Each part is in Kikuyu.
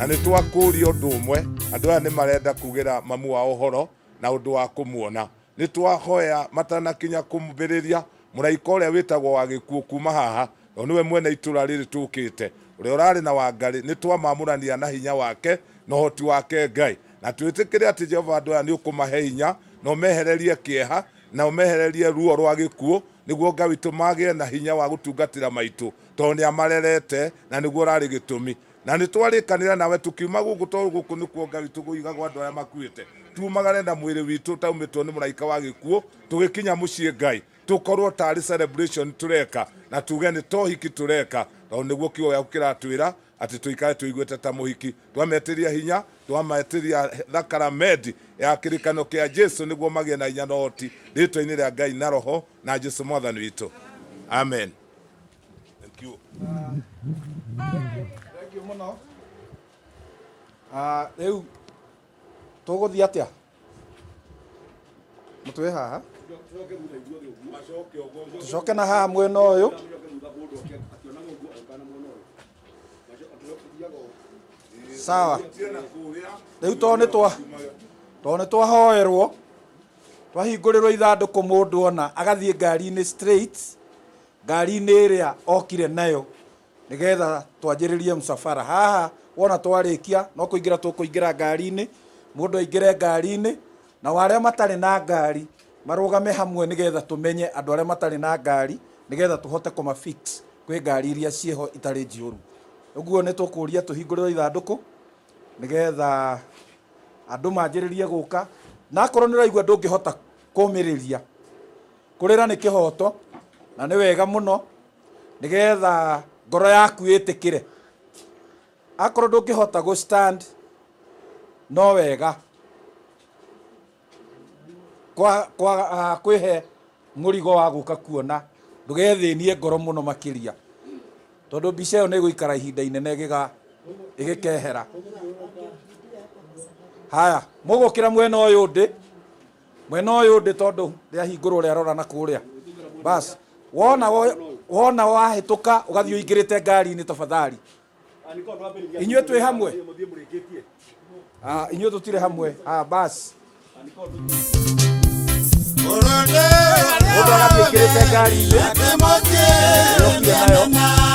Na nĩ twakũria ũndũ ũmwe, andũ aya nĩ marenda kugĩra mamu wao ũhoro na ũndũ wa kũmuona. Nĩ twahoya matanakinya kũmbĩrĩria mũraika ũrĩa wĩtagwo wa gĩkuũ kuma haha, tondũ nĩwe mwene itũra rĩrĩ tũkĩte, ũrĩa ũrarĩ na Wangarĩ, nĩ twamamũrania na hinya wake na ũhoti wake Ngai. Na twĩtĩkĩre atĩ Jehova andũ aya nĩ ũkũmahe hinya na ũmehererie kĩeha na ũmehererie ruo rwa gĩkuũ, nĩguo Ngai witũ magĩe na hinya wa gũtungatĩra maitũ, tondũ nĩ amarerete na nĩguo ũrarĩ gĩtũmi. Na nĩ twarĩkanĩra nawe tũkiuma gũkũ, tondũ gũkũ nĩkuo Ngai witũ kũigagwo andũ arĩa makuĩte, tumagare na mwĩrĩ witũ ũtaumĩtwo nĩ mũraika wa gĩkuũ, tũgĩkinya mũciĩ Ngai tũkorwo tarĩ celebration tũreka, na tuge nĩ tohiki tũreka, tondũ nĩguo kiugo gĩaku kĩratwĩra atĩ tũikare tũiguĩte ta mũhiki. Twametĩria hinya, twametĩria thakramenti ya kĩrĩkanĩro kĩa Jesu, nĩguo magĩe na hinya na ũhoti, rĩtwa-inĩ rĩa Ngai na Roho na Jesu Mwathani witũ, amen. Thank you. Thank you mũno. Ah, rĩu tũgũthiĩ atĩa? Mũtwĩ haha tũcoke na haha mwena ũyũ. Sawa, rĩu tondũ nĩ twahoerwo, twahingũrĩrwo ithandũkũ, mũndũ ona agathiĩ ngari-inĩ straight, ngari-inĩ ĩrĩa okire nayo, nĩgetha twanjĩrĩrie msafara haha. Wona twarĩkia no kũingĩra, tũkũingĩra ngari-inĩ, mũndũ aingĩre ngari-inĩ, na arĩa matarĩ na ngari marũgame hamwe, nĩgetha tũmenye andũ arĩa matarĩ na ngari, nĩgetha tũhote kũma fix kwĩ ngari iria ciĩho itarĩ njihũru. Ũguo nĩ tũkũria tũhingũrĩrwo ithandũkũ, nĩgetha andũ manjĩrĩrie gũka. Na akorwo nĩ ũraigua ndũngĩhota kũmĩrĩria, kũrĩra nĩ kĩhoto na nĩ wega mũno, nĩgetha ngoro yaku ĩtĩkĩre. Akorwo ndũngĩhota gũ stand, no wega kwa kwĩhe mũrigo wa gũka kuona, ndũgethĩnie ngoro mũno makĩria, tondũ mbica ĩyo nĩ ĩgũikara ihinda inene ĩgĩkehera. Haya, mũgũkĩra mwena ũyũ ndĩ, mwena ũyũ ndĩ, tondũ rĩahingũrwo rĩarora na kũrĩa. Bas, wona wona wahĩtũka, ũgathiĩ ũingĩrĩte ngari-inĩ tafadhali. Inyuĩ twĩ hamwe? Ah, inyuĩ tũtirĩ hamwe. Ah, bas, mũndũ agathiĩ aingĩrĩte ngari-inĩ ĩrĩa okire nayo.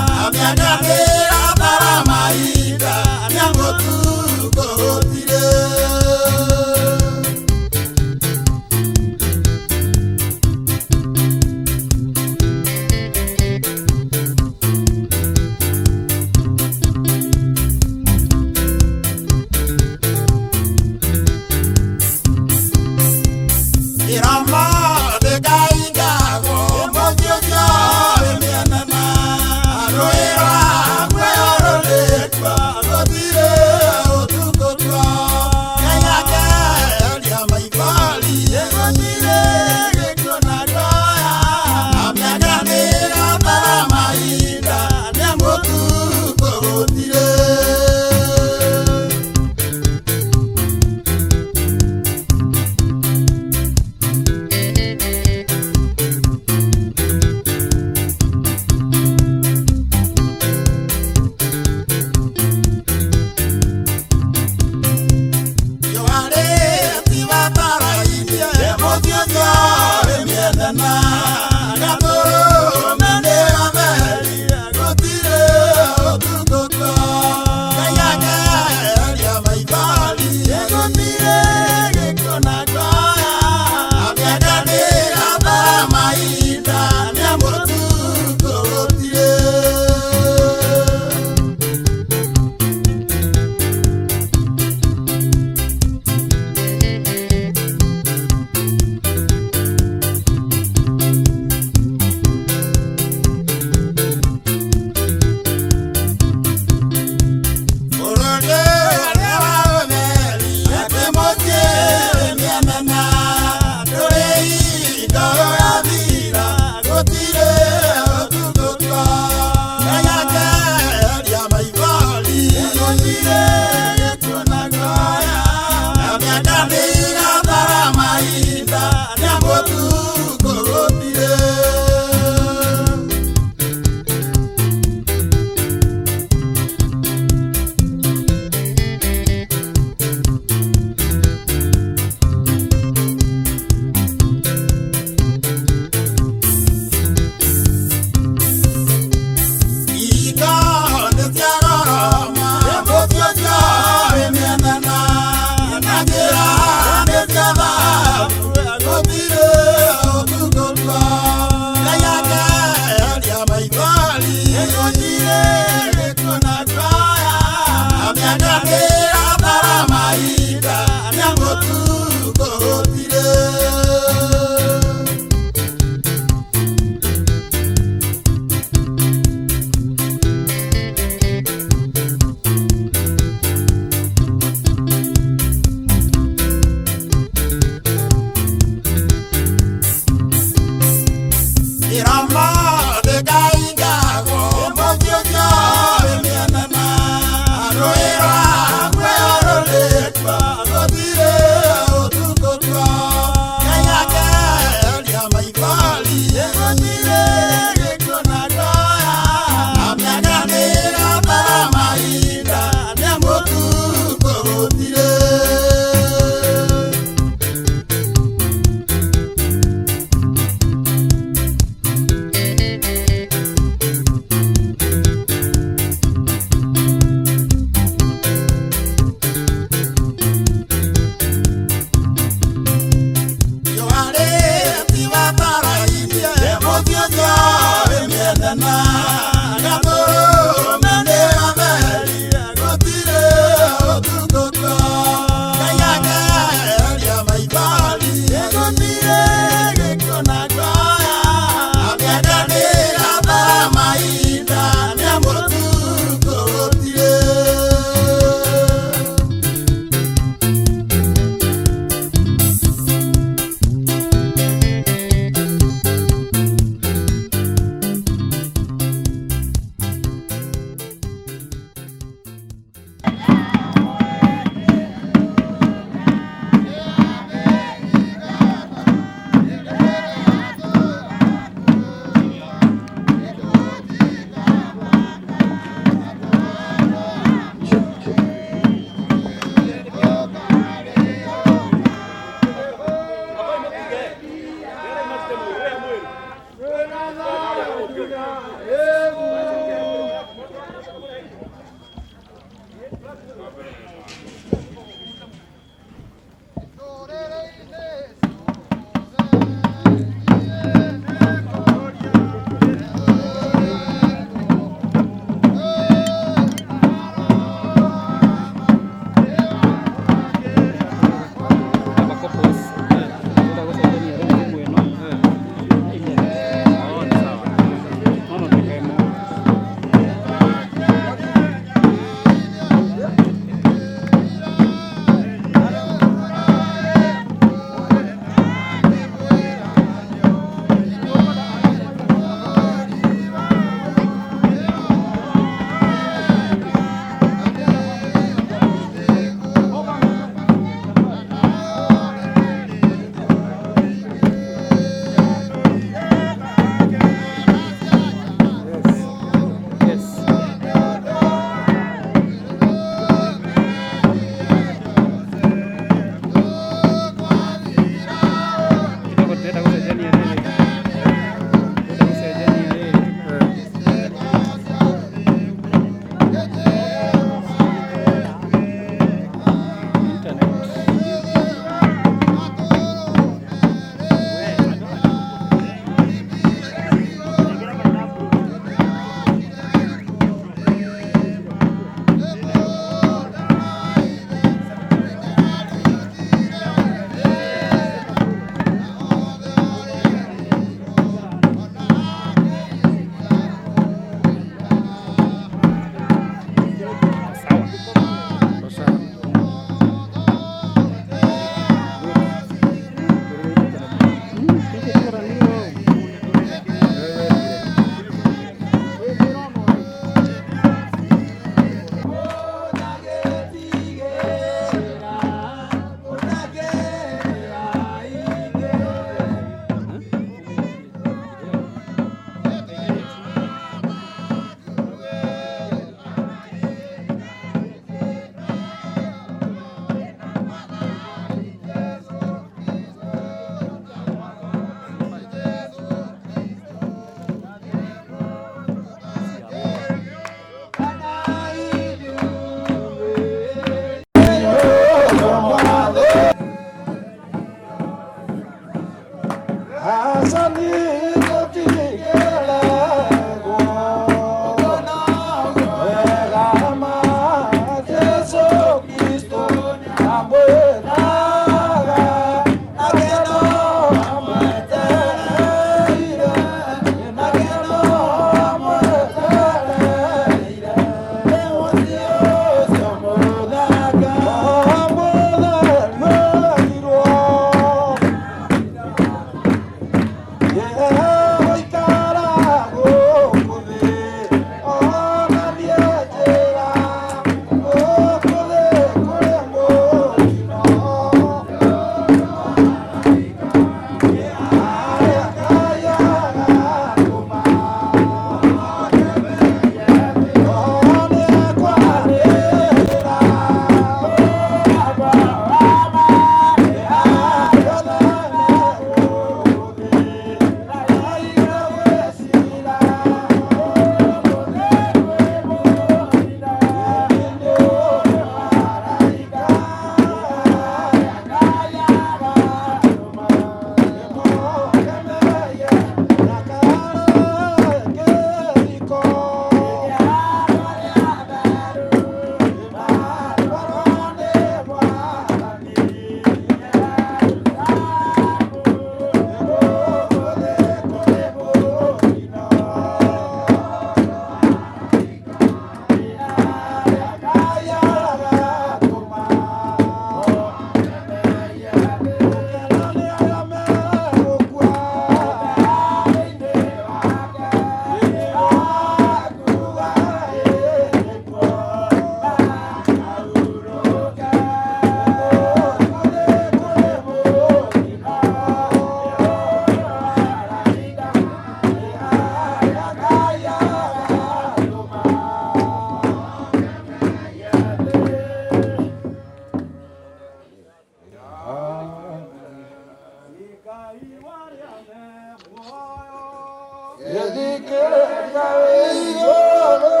Gĩthikĩrĩria wĩ igũrũ,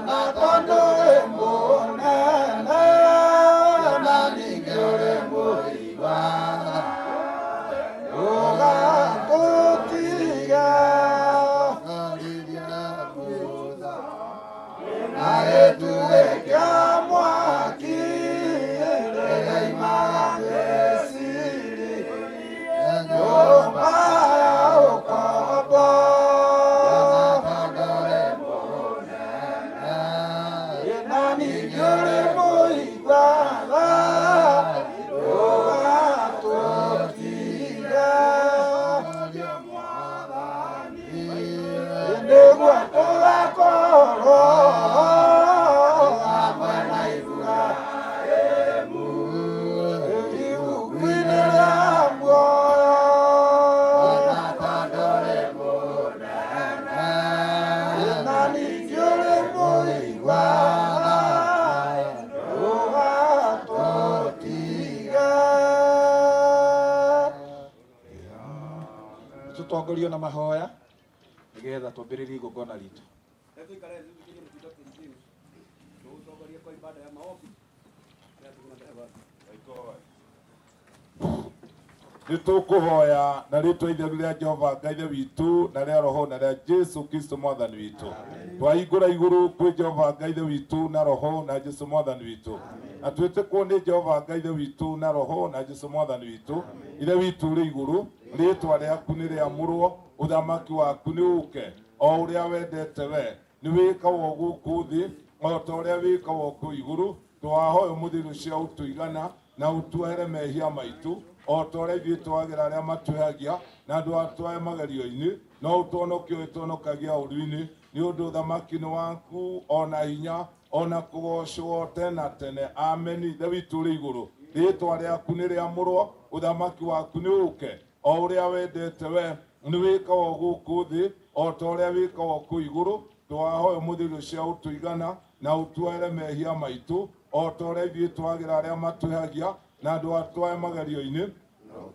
na tondũ wĩ mũnene, na ningĩ ũrĩ mũigua, ũgatũtiga. Na gĩtugĩ kĩa mwaki rĩrĩa imaga Misiri, nyũmba ya ũkombo. Na ningĩ ũrĩ mũigua tha, ndũgatũtiga. Nĩguo tũgakorwo hamwe na Iburahĩmu ibuku-inĩ rĩa muoyo. Na ningĩ ũrĩ mũigua tha, ndũgatũtiga. Tũtongorio na mahoya nĩgetha twambĩrĩrie igongona ritũ. Tuikare thĩ mtindo TV tuutongorie kwa ibada ya maombi na tuko mbele Bwana. Nĩ tũkũhoya na rĩtwa itheru rĩa Jehova Ngai Ithe witũ, na rĩa Roho, na rĩa Jesu Kristo Mwathani witũ. Twahingũra igũrũ kwĩ Jehova Ngai Ithe witũ, na Roho, na Jesu Mwathani witũ, na twĩtĩkwo nĩ Jehova Ngai Ithe witũ, na Roho, na Jesu Mwathani witũ. Ithe witũ ũrĩ igũrũ, rĩtwa rĩaku nĩ rĩamũrwo, ũthamaki waku nĩ ũke, o ũrĩa wendete we nĩ wĩkagwo gũkũ thĩ o ta ũrĩa wĩkagwo kũu igũrũ. Twahoya ũmũthĩ irio cia ũtũigana, na ũtuohere mehia maitũ o ta ũrĩa ithuĩ twagĩra arĩa matwĩhagia, na ndũgatwae magerio-inĩ, no ũtũhonokie ũtũhonokagia ũũru-inĩ, nĩ ũndũ ũthamaki nĩ waku, o na hinya, o na kũgoocwo tene na tene. Ameni. Ithe witũ ũrĩ igũrũ, rĩtwa rĩaku nĩ rĩamũrwo, ũthamaki waku nĩ ũke, o ũrĩa wendete we nĩ wĩkagwo gũkũ thĩ o ta ũrĩa wĩkagwo kũu igũrũ. Twahoya ũmũthĩ irio cia ũtũigana, na ũtuohere mehia maitũ o ta ũrĩa ithuĩ twagĩra arĩa matwĩhagia, na ndũgatwae magerio-inĩ,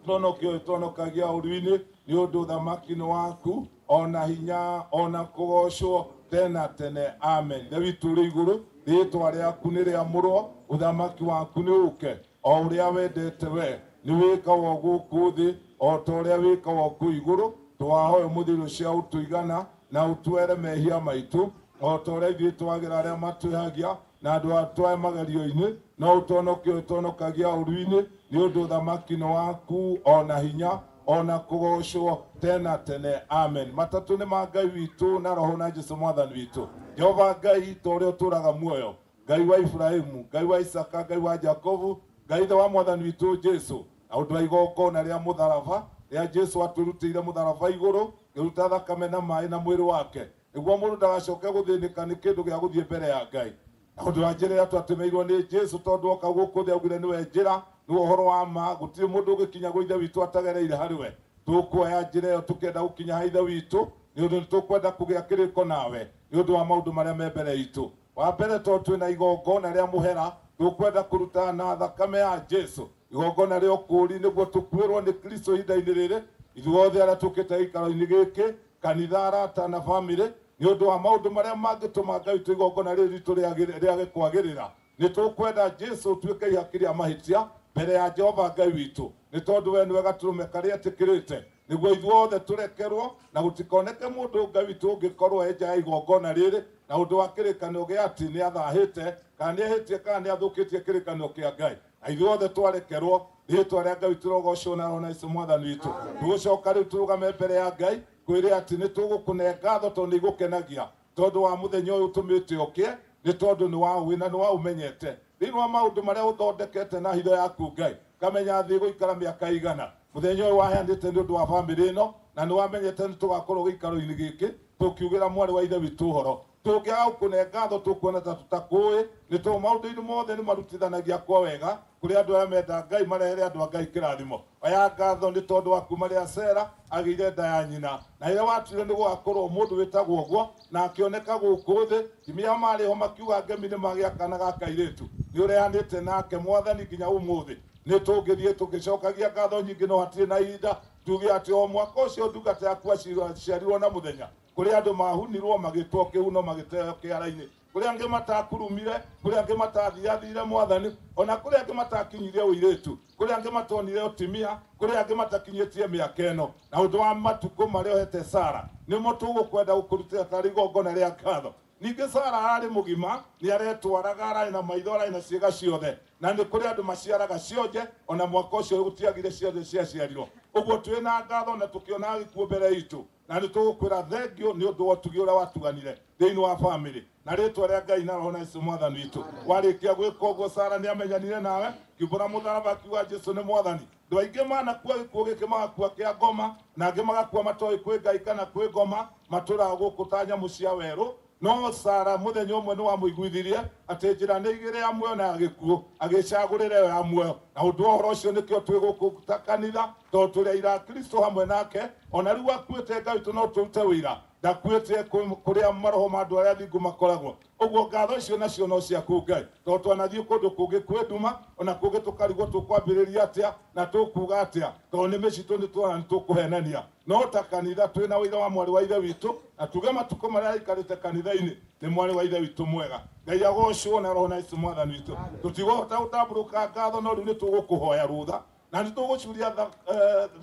tũhonokie ũtũhonokagia ũũru-inĩ, nĩ ũndũ ũthamaki nĩ waku, o na hinya, o na kũgoocwo tene na tene. Amen. Ithe witũ ũrĩ igũrũ, rĩtwa rĩaku nĩ rĩamũrwo, ũthamaki waku nĩ ũke, o ũrĩa wendete we nĩ wĩkagwo gũkũ thĩ o ta ũrĩa wĩkagwo kũu igũrũ. Twahoya ũmũthĩ irio cia ũtũigana, na ũtuohere mehia maitũ o ta ũrĩa ithuĩ twagĩra arĩa matwĩhagia, na ndũgatwae magerio-inĩ, no ũtũhonokie ũtũhonokagia ũũru-inĩ, nĩ ũndũ ũthamaki nĩ waku, o na hinya, o na kũgoocwo tene na tene. Amen. Matatũ nĩ ma Ngai witũ, na Roho, na Jesu Mwathani witũ. Jehova Ngai, ta ũrĩa ũtũũraga muoyo, Ngai wa Iburahĩmu, Ngai wa Isaka, Ngai wa Jakobu, Ngai Ithe wa Mwathani witũ Jesu, na ũndũ wa igongona rĩa mũtharaba rĩa Jesu atũrutĩire mũtharaba igũrũ, ngĩruta thakame na maĩ na mwĩrĩ wake, nĩguo mũndũ ndagacoke gũthĩnĩka nĩ kĩndũ gĩa gũthiĩ mbere ya Ngai. Na ũndũ wa njĩra ĩrĩa twatũmĩirwo nĩ Jesu, tondũ oka gũkũ thĩ augire nĩwe njĩra, nĩwe ũhoro wa ma, gũtirĩ mũndũ ũngĩkinya gwĩ Ithe witũ atagereire harĩ we. Tũkuoya njĩra ĩyo tũkĩenda gũkinya ha Ithe witũ, nĩ ũndũ nĩ tũkwenda kũgĩa kĩrĩko nawe nĩ ũndũ wa maũndũ marĩa me mbere itũ. Wa mbere, tondũ twĩna igongona rĩa mũhera, tũkwenda kũruta na thakame ya Jesu igongona rĩa ũkũũri, nĩguo tũkuĩrwo nĩ Kristo ihinda-inĩ rĩrĩ, ithuothe arĩa tũkĩte gĩikaro-inĩ gĩkĩ, kanitha, arata na bamĩrĩ, nĩ ũndũ wa maũndũ marĩa mangĩtũma Ngai witũ igongona rĩrĩ ritũ rĩage kwagĩrĩra. Nĩ tũkwenda Jesu ũtuĩke ihaki rĩa mahĩtia mbere ya Jehova Ngai witũ, nĩ tondũ we nĩwe gatũrũme karĩa etĩkĩrĩte, nĩguo ithuothe tũrekerwo na gũtikoneke mũndũ Ngai witũ ũngĩkorwo e nja ya igongona rĩrĩ na ũndũ wa kĩrĩkanĩro gĩa atĩ nĩ athahĩte, kana nĩ ehĩtie, kana nĩ athũkĩtie kĩrĩkanĩro kĩa Ngai. Na ithuothe twarekerwo, rĩtwa rĩa Ngai witũ rĩrogocwo na Roho na Jesu Mwathani witũ. Tũgũcoka rĩu tũrũgame mbere ya Ngai kwĩre atĩ nĩ tũgũkũne ngatho tondũ nĩ igũkenagia, tondũ wa mũthenya ũyũ ũtũmĩte ũkĩe, nĩ tondũ nĩ waũĩ na nĩ waũmenyete. Thĩinĩ wa maũndũ marĩa ũthondekete na hitho yaku Ngai, ngamenya thĩ ĩgũikara mĩaka ĩigana. Mũthenya ũyũ waheanĩte nĩ ũndũ wa bamĩrĩ ĩno, na nĩ wamenyete nĩ tũgakorwo gĩikaro-inĩ gĩkĩ tũkiugĩra mwarĩ wa Ithe witũ ũhoro. Tũngĩaga gũkũne ngatho tũkuona ta tũtakũĩ, nĩ tondũ maũndũ-inĩ mothe nĩ marutithanagia kwa wega kũrĩ andũ arĩa menda Ngai, marehere andũ a Ngai kĩrathimo. Oya ngatho nĩ tondũ wa kuma rĩrĩa Sera agĩire nda ya nyina, na rĩrĩa watuire nĩ gũgakorwo mũndũ wĩtagwo ũguo na akĩoneka gũkũ thĩ, timia marĩ ho makiuga ngemi nĩ magĩa kana ga kairĩtu. Nĩ ũreanĩte nake Mwathani nginya ũmũthĩ. Nĩ tũngĩthiĩ tũgĩcokagia ngatho nyingĩ, no hatirĩ na ihinda. Tuge atĩ o mwaka ũcio ndungata yaku aciarirwo na mũthenya, kũrĩ andũ mahunirwo magĩtwo kĩhuno magĩteo kĩara-inĩ, kũrĩ angĩ matakurumire, kũrĩ angĩ matathiathire Mwathani, ona kũrĩ angĩ matakinyirie ũirĩtu, kũrĩ angĩ matonire ũtimia, kũrĩ angĩ matakinyĩtie mĩaka ĩno. Na ũndũ wa matukũ marĩa ũhete Sara, nĩmo tũgũkwenda gũkũrutĩra tarĩ igongona rĩa ngatho. Ningĩ Sara arĩ mũgima, nĩ aretwaraga, ararĩ na maitho, ararĩ na ciĩga ciothe, na nĩ kũrĩ andũ maciaraga cionje, ona mwaka ũcio gũtiagire cionje ciaciarirwo. Ũguo twĩna ngatho na tũkĩonaga gĩkuũ mbere itũ, na nĩ tũgũkwĩra thengio nĩ ũndũ wa ũtugi ũrĩa watuganire thĩinĩ wa bamĩrĩ, na rĩtwa rĩa Ngai na Roho na Jesũ Mwathani witũ. Warĩkia gwĩka ũguo, Sara nĩ amenyanire nawe, kiumbũra mũtharaba akiuga Jesũ nĩ Mwathani. Andũ aingĩ manakua gĩkuũ gĩkĩ magakua kĩa ngoma, na angĩ magakua matoĩ kwĩ Ngai kana kwĩ ngoma, matũraga gũkũ ta nyamũ cia werũ. No Sara mũthenya ũmwe nĩ wamũiguithirie atĩ njĩra nĩ igĩrĩ, ya muoyo na ya gĩkuũ, agĩcagũrĩra ĩyo ya muoyo. Na ũndũ wa ũhoro ũcio nĩkĩo twĩ gũkũ ta kanitha, tondũ tũrĩ aira a Kristo hamwe nake. Ona rĩu akuĩte Ngai witũ no tũrute ũira ndakuĩte kũrĩa maroho ma andũ arĩa athingu makoragwo. Ũguo ngatho icio nacio no ciaku Ngai, tondũ twanathiĩ kũndũ kũngĩ kwĩ nduma, ona kũngĩ tũkarigwo tũkwambĩrĩria atĩa na tũkuga atĩa, tondũ nĩ mĩcitũ nĩ tuona nĩ tũkũhenania. No ta kanitha twĩna ũira wa mwarĩ wa ithe witũ, na tuge matukũ marĩa aikarĩte kanitha-inĩ nĩ mwarĩ wa ithe witũ mwega. Ngai agocwo na Roho na Jesũ Mwathani witũ. Tũtigũhota gũtambũrũka ngatho, no rĩu nĩ tũgũkũhoya rũtha na nĩ tũgũcuria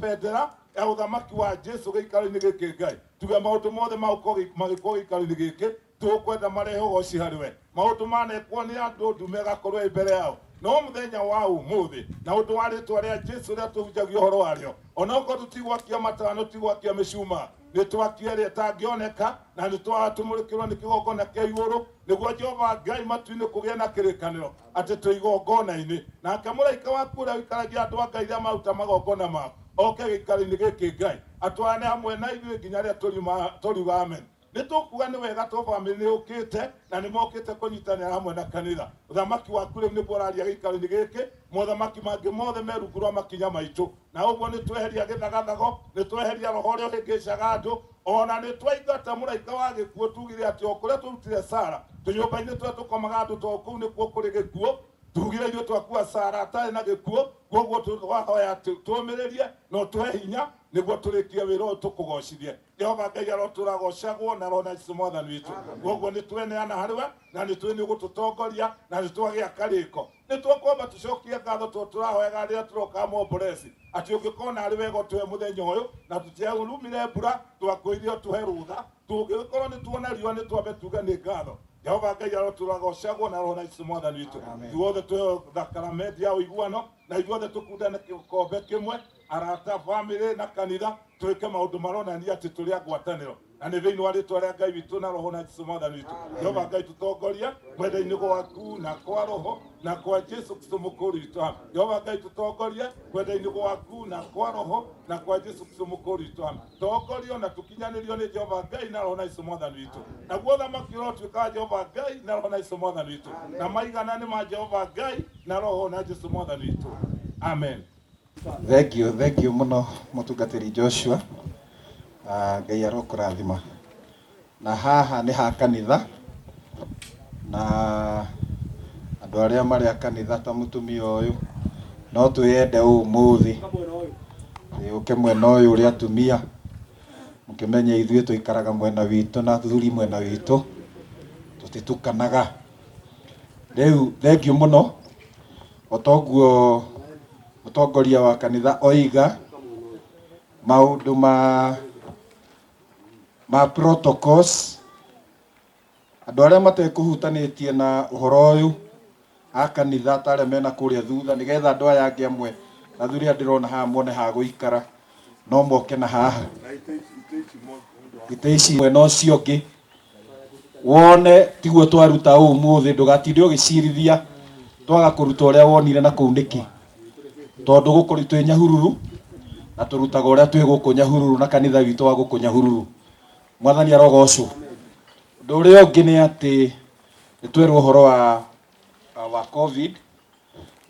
bendera ya ũthamaki wa Jesũ gĩikaro-inĩ gĩkĩ. Ngai, tuge maũndũ mothe magũkorwo magĩkwo gĩikaro-inĩ gĩkĩ, tũkwenda marehe ũgoci harĩ we. Maũndũ manekwo nĩ andũ, ndume ĩgakorwo ĩ mbere yao, no mũthenya wa ũmũthĩ na ũndũ wa rĩtwa rĩa Jesũ rĩrĩa tũhunjagia ũhoro warĩo, onokorwo tũtigwakia matawa, tũtigwakia mĩcumaa, nĩ twakie ĩrĩa ĩtangĩoneka, na nĩ twatũmũrĩkĩrwo nĩ kĩgongona kĩa igũrũ, nĩguo Jehova Ngai matu-inĩ kũgĩe na kĩrĩkanĩro atĩ twĩ igongona-inĩ. Nake mũraika waku ũrĩa ũikaragia andũ a Ngai rĩrĩa maruta magongona mao, oke gĩikaro-inĩ gĩkĩ Ngai, atwarane hamwe na ithuĩ nginya rĩrĩa tũriuga amen. Nĩ tũkuga nĩ wega to bamĩrĩ nĩ yũkĩte na nĩ mokĩte kũnyitanĩra hamwe na kanitha. Ũthamaki waku rĩu nĩguo ũraria gĩikaro-inĩ gĩkĩ, mothamaki mangĩ mothe me rungu rwa makinya maitũ. Na ũguo nĩ tweheria gĩthagathago, nĩ tweheria roho ũrĩa ũhĩngĩcaga andũ, ona nĩ twaingata mũraika wa gĩkuũ. Tugire atĩ o kũrĩa tũrutire Sara, tũnyũmba-inĩ tũrĩa tũkomaga andũ, tondũ kũu nĩkuo kũrĩ gĩkuũ, tugire ithuĩ twakua Sara atarĩ na gĩkuũ. Koguo twahoya atĩ tũmĩrĩrie na ũtũhe hinya nĩguo tũrĩkie wĩra ũyũ tũkũgocithie. Jehova Ngai arotũra gocagwo na Roho na Jesũ Mwathani witũ. Koguo nĩ tweneana harĩ we, na nĩ twĩ nĩ ũgũtũtongoria, na nĩ twagĩa karĩko. Nĩ tũkwamba tũcokie ngatho tondũ tũrahoyaga rĩrĩa tũrokaga Momboresi atĩ ũngĩkona arĩ wega ũtũhe mũthenya ũyũ, na tũtiarumire mbura, twakwĩrire ũtũhe rũtha. Tũngĩgĩkorwo nĩ tuona riũa, nĩ twambe tuge nĩ ngatho. Jehova Ngai arotũra gocagwo na Roho na Jesũ Mwathani witũ. Ithuothe tũheo thakaramenti ya ũiguano, na ithuothe tũkundane gĩkombe kĩmwe, arata, bamĩrĩ na kanitha, twĩke maũndũ maronania atĩ tũrĩ a ngwatanĩro, na nĩ thĩinĩ wa rĩtwa rĩa Ngai witũ na Roho na Jesũ Mwathani witũ. Jehova Ngai tũtongorie mwenda-inĩ gwaku na kwa Roho na kwa Jesũ Kristo mũkũũri witũ. Amen. Jehova Ngai tũtongorie mwenda-inĩ gwaku na kwa Roho na kwa Jesũ Kristo mũkũũri witũ. Amen. Tongorio na tũkinyanĩrio nĩ Jehova Ngai na Roho na Jesũ Mwathani witũ. Naguo ũthamaki ũrotuĩka wa Jehova Ngai na Roho na Jesũ Mwathani witũ, na maigana nĩ ma Jehova Ngai na Roho na Jesũ Mwathani witũ. Amen. Thank you, thank you mũno mũtungatĩri Joshua. Ngai arokũrathima. Na haha nĩ ha kanitha, na andũ arĩa marĩ a kanitha ta mũtumia ũyũ, no twĩyende ũmũthĩ ũke mwena ũyũ ũrĩ atumia, mũkĩmenye ithuĩ tũikaraga mwena witũ na athuri mwena witũ, tũtitukanaga. Rĩu thank you mũno. O toguo mũtongoria wa kanitha oiga, maũndũ ma protocols, andũ arĩa matekũhutanĩtie na ũhoro ũyũ a kanitha ta arĩa mena kũrĩa thutha, nĩgetha andũ aya angĩ amwe athuri aya ndĩrona haha mone ha gũikara, no moke na haha itĩ ici mwena ũcio ũngĩ, wone tiguo twaruta ũmũthĩ. Ndũgatinde ũgĩcirithia twaga kũruta ũrĩa wonire na kũu nĩkĩ, tondũ gũkũ twĩ Nyahururu na tũrutaga ũrĩa twĩ gũkũ Nyahururu na kanitha witũ wa gũkũ Nyahururu. Mwathani arogocwo. Ũndũ ũrĩa ũngĩ nĩ atĩ nĩ twerwo ũhoro wa COVID.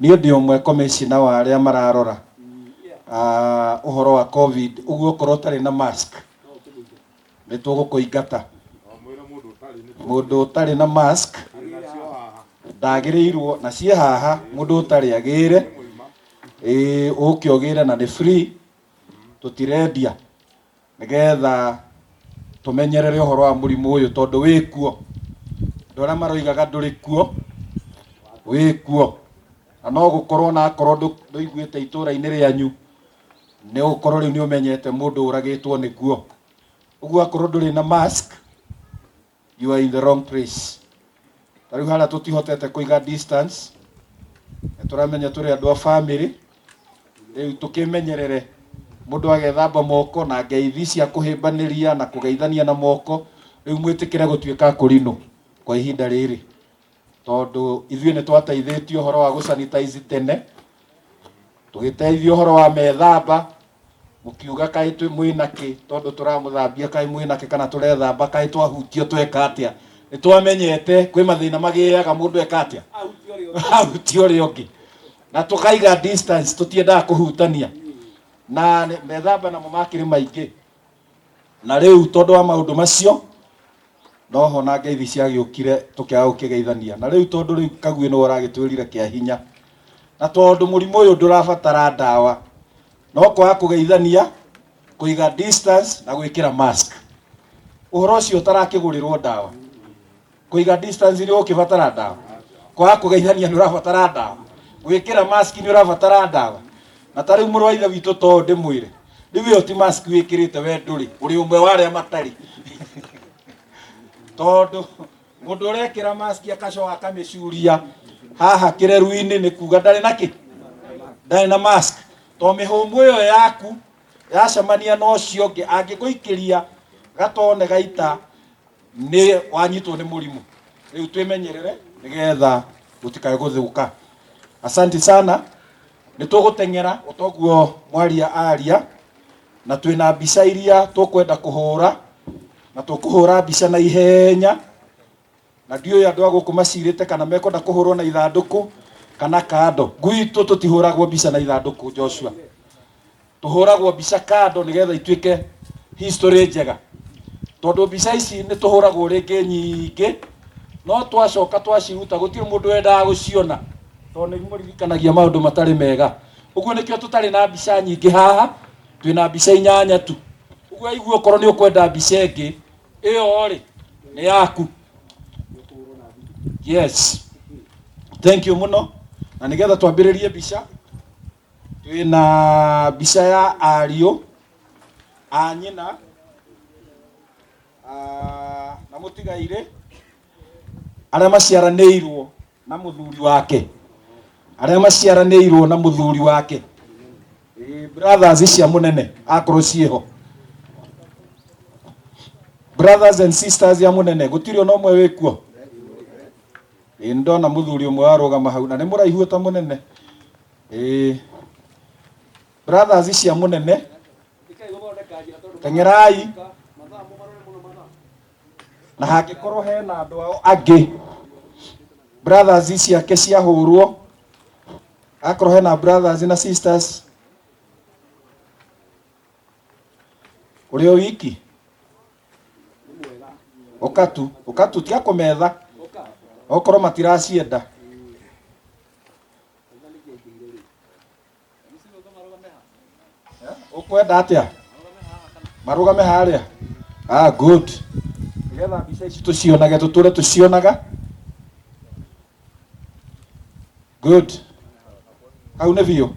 Niĩ ndĩ ũmwe commissioner wa arĩa mararora ũhoro wa COVID. Ũguo okorwo ũtarĩ na mask nĩ tũgũkũingata. Mũndũ ũtarĩ na mask ndagĩrĩirwo na ciĩ haha, mũndũ ũtarĩ agĩre, ĩĩ, ũke ũgĩre na nĩ free, tũtirendia, nĩgetha tũmenyerere ũhoro wa mũrimũ ũyũ tondũ wĩ kuo. Andũ arĩa maroigaga ndũrĩ kuo, wĩ kuo, na no gũkorwo na akorwo ndũiguĩte itũra-inĩ rĩanyu, nĩ ũkorwo rĩu nĩ ũmenyete mũndũ ũragĩtwo nĩguo. Ũguo akorwo ndũrĩ na mask, you are in the wrong place. Ta rĩu harĩa tũtihotete kũiga distance, nĩ tũramenya tũrĩ andũ a family. Rĩu tũkĩmenyerere, mũndũ agethamba moko na ngeithi cia kũhĩmbanĩria na kũgeithania na moko. Rĩu mwĩtĩkĩre gũtuĩka kũrinũ kwa ihinda rĩrĩ, tondũ ithuĩ nĩ twateithĩtio ũhoro wa gũsanitize tene, tũgĩteithio ũhoro wa methamba. Mũkiuga kaĩ twĩ mwĩna kĩ, tondũ tũramũthambia kaĩ mwĩna kĩ, kana tũrethamba kaĩ twahutio tweka atĩa. Nĩ twamenyete kwĩ mathĩna magĩaga mũndũ eka atĩa, ahutio ũrĩa ũngĩ, na tũkaiga distance, tũtiendaga kũhutania na methamba namo makĩrĩ maingĩ. Na rĩu tondũ wa maũndũ macio noho na ngeithi ciagĩũkire, tũkĩaga gũkĩgeithania. Na rĩu tondũ rĩu kaguĩ nĩwe ũragĩtwĩrire kĩa hinya, na tondũ mũrimũ ũyũ ndũrabatara ndawa, no kwaga kũgeithania, kũiga distance na gwĩkĩra mask. Ũhoro ũcio ũtarakĩgũrĩrwo ndawa. Kũiga distance nĩ ũkĩbatara ndawa, kwaga kũgeithania nĩ ũrabatara ndawa, gwĩkĩra mask nĩ ũrabatara ndawa. Na ta rĩu mũrũ wa ithe witũ, to ndĩmwĩre rĩu ĩyo ti mask wĩkĩrĩte, we ndũrĩ, ũrĩ ũmwe wa arĩa matarĩ, tondũ mũndũ ũrekĩra mask akacoka akamĩcuria haha kĩreru-inĩ nĩ kuga ndarĩ na kĩ, ndarĩ na mask, to mĩhũmũ ĩyo yaku yacemania na ũcio ũngĩ, angĩgũikĩria gatone gaita nĩ wanyitwo nĩ mũrimũ. Rĩu twĩmenyerere nĩgetha gũtikae gũthũka. Asante sana. Nĩ tũgũteng'era ũtoguo mwaria aria, na twĩna mbica iria tũkwenda kũhũra, na tũkũhũra mbica na ihenya, na ndiũĩ andũ a gũkũ macirĩte kana mekwenda kũhũrwo na ithandũkũ kana kando. Gwitũ tũtihũragwo mbica na ithandũkũ, Joshua, tũhũragwo mbica kando nĩgetha ituĩke history njega, tondũ mbica ici nĩ tũhũragwo rĩngĩ nyingĩ, no twacoka twaciruta gũtirĩ mũndũ wendaga gũciona, tondũ nĩ imũririkanagia maũndũ matarĩ mega. Ũguo nĩkĩo tũtarĩ na mbica nyingĩ haha, twĩna mbica inyanya tu. Ũguo aigua okorwo nĩ ũkwenda mbica ĩngĩ ĩyo rĩ, nĩ yaku. Yes, thank you mũno. Na nĩgetha twambĩrĩrie mbica, twĩna mbica ya ariũ a nyina na mũtigairĩ arĩa maciaranĩirwo na mũthuri wake, arĩa maciaranĩirwo na mũthuri wake. Ĩĩ, brothers cia mũnene akorwo ciĩho, brothers and sisters ya mũnene, gũtirĩ ona ũmwe wĩkuo. Ĩĩ, nĩndona mũthuri ũmwe warũgama hau na nĩ mũraihu ta mũnene. Ĩĩ, brothers cia mũnene, teng'erai, na hangĩkorwo hena andũ ao angĩ, brothers ciake ciahũrwo, akorwo hena brothers na sisters. Ũrĩ o wiki, ũka tu, ũka tu, tiga kũmetha okorwo matiracienda. Ũkwenda atĩa marũgame harĩa? Ah, good, nĩgetha mbica ici tũcionage, tũtũre tũcionaga. Good, hau nĩ biũ.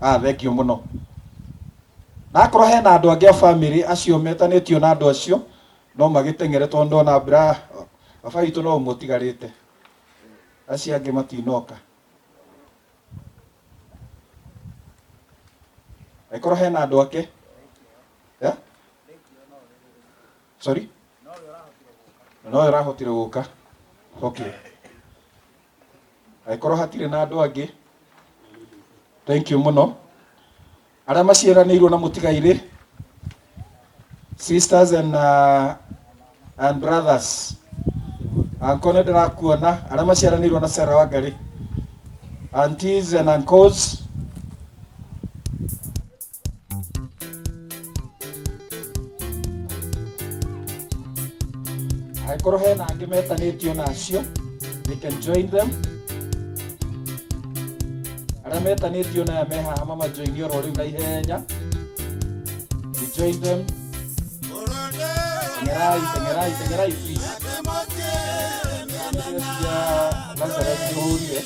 Ah, thank you mũno. Na akorwo hena andũ angĩ a family acio metanĩtio na andũ acio, no magĩteng'ere, tondũ ndona bra baba witũ no ũmwe ũtigarĩte, acio angĩ matinoka. Angĩkorwo hena andũ ake. Yeah? Sorry, no ũrahotire gũka. Okay, angĩkorwo hatirĩ na andũ angĩ, thank you mũno. Arĩa maciaranĩirwo na mũtigairĩ, sisters and brothers. Anko nĩ ndĩrakuona, arĩa maciaranĩirwo na Sarah Wangari, aunties and uncles. Angĩkorwo hena angĩ metanĩtio na acio, they can join them. Arĩa metanĩtio na aya me haha mamajoini oro rĩu na ihenya. You join them. Teng'erai, teng'erai, teng'erai please. Cia Lazarus nĩũhũrire.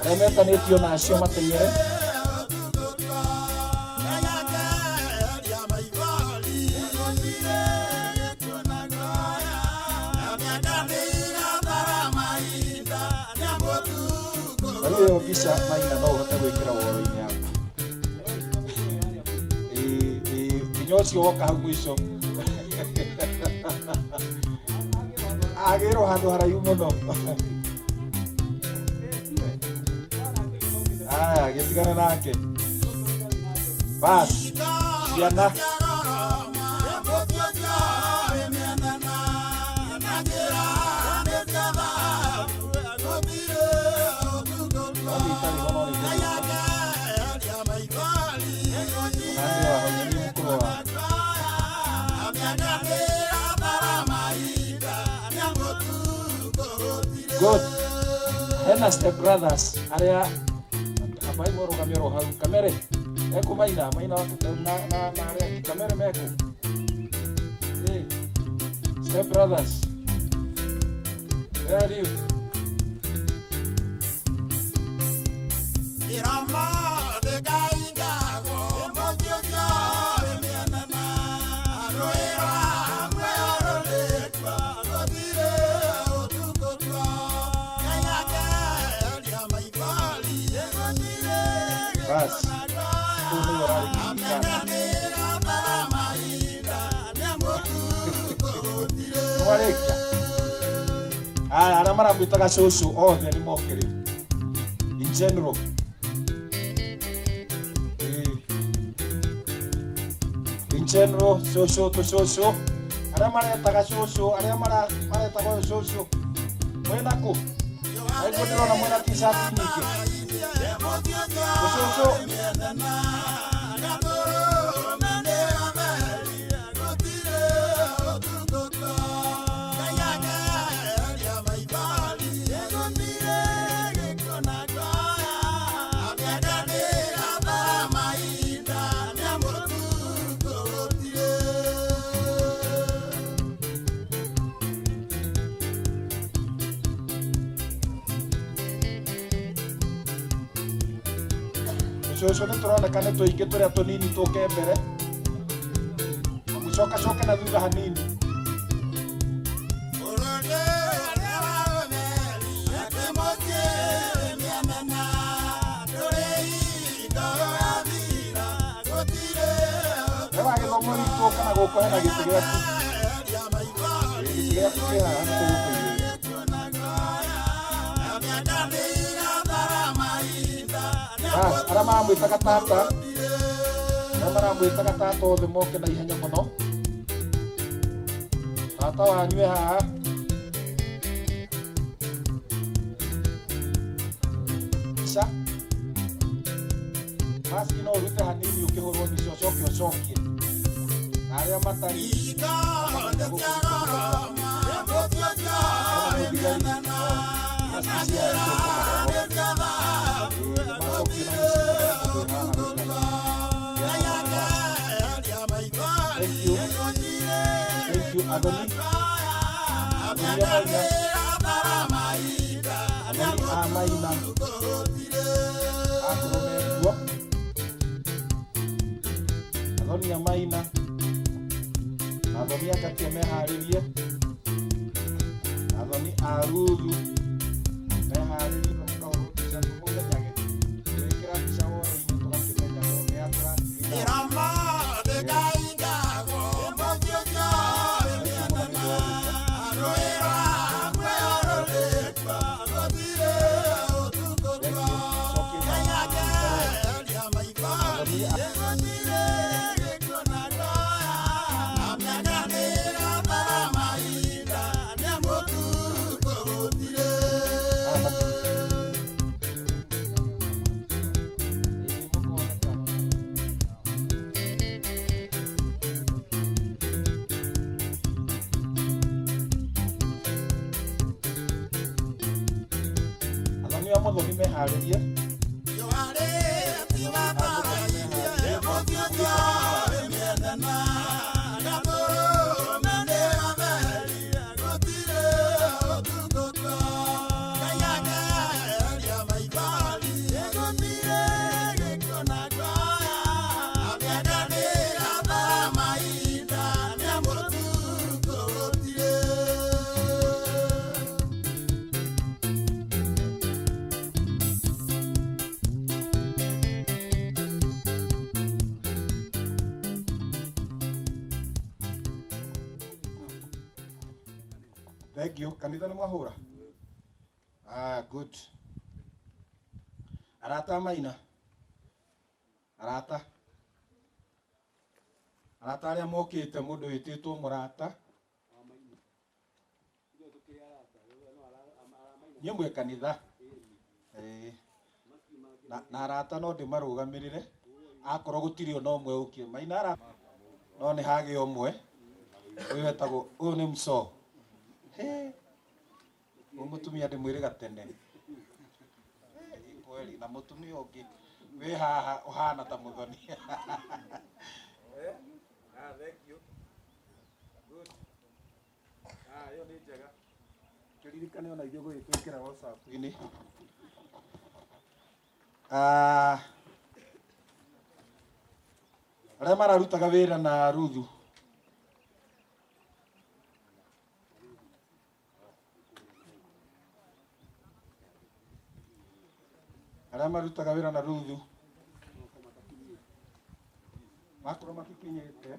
Arĩa metanĩtio na acio mateng'ere. Na rĩu ĩyo mbica Maina no ũhote gwĩkĩra woro-inĩ yaku. Ĩĩ, ĩĩ, nginya ũcio woka hau mũico. Agĩrwo handũ haraihu mũno. Aya, gĩtigana nake. Bas, ciana. Wathiĩ itarĩ ho no nĩ ngũgĩũka. Ona niĩ wa hau nĩ niĩ mũkũrũ wao. Good. Hena step brothers arĩa ambai mũrũgamie oro hau. Kamere eku Maina, Maina na arĩa angĩ. Kamere meku. Hey, step brothers. Where are you? Bas. Kũu nĩguo ũrarĩ kĩririkano. Nĩwarĩkia? Aya, arĩa maramwĩtaga cũcũ othe nĩ moke rĩu. In general. Ĩĩ. In general, cũcũ tũcũcũ. Arĩa maretaga cũcũ, arĩa maretaga ũyũ cũcũ. Mwĩna kũ? Aiguo ndĩrona mwĩna t-shirt nyingĩ. Tũcũcũ. Tũcũcũ nĩ tũroneka nĩ tũingĩ tũrĩa tũnini tũke mbere. Mũcokacoke na thutha hanini. We wagĩthoma ũrigitwo kana gũkũ hena gĩtĩ gĩaku? Ĩĩ, gĩtĩ gĩaku kĩ haha nĩ tũgũkũigĩra. Bas, arĩa maramwĩtaga tata, arĩa maramwĩtaga tata othe moke na ihenya mũno. Tata wanyu e haha. Mbica. Maski no ũrute hanini ũkĩhũrwo mbica ũcoke ũcokie. Na arĩa matarĩ makamenya gũkũ nĩkuo kũhũthĩka. Hena mũthigari, no, maski cia nĩtũkũmahe. Ĩĩ, nĩmacokio na mĩcibi mũndũ wĩ haha wĩna Thank you. Thank you, Athoni. Athoni a Maina. Athoni a Maina. Akorwo mekuo. Athoni a Maina. Na athoni a Ngatia meharĩrie. Na athoni a Ruthu meharĩrie mũkahũrwo mbica tũmũmenyage. Twekĩra mbica woro-inĩ tũgakĩmenya nĩ a tũratirikana. Thank you mũno nĩ ũndũ wa gũka. Thank you. Cokie maski mũikare. Athoni a Muthoni meharĩrie. Thank you. Kanitha nĩ mwahũra? Ah, good. Arata maina. Arata. Arata arĩa mokĩte mũndũ wĩtĩtwo mũrata. Niĩ mwĩ kanitha. Na arata no ndĩmarũgamĩrĩre. Akorwo gũtirĩ ona ũmwe ũkire. Maina ara no nĩ hagĩa ũmwe. Ũyũ etagwo, ũyũ nĩ Msoo. Ũyũ mũtumia ndĩmwĩrĩga tene. Kweli na mũtumia ũngĩ wĩ haha ũhana ta Muthoni. Ah, thank you. Good. Ah, ĩyo nĩ njega. Kĩririkane ona ithuĩ gũgĩtwĩkĩra WhatsApp-inĩ. Ah, arĩa mararutaga wĩra na Ruthu. Arĩa marutaga wĩra na Ruthu makorwo makikinyĩte.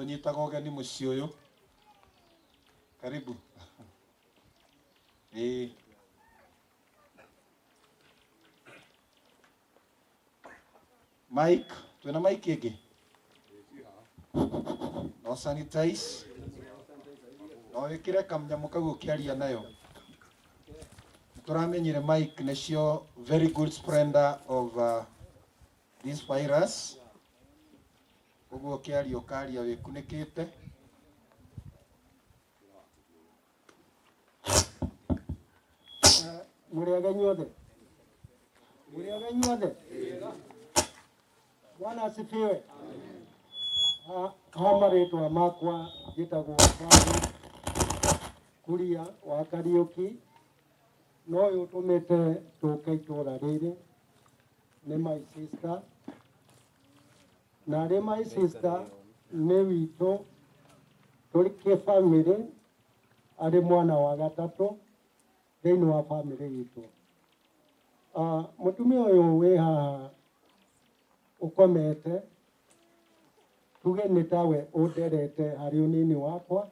Tũnyitaga ũgeni mũciĩ ũyũ. Karibu. Ĩĩ. Mike, twĩna mike ĩngĩ? No sanitize. No wĩkĩre kamnyamũ kau ũkĩaria nayo. Tũramenyire mic nĩcio very good spreader of this virus. Ũguo ũkĩaria ũkaria wĩkunĩkĩte. Mũrĩega inyuothe, mũrĩega inyuothe. Bwana asifiwe. Ha marĩtwa makwa njĩtagwo Babu Kuria wa Kariũki, no ũyũ ũtũmĩte tũke itũra rĩrĩ nĩ my sister, na arĩ my sister nĩ witũ tũrĩ kĩbamĩrĩ, arĩ mwana wa gatatũ thĩinĩ wa bamĩrĩ itũ. Mũtumia ũyũ wĩ haha ũkomete, tuge nĩ tawe ũnderete harĩ ũnini wakwa,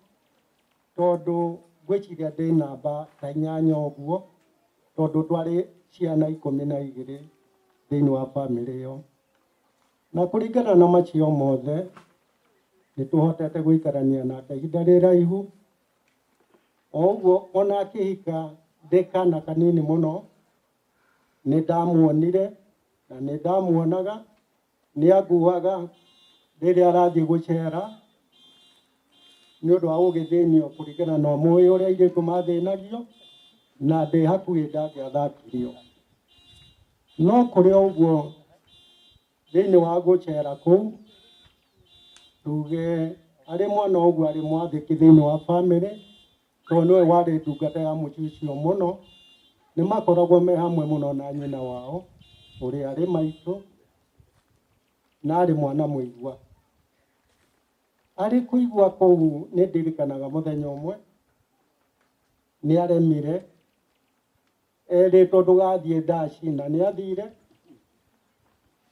tondũ ngwĩciria ndĩ namba ta inyanya ũguo, tondũ twarĩ ciana 12 thĩinĩ wa bamĩrĩ ĩyo. Na kũringana na macio mothe, nĩ tũhotete gũikarania nake ihinda rĩraihu. O ũguo ona akĩhika ndĩ kana kanini mũno, nĩ ndamuonire na nĩ ndamuonaga, nĩ anguaga rĩrĩa arathiĩ gũcera, nĩ ũndũ wa gũgĩthĩnio kũringana na mũĩ ũrĩa airĩtu mathĩnagio, na ndĩ hakuhĩ ndangĩathakirio. No kũrĩ o ũguo thĩinĩ wa gũcera kũu, tuge arĩ mwana ũguo arĩ mwathĩki thĩinĩ wa bamĩrĩ, tondũ nĩwe warĩ ndungata ya mũciĩ ũcio mũno, nĩ makoragwo me hamwe mũno na nyina wao, ũrĩa arĩ maitũ, na arĩ mwana mũigua. Arĩ kũigua kũu nĩ ndirikanaga mũthenya ũmwe, nĩ aremire, erĩtwo ndũgathiĩ ndaci, na nĩ athire,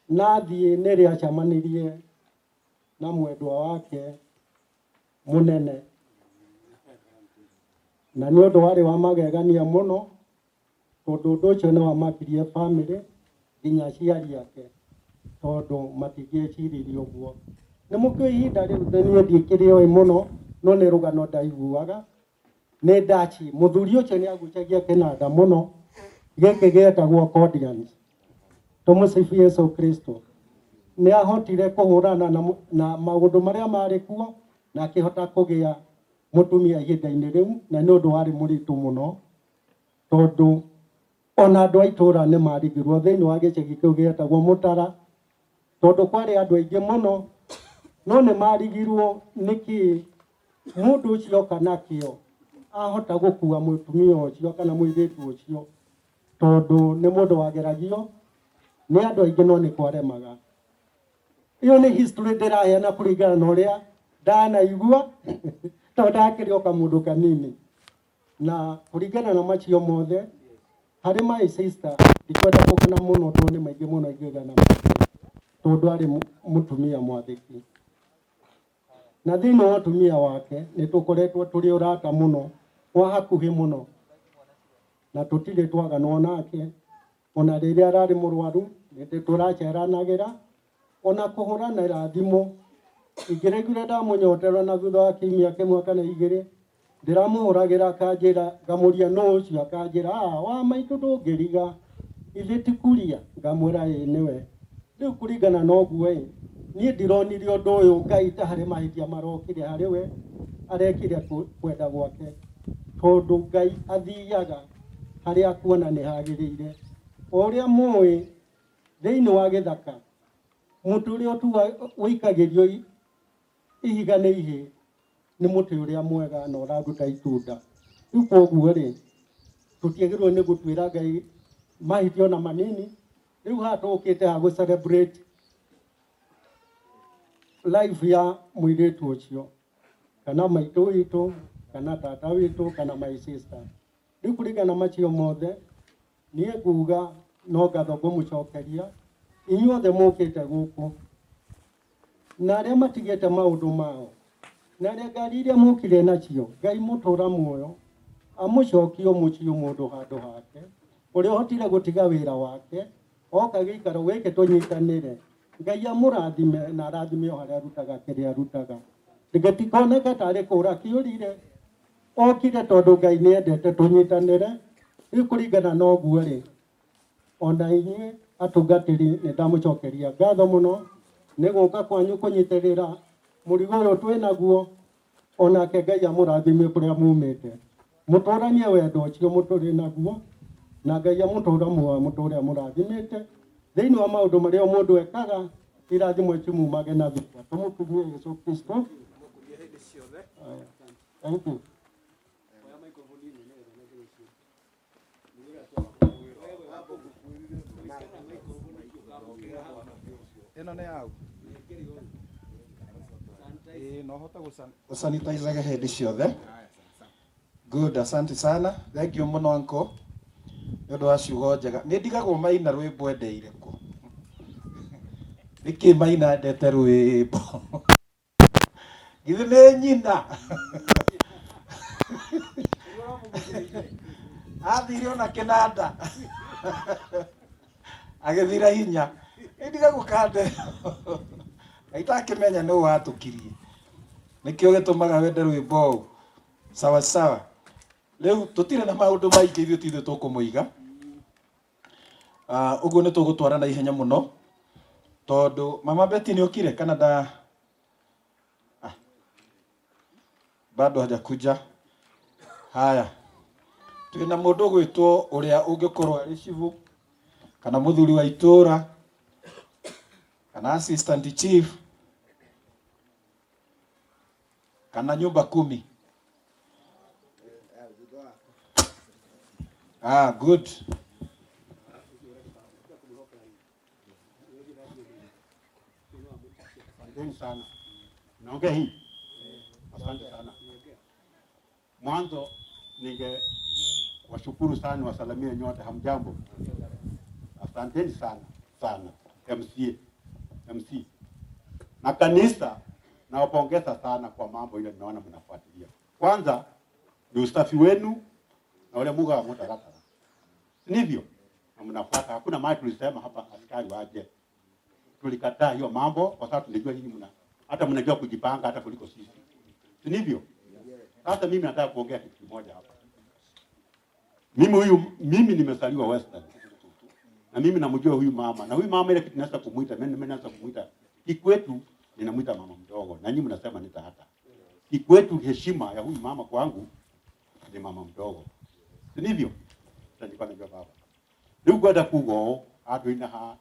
na athiĩ nĩ rĩacemanirie na mwendwa wake mũnene. Na nĩ ũndũ warĩ wa magegania mũno, tondũ ũndũ ũcio nĩ wamakirie bamĩrĩ nginya aciari ake, tondũ matingĩeciririe ũguo. Nĩ mũkĩũĩ ihinda rĩu niĩ ndikĩrĩ oĩ mũno, no nĩ rũgano ndaiguaga. Nĩ ndaci, mũthuri ũcio nĩ agucagia kĩnanda mũno, gĩkĩ gĩetagwo accordions. Tũmũsifu Yesu Kristo. Nĩ ahotire kũhũrana na maũndũ marĩa marĩ kuo, na akĩhota kũgĩa mũtumia ihinda-inĩ rĩu, na nĩ ũndũ warĩ mũritũ mũno, tondũ ona andũ a itũũra nĩ marigirwo thĩinĩ wa gĩcagi kĩu gĩetagwo Mũtara, tondũ kwarĩ andũ aingĩ mũno, no nĩ marigirwo nĩkĩ mũndũ ũcio oka nakĩo ahota gũkua mũtumia ũcio kana mũirĩtu ũcio, tondũ nĩ mũndũ wageragio nĩ andũ aingĩ no nĩ kwaremaga. Ĩyo nĩ history ndĩraheana kũringana na ũrĩa ndanaigua, tondũ ndakĩrĩ o kamũndũ kanini. Na kũringana na macio mothe, harĩ my sister ndikwenda kũgana mũno tondũ nĩ maingĩ mũno ingĩgana, tondũ arĩ mũtumia mwathĩki. Na thĩinĩ wa ũtumia wake nĩ tũkoretwo tũrĩ ũrata mũno wa hakuhĩ mũno, na tũtirĩ twaganwo nake. Ona rĩrĩa ararĩ mũrwaru nĩ tũraceranagĩra, ona kũhũranĩra thimũ. Ingĩraiguire ndamũnyotera na thutha wa kiumia kĩmwe kana igĩrĩ, ndĩramũhũragĩra akanjĩra, ngamũria nũ ũcio, akanjĩra wa maitũ ndũngĩriga, ithe ti kuria, ngamwĩra ĩĩ nĩwe. Rĩu kũringana na ũguo ĩ, niĩ ndironire ũndũ ũyũ Ngai ta harĩ mahĩtia marokire harĩ we, arekire kwenda gwake, tondũ Ngai athiaga harĩa akuona nĩ hagĩrĩire. O ũrĩa mũĩ thĩinĩ wa gĩthaka, mũtĩ ũrĩa ũikagĩrio ihiga nĩ ihĩ nĩ mũtĩ ũrĩa mwega na ũraruta itunda. Rĩu koguo rĩ, tũtiagĩrĩirwo nĩ gũtuĩra Ngai mahĩtia ona manini. Rĩu haha tũkĩte ha gũ celebrate life ya mũirĩtu ũcio, kana maitũ witũ, kana tata witũ, kana my sister. Rĩu kũringana na macio mothe, niĩ nguga no ngatho ngũmũcokeria inyuothe mũkĩte gũkũ, na arĩa matigĩte maũndũ mao. Na rĩa ngari iria mũkire nacio, Ngai mũtũra muoyo, amũcokie o mũciĩ o mũndũ handũ hake, ũrĩa ũhotire gũtiga wĩra wake, oka gĩikaro gĩkĩ tũnyitanĩre. Ngai amũrathime na arathime o harĩa arutaga kĩrĩa arutaga. Gĩtikoneke tarĩ kũra kĩũrire, okire tondũ Ngai nĩendete tũnyitanĩre. Rĩu kũringana na ũguo rĩ, ona inyuĩ atungatĩri nĩ ndamũcokeria ngatho mũno nĩ gũka kwanyu kũnyitĩrĩra mũrigo ũyũ twĩ naguo, onake Ngai amũrathime kũrĩa mumĩte. Mũtũranie wendo ũcio mũtũrĩ naguo, na Ngai amũtũra muoyo mũtũre amũrathimĩte thĩinĩ wa maũndũ marĩa mũndũ ekaga, irathimo cimumage na thutha. Tũmũkumie Yesu Kristo. Thank you. Ĩno nĩ yau. Ĩĩ no hote gũsanitizaga hĩndĩ ciothe. Good, asante sana. Thank you mũno uncle. Nĩ ũndũ wa ciugo njega. Nĩ ndigagwo Maina rwĩmbo endeire kũ. Nĩkĩ Maina endete rwĩmbo? Githĩ nĩ nyina? Athire ona kĩnanda. Agĩthira hinya. Nĩ ndigagwo kande. Itakĩmenya nũ watũkirie. Nĩkĩo gĩtũmaga wende rwĩmbo ũũ. Sawa sawa. Rĩu tũtirĩ na maũndũ maingĩ ithuĩ ti ithuĩ tũkũmũiga. Ũguo nĩ tũgũtwara na ihenya mũno tondũ mama Betty nĩ okire kana nda bado hajakuja. Haya, twĩna mũndũ ũgwĩtwo ũrĩa ũngĩkorwo arĩ cibũ kana mũthuri wa itũra kana assistant chief kana nyumba kumi. Ah, good. Asanteni sana. Naongea hii. Asante sana. Mwanzo ninge washukuru sana, wasalamie nyote, hamjambo. Asanteni sana sana MC, MC na kanisa, nawapongeza sana kwa mambo ile ninaona mnafuatilia. Kwanza ni usafi wenu na ule muga wa mutaratara, si ndivyo? Na mnafuata, hakuna mahali tulisema hapa askari waje. Tulikataa hiyo mambo kwa sababu tulijua nyinyi mna hata mnajua kujipanga hata kuliko sisi, si ndivyo? Sasa mimi nataka kuongea kitu kimoja hapa. Mimi huyu mimi nimezaliwa Western. Na mimi namjua huyu mama. Na huyu mama ile kitu naweza kumuita, mimi naweza kumuita kikwetu ninamuita mama mdogo. Na nyinyi mnasema ni tata. Kikwetu heshima ya huyu mama kwangu ni mama mdogo. Si ndivyo? Sasa nilikuwa najua baba. Rĩu ngwenda kuga ũũ andũ-inĩ ha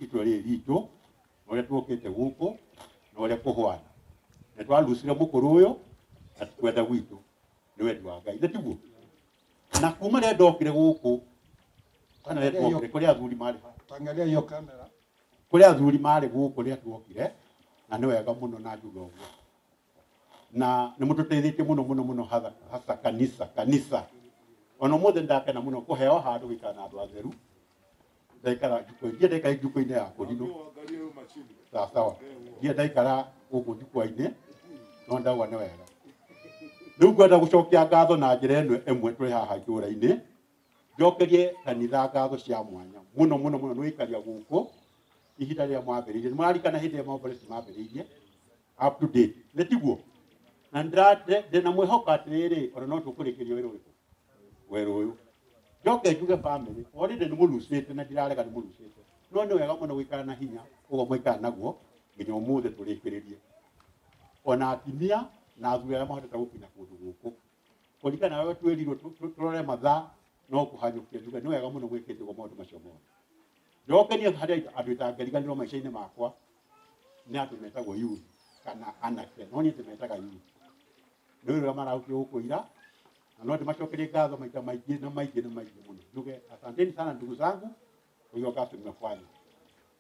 itua rĩrĩ ritũ na ũrĩa tuokĩte gũkũ na ũrĩa kũhwana nĩ twarucire mũkũrũ ũyũ na ti kwenda gwitũ nĩ wendi wa Ngai, na tiguo? Na kuma rĩrĩa ndokire gũkũ kana rĩrĩa tuokire kũrĩ athuri marĩ Tangalia hiyo kamera. Kũrĩ athuri marĩ gũkũ rĩrĩa tuokire, na nĩ wega mũno na njuge ũguo, na nĩ mũtũteithĩtie mũno mũno mũno, hasa hasa kanisa kanisa. Ona ũmũthĩ ndakena mũno kũheo handũ gũikara na andũ atheru. Ndaikara njukwa, ndiĩ ndaikara njukwa-inĩ ya kũrinũ sawa sawa, ndiĩ ndaikara gũkũ njukwa-inĩ no ndauga nĩ wega. Rĩu ngwenda gũcokia ngatho na njĩra ĩno ĩmwe tũrĩ haha itũũra-inĩ, njokerie kanitha ngatho cia mwanya mũno mũno mũno nĩ gũikaria gũkũ ihinda rĩrĩa mwambĩrĩirie. Nĩ mũrarikana hĩndĩ ĩrĩa maũndũ mambĩrĩirie up to date, nĩ tiguo? Na ndĩna mwĩhoko atĩrĩrĩ, ona no tũkũrĩkĩria wĩra ũrĩkũ werũ ũyũ. Njoke njuge family already nĩ mũrucĩte, na ndirarega nĩ mũrucĩte, no nĩ wega mũno gũikara na hinya ũguo mwaikara naguo nginya ũmũthĩ tũrĩkĩrĩrie. Ona atumia na athuri arĩa mahotete gũkinya kũndũ gũkũ kũringana na ũrĩa twĩrirwo tũrore mathaa no kũhanyũkia, njuge nĩ wega mũno gwĩkĩte ũguo maũndũ macio mothe. Njoke niĩ harĩ andũ itangĩriganĩrwo maica-inĩ makwa nĩ andũ metagwo youth kana anake, no niĩ ndĩmetaga youth. Nĩ ũrĩa marahutio gũkũ ira, na no ndĩmacokerie ngatho maita maingĩ na maingĩ na maingĩ mũno. Njuge asanteni sana ndugu zangu kwa hiyo kazi mmefanya.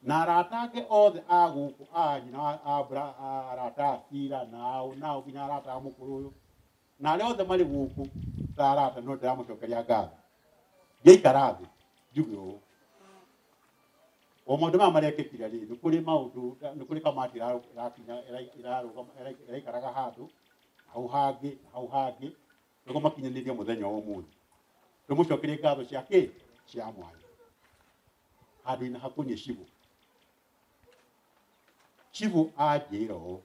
Na arata ake othe a gũkũ a nyina a bra arata a Sira na ao nao nginya arata a mũkũrũ ũyũ na arĩa othe marĩ gũkũ ta arata, no ndĩramũcokeria ngatho. Ngĩikara thĩ njuge ũũ, o maũndũ maya marekĩkire rĩ, nĩ kũrĩ maũndũ, nĩ kũrĩ kamati ĩrakinya ĩrarũgama ĩraikaraga handũ. Hau hangĩ, hau hangĩ, nĩguo makinyanĩrie mũthenya wa ũmũthĩ. Tũmũcokerie ngatho cia kĩ? Cia mwanya. Handũ-inĩ hakoniĩ cibũ. Cibũ anjĩra ũũ,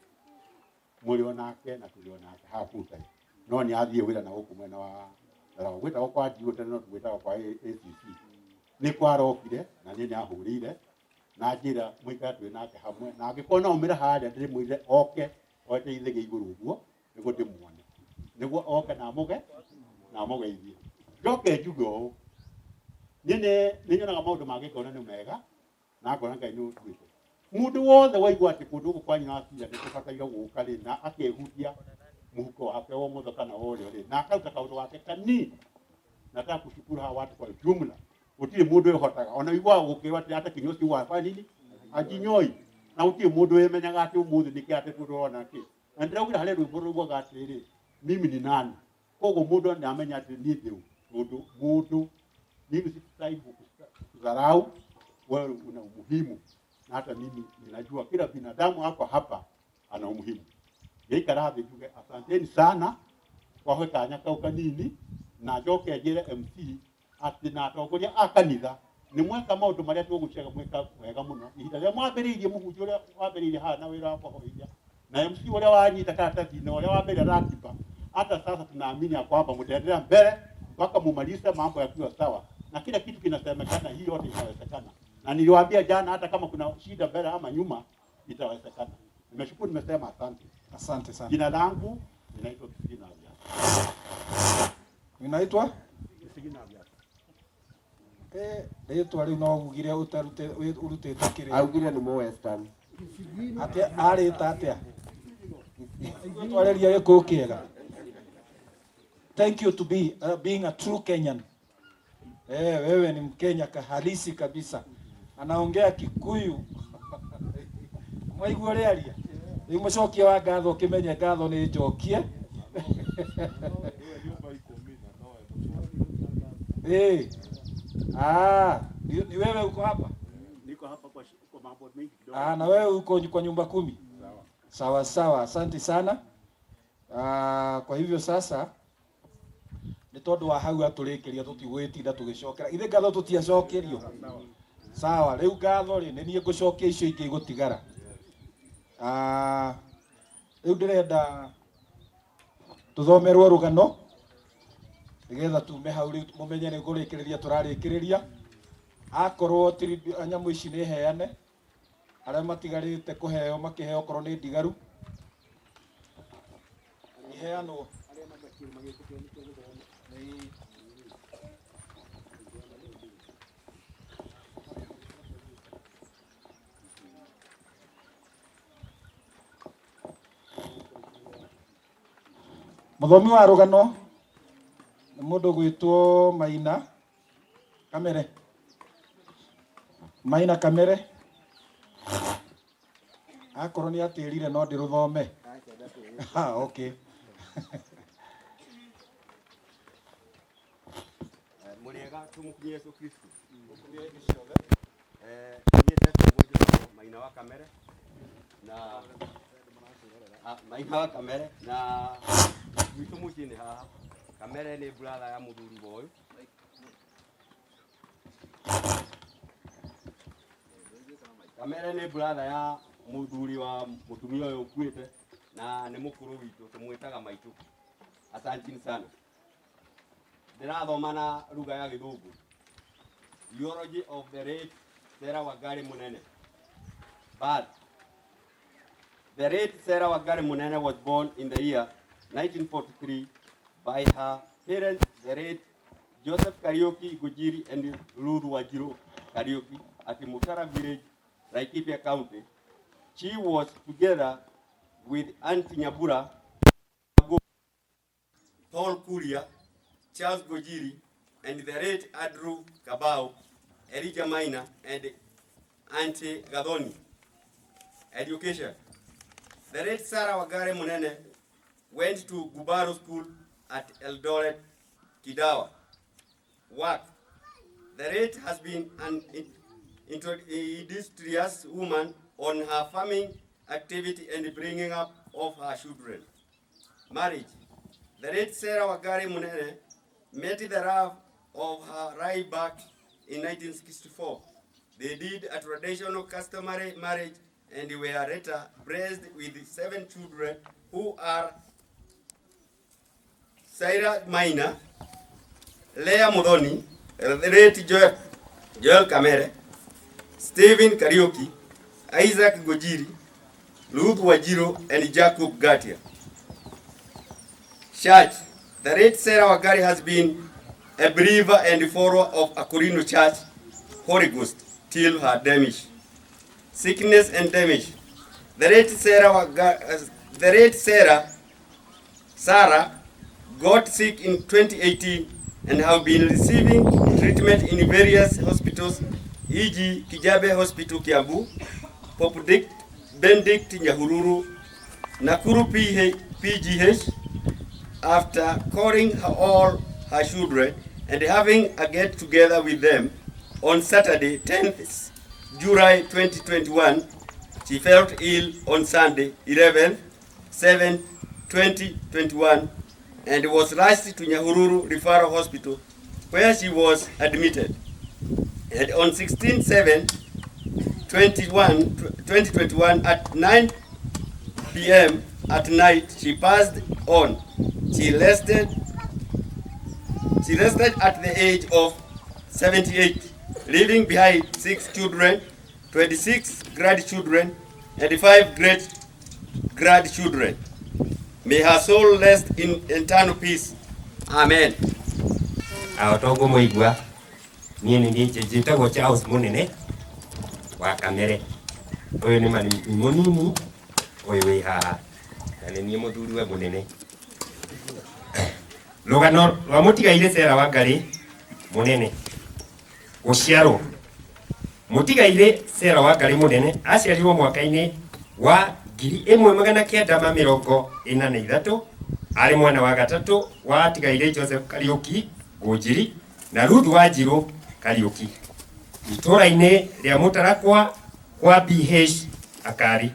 mũrĩ o nake na tũrĩ o nake haha full time. No nĩ athiĩ wĩra na gũkũ mwena wa Tharagwa. Gwĩtagwo kwa DO tene no gwĩtagwo kwa ACC. Nĩ kwarokire na niĩ nĩ ahũrĩire na njĩra mũikare twĩ nake hamwe na angĩkorwo no aumĩre harĩa ndĩmwĩrire oke oete ithĩgĩ igũrũ ũguo nĩguo ndĩmuone nĩguo oke na amũge na amũgeithie. Njoke njuge ũũ, niĩ nĩ nyonaga maũndũ mangĩ ngona nĩ mega na ngona Ngai nĩ ũtuĩte. Mũndũ wothe waigua atĩ kũndũ gũkũ kwa nyina wa Cira nĩ kũbataire gũka rĩ na akehutia mũhuko wake wa ũmotho kana wa ũrĩo rĩ na akaruta kaũndũ gake kanini nataka kushukuru hawa watu kwa jumla. Gũtirĩ mũndũ wĩhotaga ona ũiguaga gũkĩrwo atĩ hata kinyozi huwa afanya nini ajinyoi na gũtirĩ mũndũ wĩmenyaga atĩ ũmũthĩ nĩkĩ atĩ tũrona kĩ na ndĩraugire harĩ rwĩmbo rũiguaga atĩrĩrĩ mimi ni nani koguo mũndũ nĩamenya atĩ niĩ ndĩ ũ tondũ mũndũ mimi sitaki kudharau wewe una umuhimu na hata mimi ninajua kila binadamu ako hapa ana umuhimu. Ngĩikara thĩ njuge asanteni sana kwa kanya kau kanini na njoke njĩre MC atĩ na atongoria a kanitha nĩ mweka maũndũ marĩa tũgũciaga mweka wega mũno ihinda rĩrĩa mwambĩrĩirie mũhunjia ũrĩa wambĩrĩirie haha na wĩra wa kũhoithia na MC ũrĩa wanyita karatathi na ũrĩa wambĩrĩria ratiba hata sasa tunaamini ya kwamba mtaendelea mbele mpaka mumalize mambo yakiwa sawa na kila kitu kinasemekana, hii yote inawezekana. Na niliwaambia jana hata kama kuna shida mbele ama nyuma itawezekana. Nimeshukuru, nimesema asante. Asante sana. Jina langu ninaitwa Kisigina Abiasa. Ninaitwa Kisigina Abiasa. Rĩtwa rĩu no ugire ũtarute ũrutĩte kĩrĩa. Augire nĩ mũ Western. Atĩa arĩta atĩa? Twarĩria gĩkũyũ kĩega. Thank you to be being a true Kenyan. Wewe ni Mkenya halisi kabisa. Anaongea Kikuyu. Mwaigua ũrĩa aria? Rĩu mũcokia wa ngatho ũkĩmenye ngatho nĩ njokie. Ni wewe uko hapa? Niko hapa kwa mambo mengi kidogo. Na wewe uko kwa nyumba 10? Sawa sawa, asante sana. Kwa hivyo sasa nĩ tondũ wa hau atũrĩkĩria tũtigwĩtinda tũgĩcokera ithe ngatho tũtiacokerio sawa rĩu ngatho rĩ nĩ niĩ ngũcokia icio ingĩ igũtigara. Rĩu ndĩrenda tũthomerwo rũgano nĩgetha tume hau rĩu mũmenye nĩ kũrĩkĩrĩria tũrarĩkĩrĩria. Akorwo nyamũ ici nĩ heane arĩa matigarĩte kũheo makĩheo okorwo nĩ ndigaru iheanwo. Mũthomi wa rũgano nĩ mũndũ gwĩtwo Maina Kamere. Maina Kamere akorwo nĩ atĩrire no ndĩrũthome. Okay. Mũrĩega tũmũkinyie Yesu Kristo. Niĩ ndetagwo njĩtagwo Maina wa Kamere na Maina wa Kamere na gwitũ mũciĩ nĩ haha. Kamere nĩ brother ya mũthuri wa ũyũ. Kamere nĩ brother ya mũthuri wa mũtumia ũyũ ũkuĩte na nĩ mũkũrũ witũ tũmwĩtaga maitũ. Asanteni sana. Ndĩrathoma na lugha ya Gĩthũngũ. Eulogy of the late Sarah Wangari Munene. But the late Sarah Wangari Munene was born in the year 1943 by her parents, the late Joseph Kariuki Gujiri and Ruth Wanjiru Kariuki at Mutara village, Laikipia County. She was together with Auntie Nyabura, Paul Kuria, Charles Gojiri, and the late Andrew Kabau, Elijah Maina, and Auntie Gathoni. Education. The late Sarah Wangari Munene went to Gubaro School at Eldoret, Kidawa. Work. The late has been an industrious woman on her farming activity and bringing up of her children. Marriage. The late Sarah Wangari Munene met the love of her life back in 1964. They did a traditional customary marriage and were later blessed with 7 children who are Sarah Maina, Leah Muthoni, the late Joel Kamere, Stephen Kariuki, Isaac Gojiri, Ruth Wajiro, and Jacob Gatia. Church. The late Sarah Wangari has been a believer and follower of Akorino Church, Holy Ghost, till her demise. Sickness and damage. The late Sarah got sick in 2018 and have been receiving treatment in various hospitals, e.g. Kijabe Hospital Kiambu, Pope Benedict Nyahururu, Nakuru PGH, after calling all her children and having a get-together with them on Saturday, 10th July 2021, she felt ill on Sunday, 11th 7 2021, and was rushed to Nyahururu Referral Hospital, where she was admitted. And on 16 7 2021 at 9 p.m. at night, she passed on. She rested at the age of 78, leaving behind 6 children, 26 grandchildren, and 5 great grandchildren. May her soul rest in eternal peace. Amen. Aotongo muigua nie ni njitagwo Charles Munene wa Kamere. Uyu ni mani munini uyu wi haha na ni nie muthuri we munene. Rugano rwa mutigaire Sarah Wangari Munene. Guciarwo mutigaire Sarah Wangari Munene aciarirwo mwaka-inĩ wa 1943 arĩ mwana wa gatatũ wa atigaire Joseph Kariuki Ngũnjiri na Ruth Wanjiru Kariuki itũra-inĩ rĩa Mũtarakwa kwa BH Akari.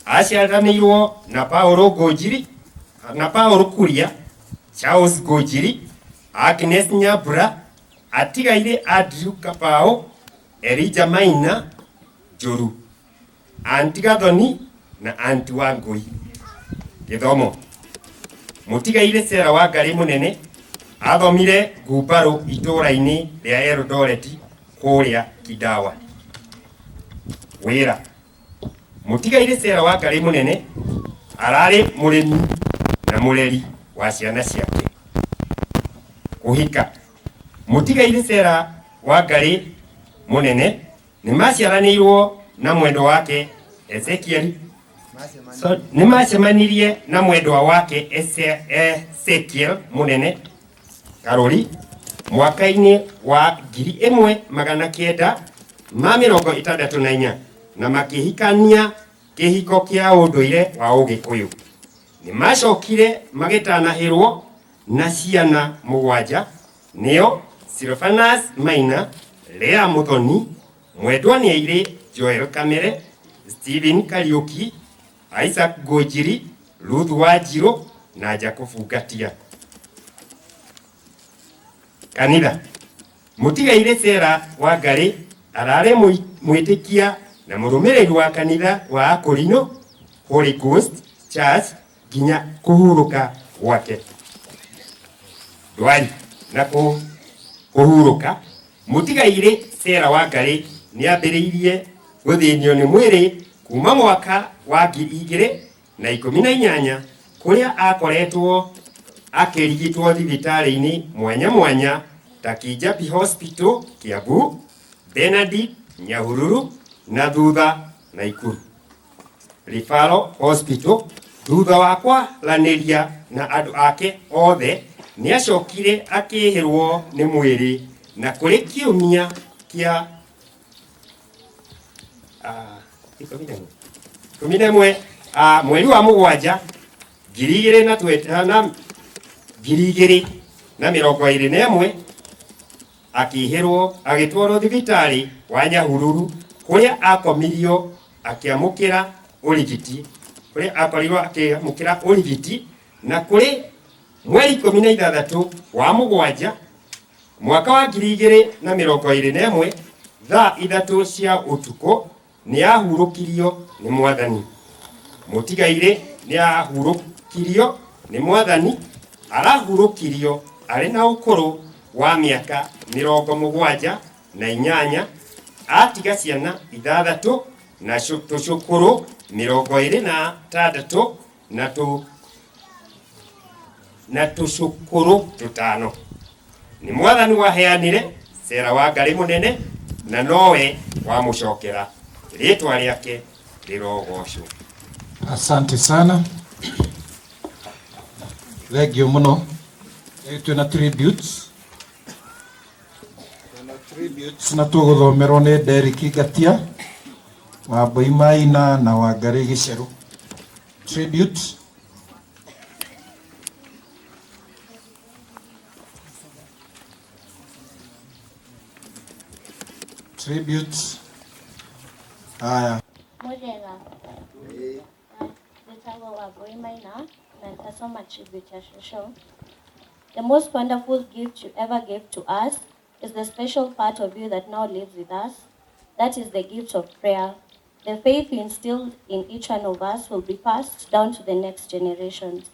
Aciaranĩirwo na Paulo Ngũnjiri na Paulo Kuria, Charles Ngũnjiri, Agnes Nyambura, atigaire Andrew Kapao, Elijah Maina Njuru, Auntie Gathoni na Auntie Wangui. Gĩthomo. Mũtigaire Sarah Wangari Munene athomire Ngumbarũ itũra-inĩ rĩa Eldoret kũrĩa Kidawa. Wĩra. Mũtigaire Sarah Wangari Munene ararĩ mũrĩmi na mũreri wa ciana ciake. Kũhika. Mũtigaire Sarah Wangari Munene nĩ maciaranĩirwo na mwendwa wake Ezekiel. So, nĩ macemanirie na mwendwa wake Ezekiel Munene Karori mwaka-inĩ wa 1964 na makĩhikania kĩhiko kĩa ũndũire wa Ũgĩkũyũ. Nĩ macokire magĩtanahĩrwo na ciana 7 nĩo Silvanus Maina, Lea Muthoni, Mwendwa Nĩairĩ, Joel Kamere, Stephen Kariuki, Isaac Ngũnjiri, Ruth Wanjiru na Jacob Ngatia. Kanitha. Mũtigaire Sarah Wangari ararĩ mwĩtĩkia na mũrũmĩrĩri wa kanitha wa Akorino Holy Ghost Church nginya kũhurũka gwake. Ndwari na kũhurũka. Mũtigaire Sarah Wangari nĩambĩrĩirie gũthĩnio nĩ mwĩrĩ kuma mwaka wa 2018 kũrĩa akoretwo akĩrigitwo thibitarĩ-inĩ mwanya mwanya ta Kijabi Hospital Kiambu, Benedict Nyahururu na thutha Nakuru Referral Hospital. Thutha wa kwaranĩria na andũ ake othe nĩacokire akĩhĩrwo nĩ mwĩrĩ na kũrĩ kiumia kĩa 11 mweri wa 7 2021 akĩhĩrwo agĩtwarwo thibitarĩ wa Nyahururu kũrĩa akomirio akĩamũkĩra ũrigiti kũrĩa akorirwo akĩamũkĩra ũrigiti Na kũrĩ mweri 16 wa mũgwanja mwaka wa 2021 thaa 3 cia ũtukũ nĩ ahurũkirio nĩ Mwathani. Mũtigairĩ nĩ ahurũkirio nĩ Mwathani, arahurũkirio arĩ na ũkũrũ wa mĩaka 78, atiga ciana 6 na tũcũkũrũ 26 na tũcũkũrũ 5. Nĩ Mwathani waheanire Sarah Wangari mũnene na nowe wamũcokera, rĩtwa rĩake rĩrogocwo. Asante sana. Thank you muno. Twina tributes. Tributes na tũgũthomerwo nĩ Derrick Ngatia wa Mboimaina na Wangari Giceru. Tribute. Tribute. Haya. Murega. Njĩtagwo Wambui Maina na nitasoma tribute ya shosho. The most wonderful gift you ever gave to us is the special part of you that now lives with us. That is the gift of prayer. The faith you instilled in each one of us will be passed down to the next generations.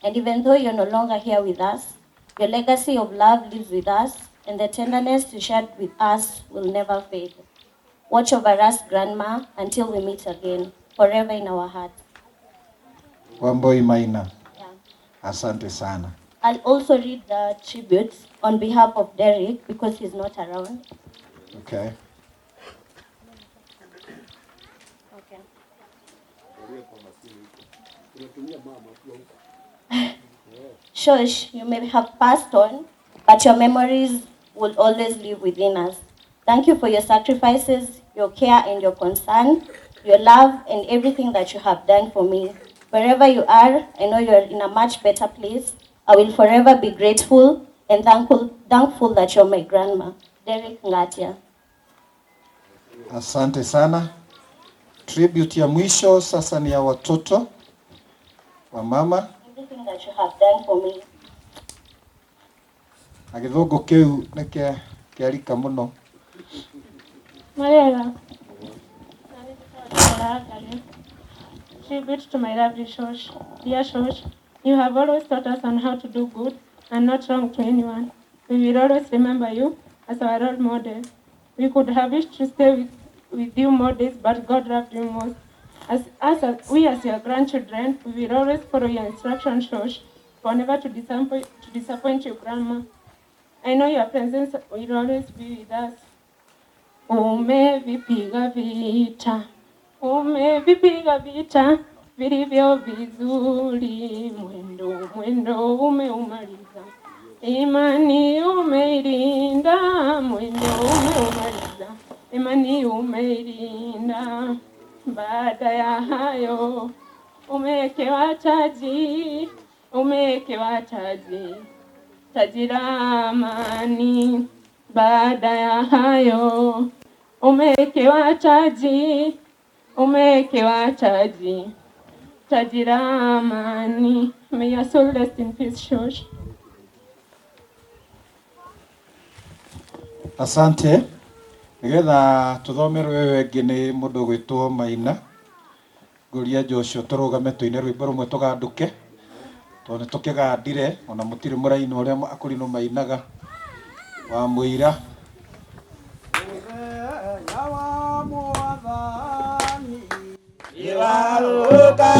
And even though you're no longer here with us, your legacy of love lives with us, and the tenderness you shared with us will never fade. Watch over us, Grandma, until we meet again, forever in our hearts. Wambui Maina. Yeah. Asante sana. I'll also read the tributes on behalf of Derek because he's not around. Okay. Okay. Shosh, you may have passed on, but your memories will always live within us. Thank you for your sacrifices, your care and your concern, your love and everything that you have done for me. Wherever you are, I know you're in a much better place. I will forever be grateful and thankful that you're my grandma. Derek Ngatia. Asante sana. Tribute ya mwisho sasa ni ya watoto wa mama. Everything that you have done for me. Na gĩthũngũ kĩu nĩ kĩarika mũno. Marega. Tribute to my lovely Shosh. Dear Shosh, you have always taught us on how to do good and not wrong to anyone. We will always remember you as our role model. We could have wished to stay with you more days, but God loved you most. As we as your grandchildren, we will always follow your instruction, Shosh, for never to disappoint your grandma. I know your presence will always be with us. Umevipiga vita, umevipiga vita vilivyo vizuri, mwendo mwendo umeumaliza, imani umeilinda, mwendo umeumaliza, imani umeilinda. Baada ya hayo umewekewa taji, umewekewa taji, taji la amani. Baada ya hayo umewekewa taji, umewekewa taji, taji la amani. May your soul rest in peace, Shosh. Asante. Nigetha tuthomerwo ĩyo ĩngĩ nĩ mũndũ gwĩtwo Maina. Ngũria Joshua tũrũgame tũine rwĩmbo rũmwe tũgandũke, tondũ nĩ tũkĩgandire ona mũtirĩ mũraina ũrĩa akũrinũ mainaga wa mũira. Mũthenya wa Mwathani ĩrarũka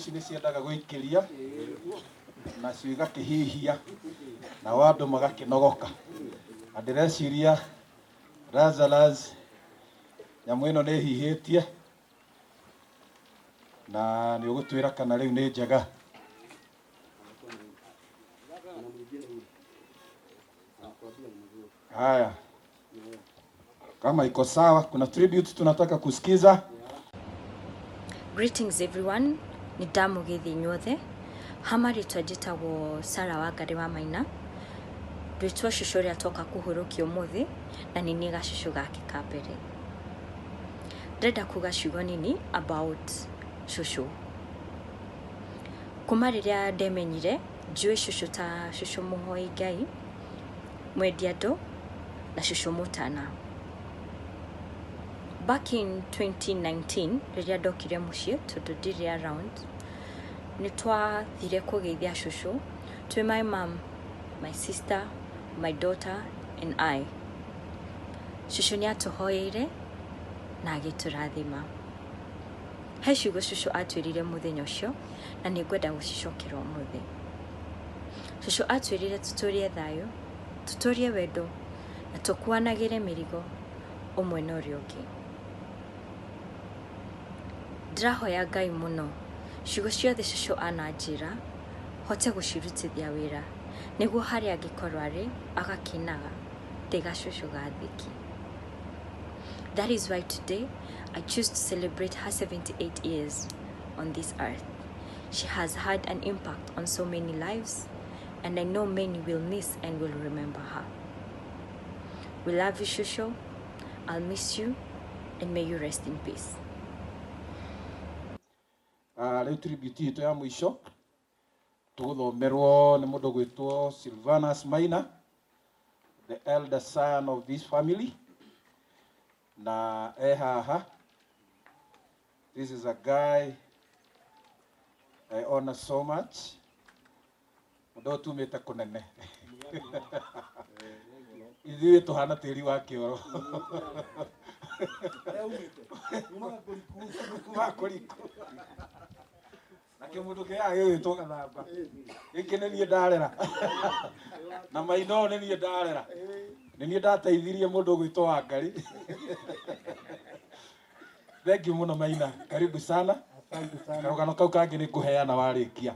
Ici nĩ ciendaga gũikĩria nacio igakĩhihia nao andũ magakĩnogoka, na ndĩreciria Lazarus nyamũ ĩno nĩ ĩhihĩtie na nĩ ũgũtwĩra kana rĩu nĩ njega. Haya, kama iko sawa, kuna tribute tunataka kusikiza. Greetings everyone, nĩ ndamũgeithia inyuothe. Ha marĩtwa njĩtagwo Sarah Wangari wa Maina. Ndwĩtwo cũcũ ũrĩa toka kũhurũkia ũmũthĩ na nĩ niĩ gacũcũ gake ka mbere. Ndĩrenda kuga ciugo nini about cũcũ. Kuma rĩrĩa ndemenyire, njũĩ cũcũ ta cũcũ mũhoi Ngai, mwendi andũ na cũcũ mũtana. Back in 2019 rĩrĩa ndokire mũciĩ tondũ ndirĩ around, nĩ twathire kũgeithia cũcũ twĩ my mom, my sister, my daughter and I. Cũcũ nĩ atũhoyeire na agĩtũrathima. He ciugo cũcũ atwĩrire mũthenya ũcio na nĩ ngwenda gũcicokera ũmũthĩ. Cũcũ atwĩrire tũtũrie thayũ, tũtũrie wendo na tũkuanagĩre mĩrigo ũmwe na ũrĩa ũngĩ. Ndĩrahoya Ngai mũno ciugo ciothe cũcũ ananjĩra hote gũcirutithia wĩra nĩguo harĩa angĩkorwo arĩ agakenaga ndĩ gacũcũ gathĩki. That is why today I choose to celebrate her 78 years on this earth. She has had an impact on so many lives, and I know many will miss and will remember her. We love you, Shusho. I'll miss you, and may you rest in peace. Rĩu tribute itũ ya mũico tũgũthomerwo nĩ mũndũ gwĩtwo Silvanus Maina, the elder son of this family, na e haha. This is a guy I honor so much. Mũndũ ũyũ tumĩte kũnene, ithuĩ tũhana tĩri wa kĩoro kuma kũriku, na kĩmũndũ kĩaga gĩgwĩtwo gathamba gĩkĩ nĩ niĩ ndarera, na maina ũyũ nĩ niĩ ndarera, nĩ niĩ ndateithirie mũndũ ũgwĩtwo Wangari. Thank you mũno Maina, karibu sana. Asante sana. Karũgano kau kangĩ nĩ ngũheana warĩkia.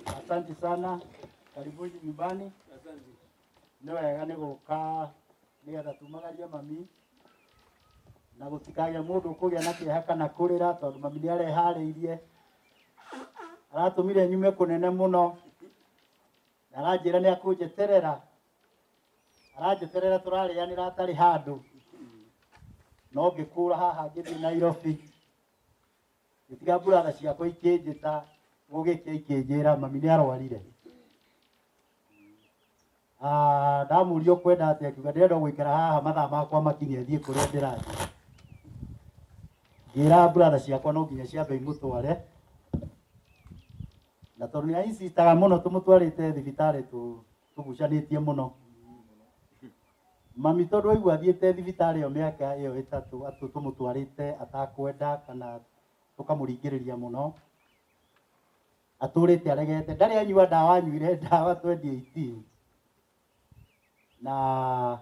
Asante sana, karibuni nyumbani. Nĩ wega nĩ gũka nĩgetha tumagarie mami na gũtikagĩa mũndũ ũkũgĩa na kĩeha kana kũrĩra tondũ mami nĩ areharĩirie, aratũmire nyume kũnene mũno na aranjĩra nĩ akũnjeterera, aranjeterera tũrarĩanĩra atarĩ handũ, no ngĩkũra haha ngĩthiĩ Nairobi, ngĩtiga brother ciakwa ikĩnjĩta gũgĩkĩa ikĩnjĩra mami nĩ arwarire. Ndamũria ũkwenda atĩa, akiuga ndĩrenda gũikara haha mathaa makwa makinye thiĩ kũrĩa ndĩrathiĩ. Ngĩra brother ciakwa no nginya ciambe imũtware, na tondũ nĩ ainsistaga mũno tũmũtwarĩte thibitarĩ tũgucanĩtie mũno. Mami tondũ aigua athiĩte thibitarĩ ĩyo mĩaka ĩyo ĩtatũ atũ tũmũtwarĩte atakwenda kana tũkamũringĩrĩria mũno, atũrĩte aregete, ndarĩ anyua ndawa, anyuire ndawa 2018 na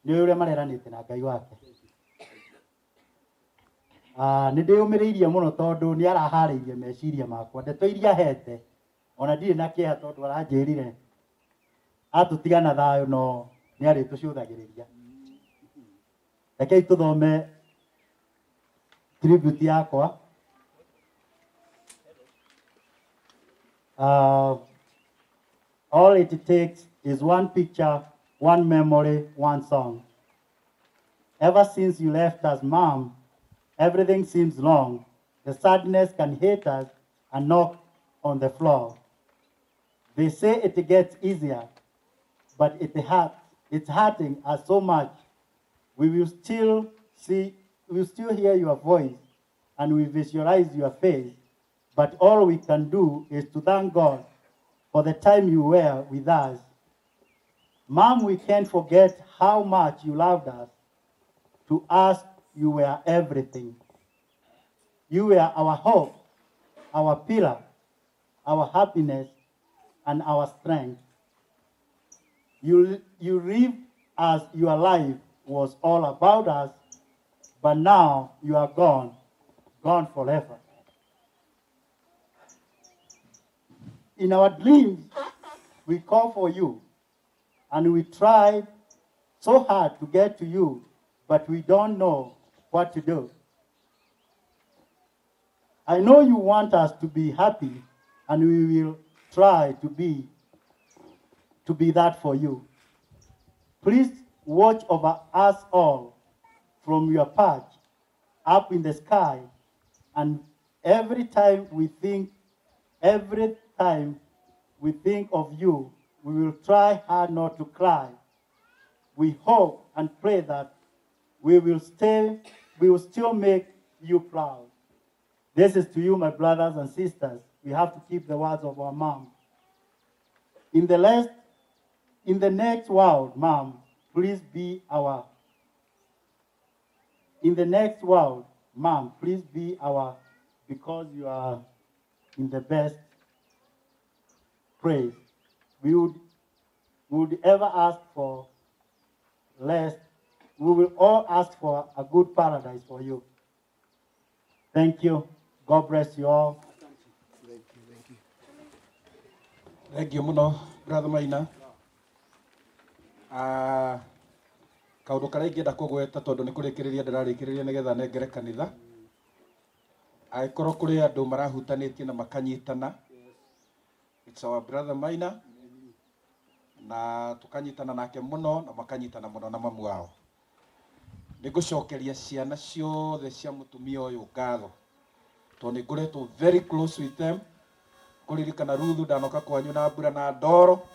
nĩ ũrĩa mareranĩte na Ngai wake. Nĩ ndĩyũmĩrĩirie mũno tondũ nĩ araharĩirie meciria makwa, ndeto iria hete ona ndirĩ na kĩeha tondũ aranjĩrire atũtiga na thayũ no nĩ arĩtũcũthagĩrĩria. Rekei tũthome tribute yakwa. All it takes is one picture, one memory, one song. Ever since you left us, Mom, everything seems wrong. The sadness can hit us and knock on the floor. They say it gets easier, but it hurts. It's hurting us so much. We will still see, we will still hear your voice and we visualize your face, but all we can do is to thank God for the time you were with us. Mom, we can't forget how much you loved us. To us, you were everything. You were our hope, our pillar, our happiness, and our strength. You lived as your life was all about us, but now you are gone, gone forever. In our dreams, we call for you, and we tried so hard to get to you, but we don't know what to do. I know you want us to be happy, and we will try to be that for you. Please watch over us all from your perch up in the sky, and every time we think of you, we will try hard not to cry. We hope and pray that we will still make you proud. This is to you, my brothers and sisters. We have to keep the words of our mom. In the next world, Mom, please be our. In the next world, Mom, please be our, because you are in the best praise. We would ever ask for less. We will all ask for a good paradise for you. Thank you. God bless you all. Thank you. Thank you muno, Brother Maina. Kaundu karia ingĩenda kũgweta tondũ nĩ kũrĩkĩrĩria ndĩrarĩkĩrĩria nĩgetha nengere kanitha. Angĩkorwo kũrĩ andũ marahutanĩtie na makanyitana, it's our brother Maina, na tukanyitana nake muno na makanyitana muno na mamu wao. Nĩngũcokeria ciana ciothe cia mũtumia ũyũ ngatho tondũ nĩngoretwo very close with them. Kũririkana Ruthu ndanoka kwanyu na mbura na ndoro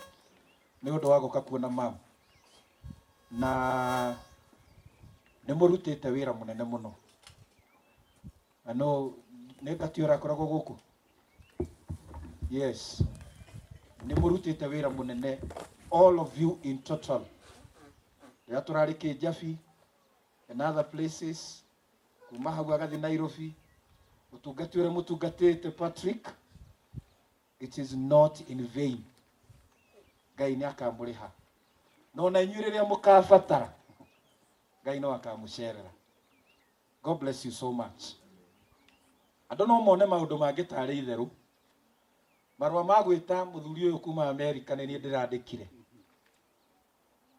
nĩ ũndũ wa gũka kuona mamu, na nĩ mũrutĩte wĩra mũnene mũno. Na no nĩ ngati ũrakoragwo gũkũ? Yes, nĩ mũrutĩte wĩra mũnene, all of you in total. Rĩrĩa tũrarĩ Kĩnjabi and other places, kuma hau agathi Nairobi, ũtungati ũrĩa mũtungatĩte Patrick, it is not in vain. Ngai nĩ akamũrĩha. No na inyuĩ rĩrĩa mũkabatara, Ngai no akamũcerera. God bless you so much. Andũ no mone maũndũ mangĩ tarĩ itherũ. Marũa ma gwĩta mũthuri ũyũ kuma America nĩ niĩ ndĩrandĩkire.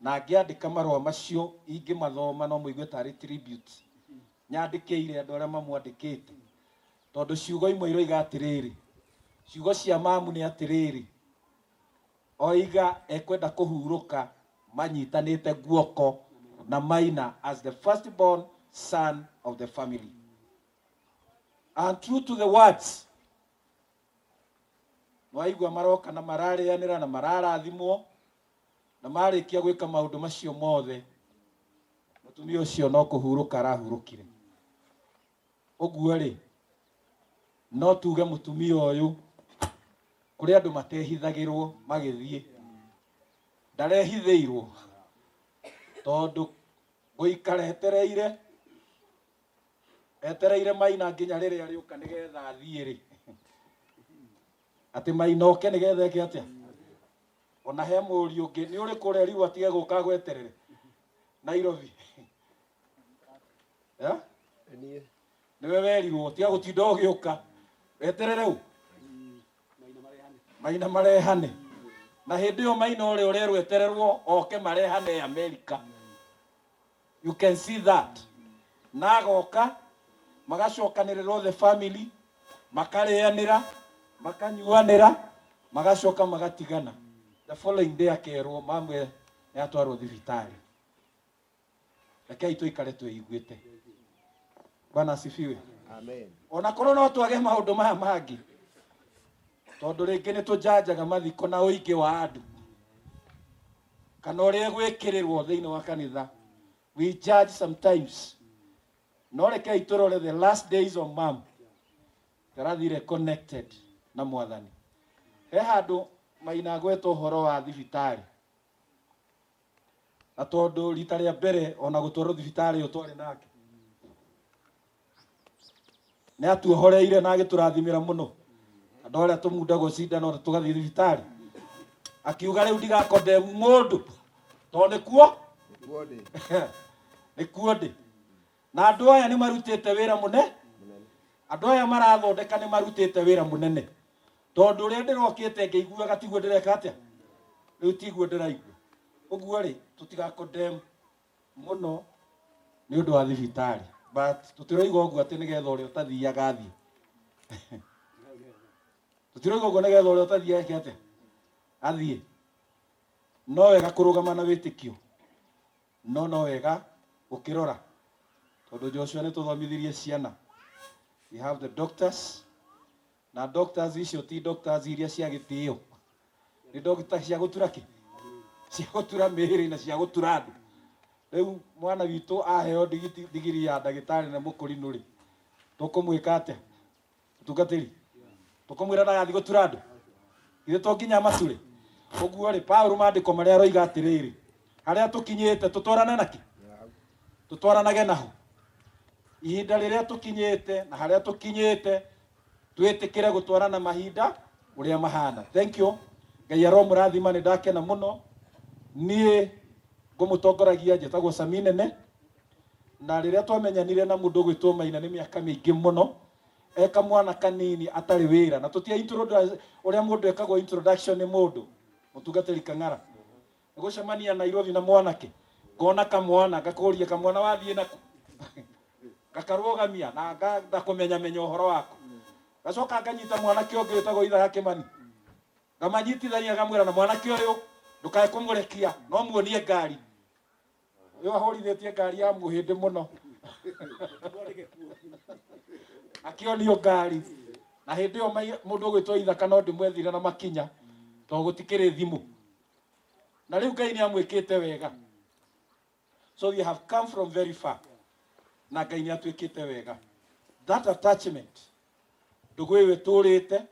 Na ngĩandĩka marũa macio ingĩmathoma no mũigue tarĩ tribute. Nyandĩkĩire andũ arĩa mamwandĩkĩte. Tondũ ciugo imwe iroiga atĩrĩrĩ, ciugo cia mamu nĩ atĩrĩrĩ, oiga ekwenda kũhurũka manyitanĩte guoko na Maina as the firstborn son of the family. And true to the words, nwaigua maroka na mararĩanĩra na mararathimwo na marĩkia gwĩka maũndũ macio mothe, mũtumia ũcio no kũhurũka arahurũkire. Ũguo rĩ, no tuge mũtumia ũyũ kũrĩ andũ matehithagĩrwo magĩthiĩ, ndarehithĩirwo tondũ gũikara etereire Maina nginya rĩrĩa rĩũka nĩgetha athiĩ rĩ, atĩ Maina oke nĩgetha eke atĩa? Ona he mũriũ ũngĩ nĩ ũrĩkũ ũrerirwo atige gũka gweterere Nairobi? Nĩwe werirwo tiga gũtinda ũgĩũka, weterere ũ Maina marehane. Na hĩndĩ ĩyo Maina ũrĩa ũrerwo etererwo oke marehane America. You can see that. Na agoka magacokanĩrĩra the family, makarĩanĩra, makanyuanĩra, magacoka magatigana. The following day akerwo mamwe nĩ atwarwo thibitarĩ. Rekei tũikare twĩiguĩte. Bwana asifiwe. Amen. Ona korwo no twage maũndũ maya mangĩ, tondũ rĩngĩ nĩ tũjanjaga mathiko na ũingĩ wa andũ kana ũrĩa gwĩkĩrĩrwo thĩinĩ wa kanitha. We judge sometimes. No rekei tũrore the last days of mom tarathire connected na Mwathani. He handũ Maina agweta ũhoro wa thibitarĩ, na tondũ rita rĩa mbere ona gũtwarwo thibitarĩ ĩyo twarĩ nake nĩ atuohoreire na agĩtũrathimĩra mũno. Andũ arĩa tũmundagwo cindano na tũgathiĩ thibitarĩ. Akiuga rĩu ndigakondemu mũndũ tondũ nĩkuo nĩkuo ndĩ. Na andũ aya nĩ marutĩte wĩra mũne, andũ aya marathondeka nĩ marutĩte wĩra mũnene, tondũ ũrĩa ndĩrokĩte ngĩiguaga tiguo ndĩreka atĩa, rĩu tiguo ndĩraigua. Ũguo rĩ, tũtigakondem mũno nĩ ũndũ wa thibitarĩ, but tũtiroiga ũguo atĩ nĩgetha ũrĩa ũtathiaga athiĩ. Tũtiroiga ũguo nĩgetha ũrĩa ũtathiaga eke atĩa, athiĩ. No wega kũrũgama na wĩtĩkio, no no wega gũkĩrora, tondũ Joshua nĩ tũthomithirie ciana. We have the doctors, na doctors icio ti doctors iria cia gĩtĩo, nĩ doctor cia gũtura kĩ, cia gũtura mĩĩrĩ na cia gũtura andũ. Rĩu mwana witũ aheo ndigiri ya ndagĩtarĩ na mũkũrinũ rĩ, tũkũmwĩka atĩa? Mũtungatĩri, tũkũmwĩra ndagathiĩ gũtura andũ? Ithe to nginya mature? Ũguo rĩ, Paulo maandĩko marĩa aroiga atĩrĩrĩ, harĩa tũkinyĩte tũtwarane nakĩ, tũtwaranage naho. Ihinda rĩrĩa tũkinyĩte na harĩa tũkinyĩte, twĩtĩkĩre gũtwarana mahinda ũrĩa mahana. Thank you. Ngai aromũrathima, nĩ ndakena mũno. Niĩ ngũmũtongoragia njĩtagwo Sami Nene, na rĩrĩa twamenyanire na mũndũ ũgwĩtwo Maina nĩ mĩaka mĩingĩ mũno, eka mwana kanini atarĩ wĩra, na tũtia ũrĩa mũndũ ekagwo introduction nĩ mũndũ mũtungatĩri Kang'ara. Nĩ gũcemania Nairobi na mwanake, ngona kamwana, ngakũria kamwana wathiĩ naku, ngakarũgamia na ngakũmenyamenya ũhoro waku. Ngacoka nganyita mwanake ũngĩ wĩtagwo Ithaga Kĩmani, ngamanyitithania, ngamwĩra na mwanake ũyũ ndũkae kũmũrekia, no muonie ngari. Ũyũ ahũrithĩtie ngari ya mũhĩndĩ mũno, akĩonio ngari. Na hĩndĩ ĩyo mũndũ ũgwĩtwo Ithaka no ndĩmwethire na makinya, tondũ gũtikĩrĩ thimũ. Na rĩu Ngai nĩ amwĩkĩte wega. So we have come from very far, na Ngai nĩ atwĩkĩte wega. That attachment, ndũgũ ĩyo ĩtũrĩte,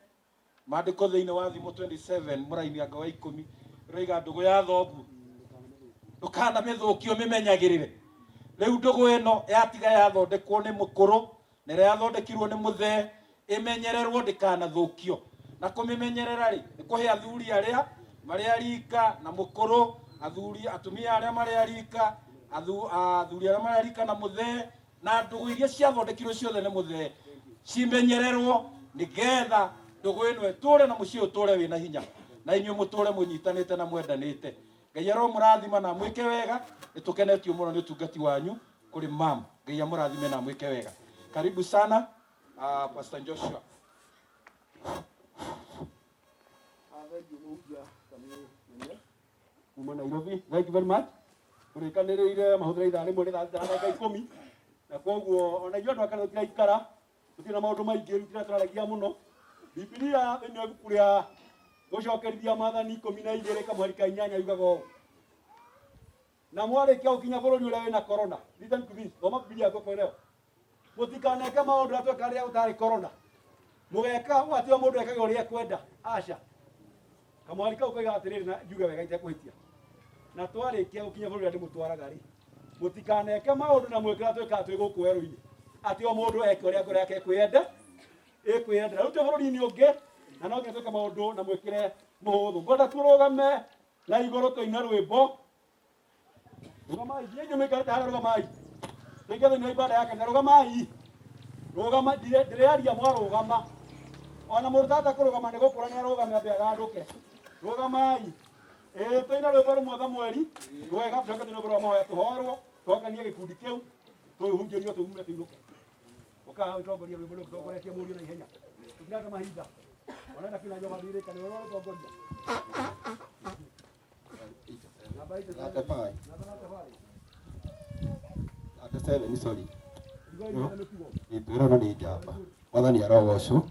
maandĩko thĩinĩ wa Thimo 27 mũraini anga wa 10 ĩroiga ndũgũ ya thoguo ndũkanamĩthũkie, ũmĩmenyagĩrĩre. Rĩu ndũgũ ĩno yatiga yathondekwo nĩ mũkũrũ na ĩrĩa yathondekirwo nĩ mũthee, ĩmenyererwo ndĩkanathũkio. Na kũmĩmenyerera rĩ, nĩ kũhe athuri arĩa marĩ a rika na mũkũrũ, athuri atumia arĩa marĩ a rika, athuri arĩa marĩ a rika na mũthee, na ndũgũ iria ciathondekirwo ciothe nĩ mũthee cimenyererwo, nĩgetha ndũgũ ĩno ĩtũre na mũciĩ ũtũre wĩna hinya, na inyuĩ mũtũre mũnyitanĩte na mwendanĩte. Ngai aromũrathima na amwĩke wega. Nĩ tũkenetio mũno nĩ ũtungati wanyu kũrĩ mam. Ngai amũrathime na amwĩke wega. Karibu sana, Pastor Joshua. Thank you mũhunjia Sami Nene kuma Nairobi. Thank you very much. Tũrĩkanĩrĩire mahũthĩra ithaa rĩmwe nĩ thaa thita na ndagĩka 10, na koguo ona ithuĩ andũ a kanitha tũtiraikara, tũtirĩ na maũndũ maingĩ, rĩu tũratũraragia mũno. Bibilia thĩinĩ wa ibuku rĩa gũcokerithia maathani 12 kamũhari ka 8 yugaga ũũ: na mwarĩkia gũkinya bũrũri ũrĩa wĩna corona, listen to this, thoma Bibilia yaku ũkwĩreo, mũtikaneke maũndũ ũrĩa tweka rĩrĩa gũtarĩ corona, mũgeka ũguo atĩ o mũndũ ekage ũrĩa ekwenda. Aca, kamwari kau koigaga atĩrĩrĩ, na njuge wega itekũhĩtia, na twarĩkia gũkinya bũrũri ũrĩa ndĩmũtwaraga rĩ, mũtikaneke maũndũ na mwĩke ũrĩa twĩkaga twĩ gũkũ werũ-inĩ, atĩ o mũndũ eke ũrĩa ngoro yake ĩkwĩyenda ĩkwĩyendera. Rĩu twĩ bũrũri-inĩ ũngĩ, na no nginya twĩke maũndũ na mwĩkĩre mũhũthũ. Ngwenda tũrũgame na igũrũ tũine rwĩmbo. Rũgamai, inyuĩ mũikarĩte harĩa, rũgamai. Tũingĩ thĩinĩ wa ibada ya kanitha, rũgamai. Rũgama, ndĩrĩaria mwarũgama. Ona mũndũ tata kũrũgama nĩ gũkũra, nĩ arũgame ambe agandũke. Rũgamai. Ĩĩ, tũine rwĩmbo rũmwe Thamueli rwega, tũcoke tũine rwĩmbo rwa mahoya, tũhoerwo, tũhokanie gĩkundi kĩu, tũhunjĩrio, tuume tũinũke. Ũkaga ũtongoria rwĩmbo rũu tũtongoretie mũriũ na ihenya. Tũtirate mahinda. Ona kina njoga ndirĩka nĩ ũrĩa ũtongoria. Namba 87. 35. 37, sorry. Ĩtwĩra no nĩ njamba. Mwathani arogocwo.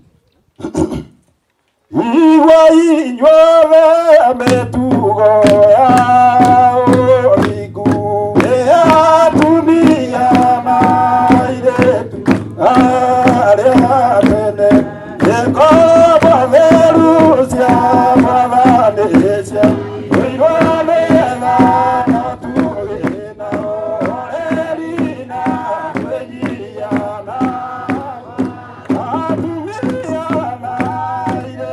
Igua inyuothe mĩtugo ya ũthingu, ĩ atumia na airĩtu arĩa tene, ngombo theru cia Mwathani cia ũirwo nĩ tha, no tũgĩe na ũhoreri na kwĩnyihia na atumia na airĩtu.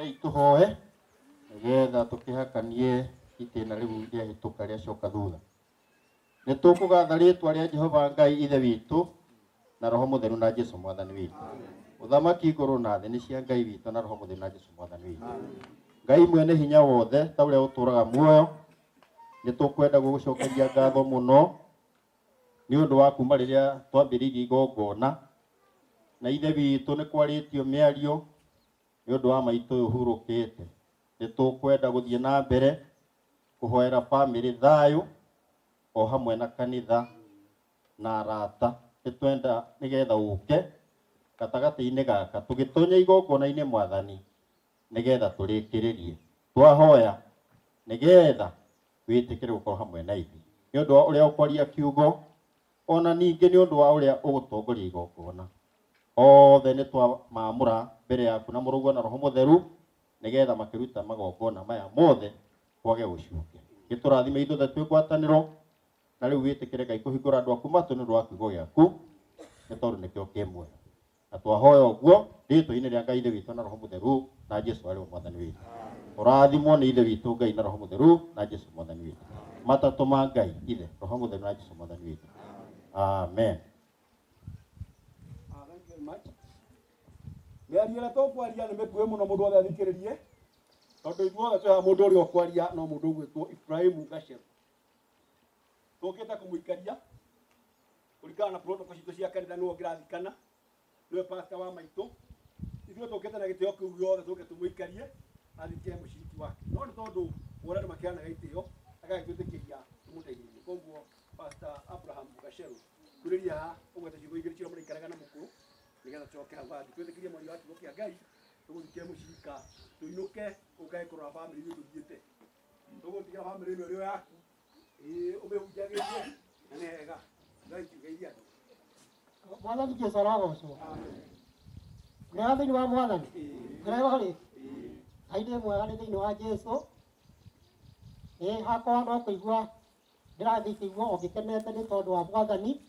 Rekei tũhoe nĩgetha tũkĩhakanie itĩna rĩu rĩahĩtũka rĩacoka thutha. Nĩ tũkũgatha rĩtwa rĩa Jehova Ngai Ithe witũ na Roho Mũtheru na Jesu Mwathani witũ. Ũthamaki igũrũ na thĩ nĩ cia Ngai witũ na Roho Mũtheru na Jesu Mwathani witũ. Ngai mwene hinya wothe ta ũrĩa ũtũũraga muoyo, nĩ tũkwenda gũgũcokeria ngatho mũno nĩ ũndũ wa kuma rĩrĩa twambĩrĩirie igongona na Ithe witũ nĩ kwarĩtio mĩario nĩ ũndũ wa maitũ ũyũ ũhurũkĩte. Nĩ tũkwenda gũthiĩ na mbere kũhoera bamĩrĩ thayũ o hamwe na kanitha na arata. Nĩ twenda nĩgetha ũke gatagatĩ-inĩ gaka tũgĩtonya igongona-inĩ Mwathani nĩgetha tũrĩkĩrĩrie. Twahoya nĩgetha wĩtĩkĩre gũkorwo hamwe na ithuĩ nĩ ũndũ wa ũrĩa ũkwaria kiugo ona ningĩ nĩ ũndũ wa ũrĩa ũgũtongoria igongona. Othe nĩ twamamũra mbere yaku na Mũrũguo na Roho Mũtheru nĩgetha makĩruta magongona maya mothe kwage gũcuke. Gĩtũrathime ithuothe twĩ ngwatanĩro na rĩu wĩtĩkĩre Ngai kũhingũra andũ aku matũ nĩ ũndũ wa kiugo gĩaku nĩ tondũ nĩkĩo kĩ muoyo. Na twahoya ũguo rĩtwa-inĩ rĩa Ngai Ithe witũ na Roho Mũtheru na Jesu arĩ we Mwathani witũ. Ũrathimwo nĩ Ithe witũ Ngai na Roho Mũtheru na Jesu Mwathani witũ. Matatũ ma Ngai Ithe, Roho Mũtheru na Jesu Mwathani witũ. Amen. Thank you very much. Mĩario ĩrĩa tũkwaria nĩ mĩkuhĩ mũno mũndũ wothe athikĩrĩrie tondũ ithuothe twĩ haha mũndũ ũrĩa ũkwaria no mũndũ ũgwĩtwo Ibrahimu Gacheru. Tũkĩte kũmũikaria kũringana na protocol citũ cia kanitha nĩwe ũngĩrathikana nĩwe pastor wa maitũ. Ithuĩ tũkĩte na gĩtĩo kĩu gĩothe tũke tũmũikarie athike mũciriki wake, no nĩ tondũ wona andũ makĩheanaga itĩo agagĩtwĩtĩkĩria tũmũteithĩrĩrie. Koguo Pastor Abraham Gacheru kurĩria haha ũgwete ciugo igĩrĩ ciria mũraikaraga na mũkũrũ nĩgetha tũcoke hau hangĩ twĩtĩkĩrie mwaria wa kiugo kĩa Ngai tũgũthikie mũcirika tũinũke ũkae kũrora bamĩrĩ ithuĩ tũthiĩte tũgũtigĩra bamĩrĩ ĩno ĩrĩ o yaku ĩĩ ũmĩhunjagĩrie na nĩ hega. Thank you, geithia andũ. Mwathani Jesu arogocwo. Mwega thĩinĩ wa Mwathani. Mwega rĩ. Ngai nĩ mwega nĩ thĩinĩ wa Jesu. Ĩ hakwa no kũigua ndĩrathiĩ kũigua o ngĩkenete nĩ tondũ wa Mwathani.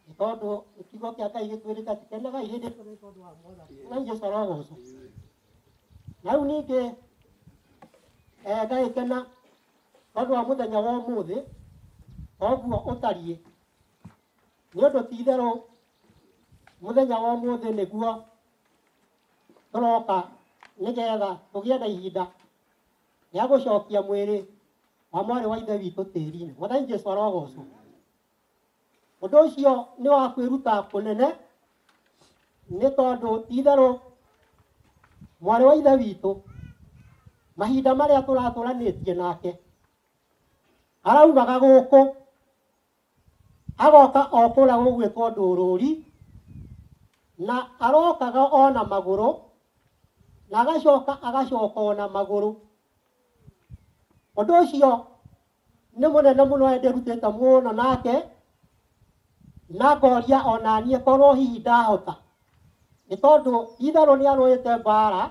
Nĩ tondũ kiugo kĩa Ngai gĩtwĩrĩte atĩ kenagai hĩndĩ ĩno nĩ tondũ wa Mwathani. Mwathani Jesu arogocwo. Na rĩu ningĩ ngagĩkena tondũ wa mũthenya wa ũmũthĩ oguo ũtariĩ. Nĩ ũndũ ti itherũ mũthenya wa ũmũthĩ nĩguo tũroka nĩgetha tũgĩe na ihinda rĩa gũcokia mwĩrĩ wa mwarĩ wa Ithe witũ tĩri-inĩ. Mwathani Jesu arogocwo. Ũndũ ũcio nĩ wa kwĩruta kũnene nĩ tondũ ti itherũ mwarĩ wa Ithe witũ mahinda marĩa tũratũranĩtie nake araumaga gũkũ agoka o kũrĩa gũgwĩtwo ndũrũri na arokaga ona magũrũ na agacoka agacoka ona magũrũ. Ũndũ ũcio nĩ mũnene mũno ndĩrutĩte mũno nake na ngoria ona niĩ korwo hihi ndahota nĩ tondũ itherũ nĩ arũĩte mbara,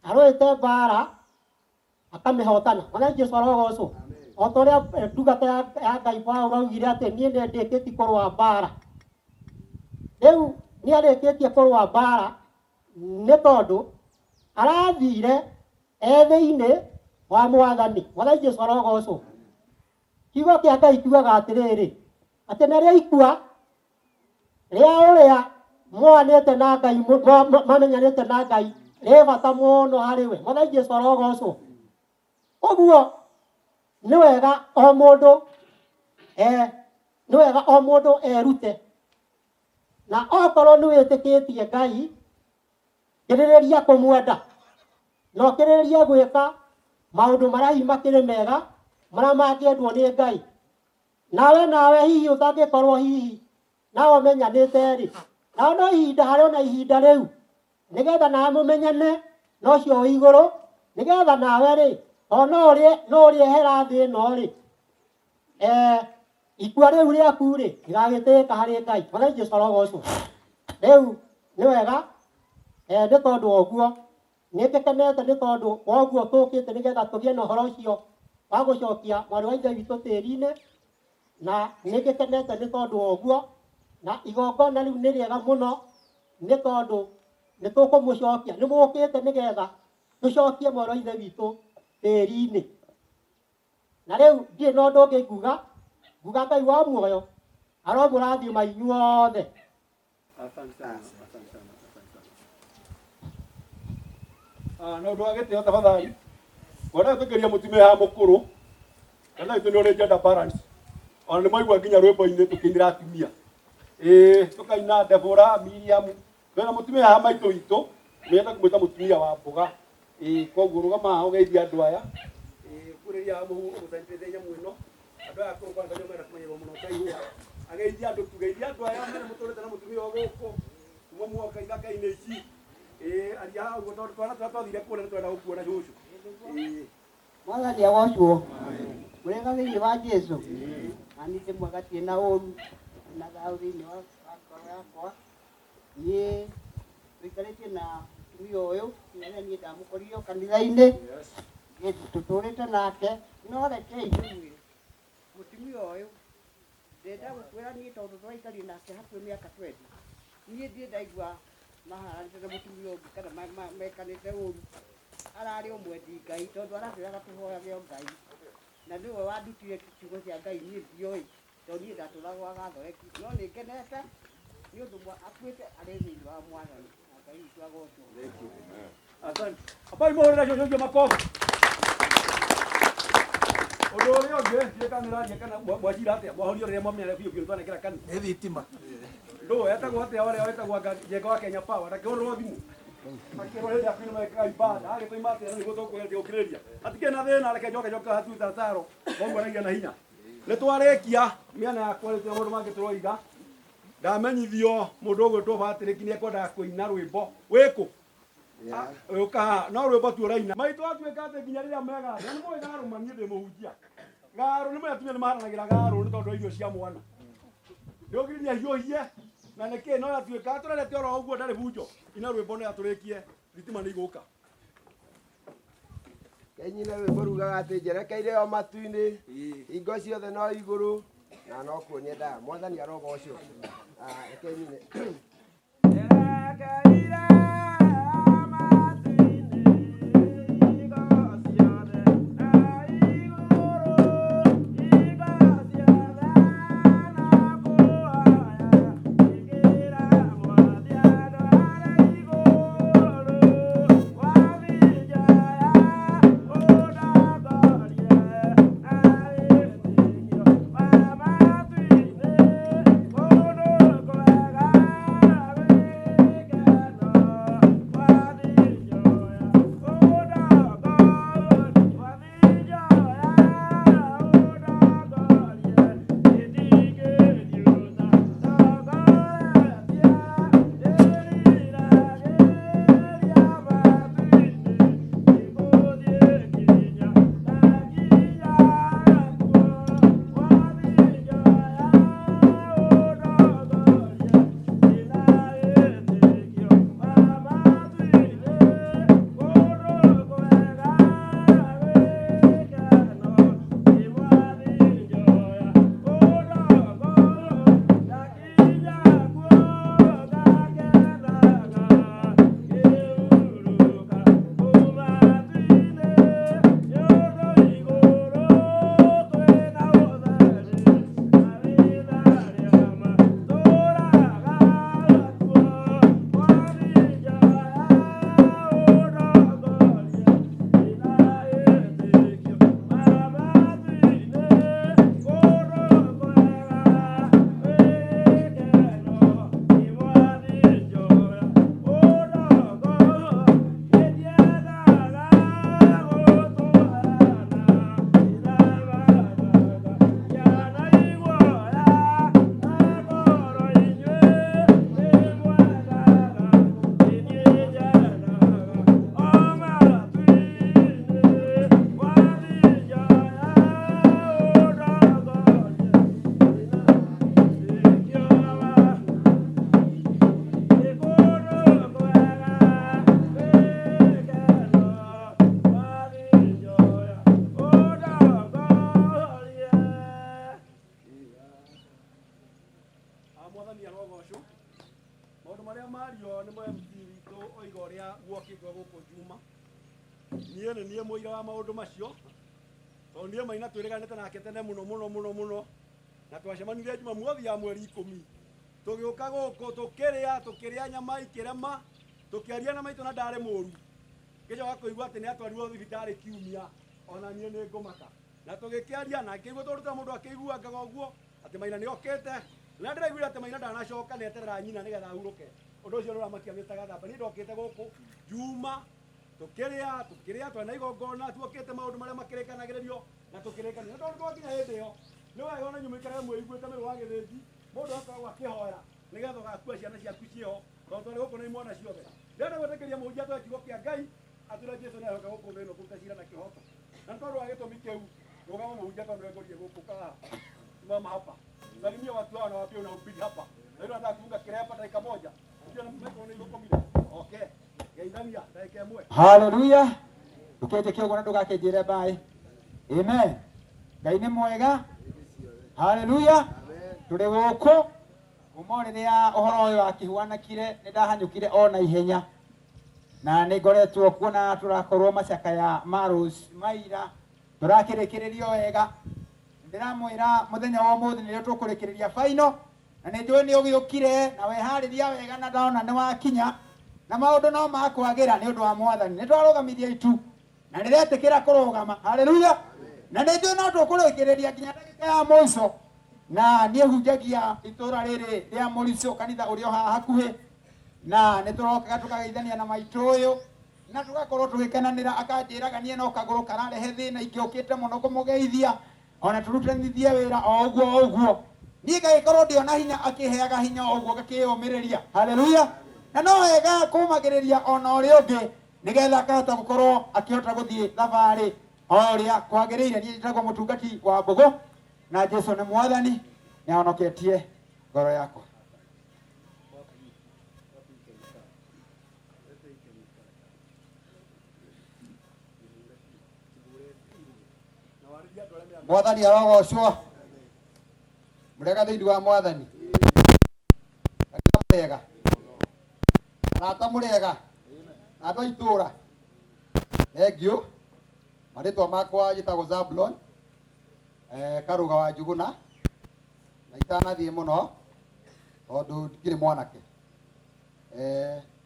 arũĩte mbara akamĩhotana. Mwathani Jesu arogocwo. O ta ũrĩa ndungata ya Ngai Paulo augire atĩ niĩ nĩ ndĩkĩtie kũrũa mbara. Rĩu nĩ arĩkĩtie kũrũa mbara nĩ tondũ arathire e thĩinĩ wa Mwathani. Mwathani Jesu arogocwo. Kiugo kĩa Ngai kiugaga atĩrĩrĩ, atĩ narĩo ikua rĩa ũrĩa mwanĩte na Ngai, mamenyanĩte na Ngai rĩ bata mũno harĩ we. Mwathani Jesu arogocwo. Ũguo nĩ wega o mũndũ nĩ wega o mũndũ erute, na okorwo nĩ wĩtĩkĩtie Ngai kĩrĩrĩria kũmwenda na ũkĩrĩrĩrie gwĩka maũndũ marĩa hihi makĩrĩ mega marĩa mangĩendwo nĩ Ngai. Nawe nawe hihi ũtangĩkorwo hihi nawe ũmenyanĩte rĩ, nawe no ihinda harĩ ona ihinda rĩu nĩgetha nawe mũmenyane na ũcio wĩ igũrũ, nĩgetha nawe rĩ o no ũrĩe, no ũrĩehera thĩ ĩno rĩ, ikua rĩu rĩaku rĩ rĩgagĩtĩĩka harĩ Ngai. Mwathani Jesu arogocwo. Rĩu nĩ wega nĩ tondũ wa ũguo nĩ ngĩkenete nĩ tondũ wa ũguo tũkĩte nĩgetha tũgĩe na ũhoro ũcio wa gũcokia mwarĩ wa Ithe witũ tĩri-inĩ, na nĩ ngĩkenete nĩ tondũ wa ũguo, na igongona rĩu nĩ rĩega mũno nĩ tondũ Nĩ tũkũmũcokia nĩ mũkĩte nĩgetha tũcokie mwarĩ wa ithe witũ tĩri-inĩ. Na rĩu ndirĩ na ũndũ ũngĩ nguga, nguga Ngai wa muoyo aromũrathima inyuothe. Asante sana, asante sana, asante sana. Ah, na ũndũ wa gĩtĩo tafadhali. Wona tũkĩria mũtumia haha mũkũrũ, kana itũ nĩ ũrĩ gender balance. Ona nĩ mwaigua nginya rwĩmbo-inĩ tũkĩinĩra atumia. Ĩĩ, tũkaina Deborah, Miriam, twĩna mũtumia haha maitũ witũ, nĩenda kũmwĩta mũtumia wa mboga. Ĩĩ, koguo rũgama haha ũgeithie andũ aya. Ĩĩ, kurĩria mũgũcanitĩte nyamũ ĩno. Andũ aya akũrũ kwanza nĩo menda kũmenyerwo mũno ta ihũa. Ageithie andũ, tugeithie andũ aya mena mũtũrĩte na mũtumia o gũkũ. Kuma muoka ithaka-inĩ ici. Ĩĩ, aria haha ũguo tondũ twana tũrĩa twathire kũrĩa nĩtũrenda gũkuona cũcũ. Ĩĩ. Mwathani agocwo. Mũrĩega thĩinĩ wa Jesũ. Na niĩ ndĩ mwega ndirĩ na ũru na thayũ thĩinĩ wa ngoro yakwa. Niĩ tũikarĩtie na mũtumia ũyũ nginya rĩrĩa niĩ ndamũkorire o kanitha-inĩ. Niĩ tũtũrĩte nake no rekei ndĩmwĩre mũtumia ũyũ ndĩrenda gũkwĩra niĩ tondũ tũraikarire nake hakuhĩ mĩaka 20. Niĩ ndirĩ ndaigua maharanĩte na mũtumia ũngĩ kana mekanĩte ũru. Ararĩ o mwendi Ngai tondũ aratwĩraga tũhoyage o Ngai. Na nĩwe wandutire ciugo cia Ngai niĩ ndioĩ tondũ niĩ ndatũraga gwa gathoreki. No nĩ ngenete nĩ ũndũ akuĩte arĩ thĩinĩ wa Mwathani na Ngai witũ agocwo. Asante. Apai mũhũrĩre cũcũ ũcio makobi. Ũndũ ũrĩa ũngĩ ndiũĩ kana nĩũraria kana mwacira atĩa mwahorio rĩrĩa mwamenyire biũ biũ twanekera kanitha. Nĩ thitima. Ndũ etagwo atĩa ũrĩa wetagwo anga Njenga wa Kenya Power ndakĩhũrĩrwo thimũ. Akĩrwo hĩndĩ ya kwĩna mekaga ibada agĩtũima atĩa na nĩguo tũkũgeria gũkirĩrĩria. Hatikĩrĩ na thĩna reke njoke njoke hatuĩ tataro koguo aragia na hinya. Nĩ twarĩkia mĩena yakwa rĩu maũndũ mangĩ tũroiga. Ndamenyithio mũndũ ũgwĩtwo Patrick nĩ ekwendaga kũina rwĩmbo. Wĩkũ? Ũka haha no rwĩmbo tu ũraina. Maitũ atuĩka atĩ nginya rĩrĩa megatha. Na nĩ mũĩ garũ ma niĩ ndĩ mũhunjia. Garũ nĩ mũĩ atumia nĩ maharanagĩra garũ nĩ tondũ wa irio cia mwana. Ndũngĩrĩria hiũhie na nĩkĩ no yatuĩka tũrerete oro ũguo ndarĩ bunjo. Ina rwĩmbo nĩ atũrĩkie thitima nĩ igũka. Kenyine rwĩmbo rugaga atĩ njerekeire o matu-inĩ hingo ciothe no igũrũ na no kuo nyendaga. Mwathani arogocwo. Reke nyine. Njerekeire matu-inĩ hingo ciothe na igũrũ hingo ciothe no kũhoya ingĩra mwathi andware igũrũ wathi njoya ũndongorie na wĩtĩkio wa matu-inĩ kũndũ kwega wĩkeno wathi njoya ũndongorie wathi njoya ũndongorie itingĩriũta tongoretie ndĩriragĩria matu-inĩ nĩngũthiĩ nginya ndakinya kuo wathi njoya ũndongorie ndĩna wĩtĩkio wa matu-inĩ kũndũ kwega wĩkeno nĩ mwathi njoya ũndongorie ndakinya kuo ngakenaga ngĩhurũka kũu matu-inĩ nĩ ũndũ igũrũ kwĩna ũtheri na wĩna arĩa matũũraga kuo mwathi njoya ũndongorie ndĩna wĩtĩkio wa matu-inĩ kũndũ kwega wĩkeno nĩ mwathi njoya ũndongorie nĩndiendaga gũtwarana ndĩrabatara ciana iguoya na ngoro inyuĩ nĩmwendaga nĩ niĩ nyendaga o matu-inĩ mwathi njoya ũndongorie ndĩna wĩtĩkio wa nĩ kũndũ kwega wĩkeno mwathi njoya ũndongorie. Mwathani arogocwo. Maũndũ marĩa mario nĩ MC witũ oiga ũrĩa guokĩtwo gũkũ Juma. Niĩ nĩ niĩ mũira wa maũndũ macio. Tondũ niĩ Maina twĩrĩganĩte nake tene mũno mũno mũno mũno. Na twacemanirie Jumamothi ya mweri 10. Tũgĩũka gũkũ tũkĩrĩa nyama ikĩrema, tũkĩaria na maitũ na ndarĩ mũru. Ngĩcoka kũigua atĩ nĩatwarirwo thibitarĩ kiumia, ona niĩ nĩ ngũmaka. Na tũgĩkĩaria na ngĩigua tondũ ta mũndũ akĩiguangaga ũguo atĩ Maina nĩokĩte. Na ndĩraiguire atĩ Maina ndanacoka nĩeterera nyina nĩgetha ahurũke. Ũndũ ũcio nĩũramakia Mr. Gathamba. Niĩ ndokĩte gũkũ Juma tũkĩrĩa twena igongona tuokĩte maũndũ marĩa makĩrĩkanagĩrĩrio na tũkĩrĩkania. Tondũ twakinya hĩndĩ ĩyo nĩ wega ona inyuĩ mũikarage mwĩiguĩte mĩrũ wa gĩthĩnji, mũndũ akoragwo akĩhoera nĩgetha ũgakua ciana ciaku ciĩho, tondũ twarĩ gũkũ na imwana ciothe. Ndĩrenda gwĩtĩkĩria mũhunjia atũhe kiugo kĩa Ngai atwĩre Jesũ nĩaroka gũkũ thĩ ĩno kũruta ciira na kĩhooto. Na nĩ tondũ wa gĩtũmi kĩu rũgama mũhunjia tondũ nĩngũriĩ gũkũ kahaha. Simama hapa. Salimia watu hao na waambie unahubiri hapa. Na yule anataka kuunga kirepa dakika moja. Unajua microphone iko komile. Okay. Geithania dakika ĩmwe. Hallelujah. Ndukenje kĩogo na ndũgakĩnjĩre bye. Amen. Ngai nĩ mwega. Hallelujah. Tũrĩ gũkũ kuma rĩrĩa ũhoro ũyũ wakĩhuanakire nĩ ndahanyũkire ona ihenya na nĩ ngoretwo kuona tũrakorwo macakaya ma Rose Maira tũrakĩrĩkĩrĩrio wega. Ndĩramwĩra mũthenya wa ũmũthĩ nĩrĩo tũkũrĩkĩrĩria final na nĩ njũĩ nĩ ũgĩũkire na weharĩria wega na ndona nĩ wakinya na maũndũ no makwagĩra nĩ ũndũ wa Mwathani. Nĩ twarũgamithia itu na nĩretĩkĩra kũrũgama. Hallelujah. Na nĩ njũĩ no tũkũrĩkĩrĩria nginya ndagĩka ya mũico. Na niĩ hunjagia itũra rĩrĩ rĩa Mũricũ kanitha ũrĩa o haha hakuhĩ na nĩ tũrokaga tũkageithania na maitũ ũyũ na tũgakorwo tũgĩkenanĩra. Akanjĩraga niĩ no kagũrũ kararehe thĩna ingĩũkĩte mũno kũmũgeithia ona tũrutanithie wĩra o ũguo o ũguo. Niĩ ngagĩkorwo ndĩona hinya akĩheaga hinya o ũguo ngakĩyũmĩrĩria. Hallelujah. Na no wega kũmagĩrĩria ona ũrĩa ũngĩ nĩgetha akahota gũkorwo akĩhota gũthiĩ thabarĩ o ũrĩa kwagĩrĩire. Niĩ njĩtagwo mũtungati wa Mbũgũ na Jesũ nĩ Mwathani nĩahonoketie ngoro yakwa. Mwathani arogocwo. Mũrega thĩinĩ wa Mwathani. Kanitha mũrega. Arata mũrega. Andũ a itũũra. Thengiũ. Marĩtwa makwa njĩtagwo Zablon. Karuga wa Njuguna. Na itanathiĩ mũno tondũ ndikĩrĩ mwanake.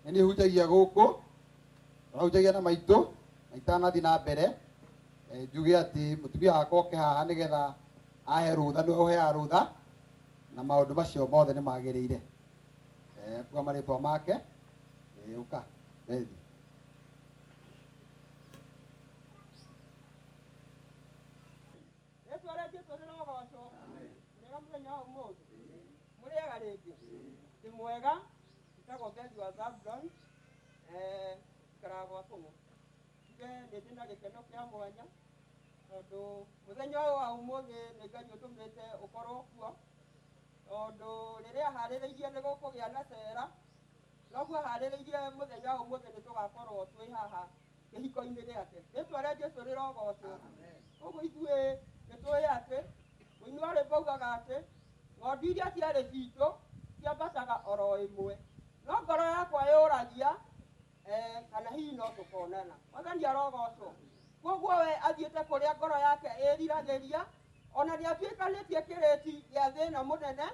Nĩ niĩ hunjagia gũkũ. Tũrahunjagia na maitũ na itanathiĩ na mbere. Njuge atĩ mũtumia wakwa oke haha nĩgetha ahe rũtha, nĩwe ũheaga rũtha na maũndũ macio mothe nĩ magĩrĩire. Kuga marĩtwa make. Ũka Bethi. Rĩtwa rĩa Jesũ rĩrogocwo. Mũrĩega mũthenya wa ũmũthĩ. Mũrĩega rĩngĩ. Ndĩ mwega, njĩtagwo Bethi wa Zablon. Njikaraga gwa Kũng'ũ. Njuge nĩ ndĩ na gĩkeno kĩa mwanya tondũ mũthenya ũyũ wa ũmũthĩ nĩ Ngai ũtũmĩte ũkorwo kuo, tondũ rĩrĩa aharĩrĩirie nĩ gũkũgĩa na cera, noguo aharĩrĩirie mũthenya wa ũmũthĩ nĩ tũgakorwo twĩ haha kĩhiko-inĩ gĩake. Rĩtwa rĩa Jesũ rĩrogocwo. Koguo ithuĩ nĩ tũĩ atĩ mũini wa rwĩmbo augaga atĩ ng'ondu iria ciarĩ citũ ciambataga oro ĩmwe, no ngoro yakwa yũragia kana hihi no tũkonana. Mwathani arogocwo. Koguo we athiĩte kũrĩa ngoro yake ĩriragĩria, ona nĩatuĩkanĩtie kĩrĩti gĩa thĩna mũnene,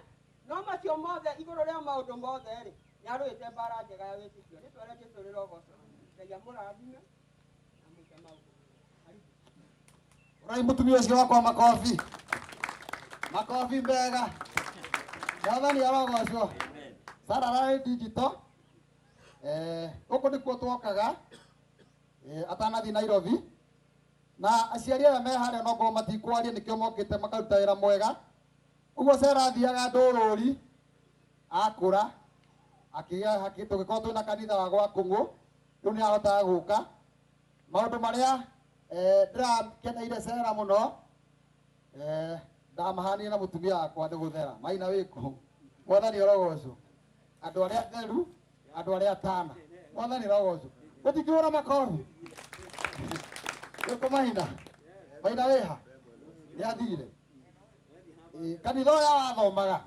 no macio mothe igũrũ rĩa maũndũ mothe rĩ, nĩarũĩte mbara njega ya wĩtĩkio. Rĩtwa rĩa Jesũ rĩrogocwo. Ngai amũrathime na mwĩke maũndũ mega. Ũrai mũtumia ũcio wakwa makobi. Makobi mega. Mwathani arogocwo. Sara ararĩ digital. Gũkũ nĩkuo twokaga atanathiĩ Nairobi. Na aciari aya me harĩa no ngorwo matikwaria nĩkĩo mokĩte makaruta wĩra mwega. Ũguo Sara athiaga ndũrũri akũra akĩgĩa tũgĩkorwo twĩna kanitha wa gwa Kũng'ũ, rĩu nĩahotaga gũka. Maũndũ marĩa ndĩrakeneire Sara mũno ndamahanire na mũtumia wakwa nĩ gũthera. Maina wĩkũ? Mwathani arogocwo. Andũ arĩa atheru, andũ arĩa atana. Mwathani arogocwo. Gũtingĩhũra makobi. Wĩkũ Maina? Maina wĩha? Nĩathire. Kanitha ũrĩa wathomaga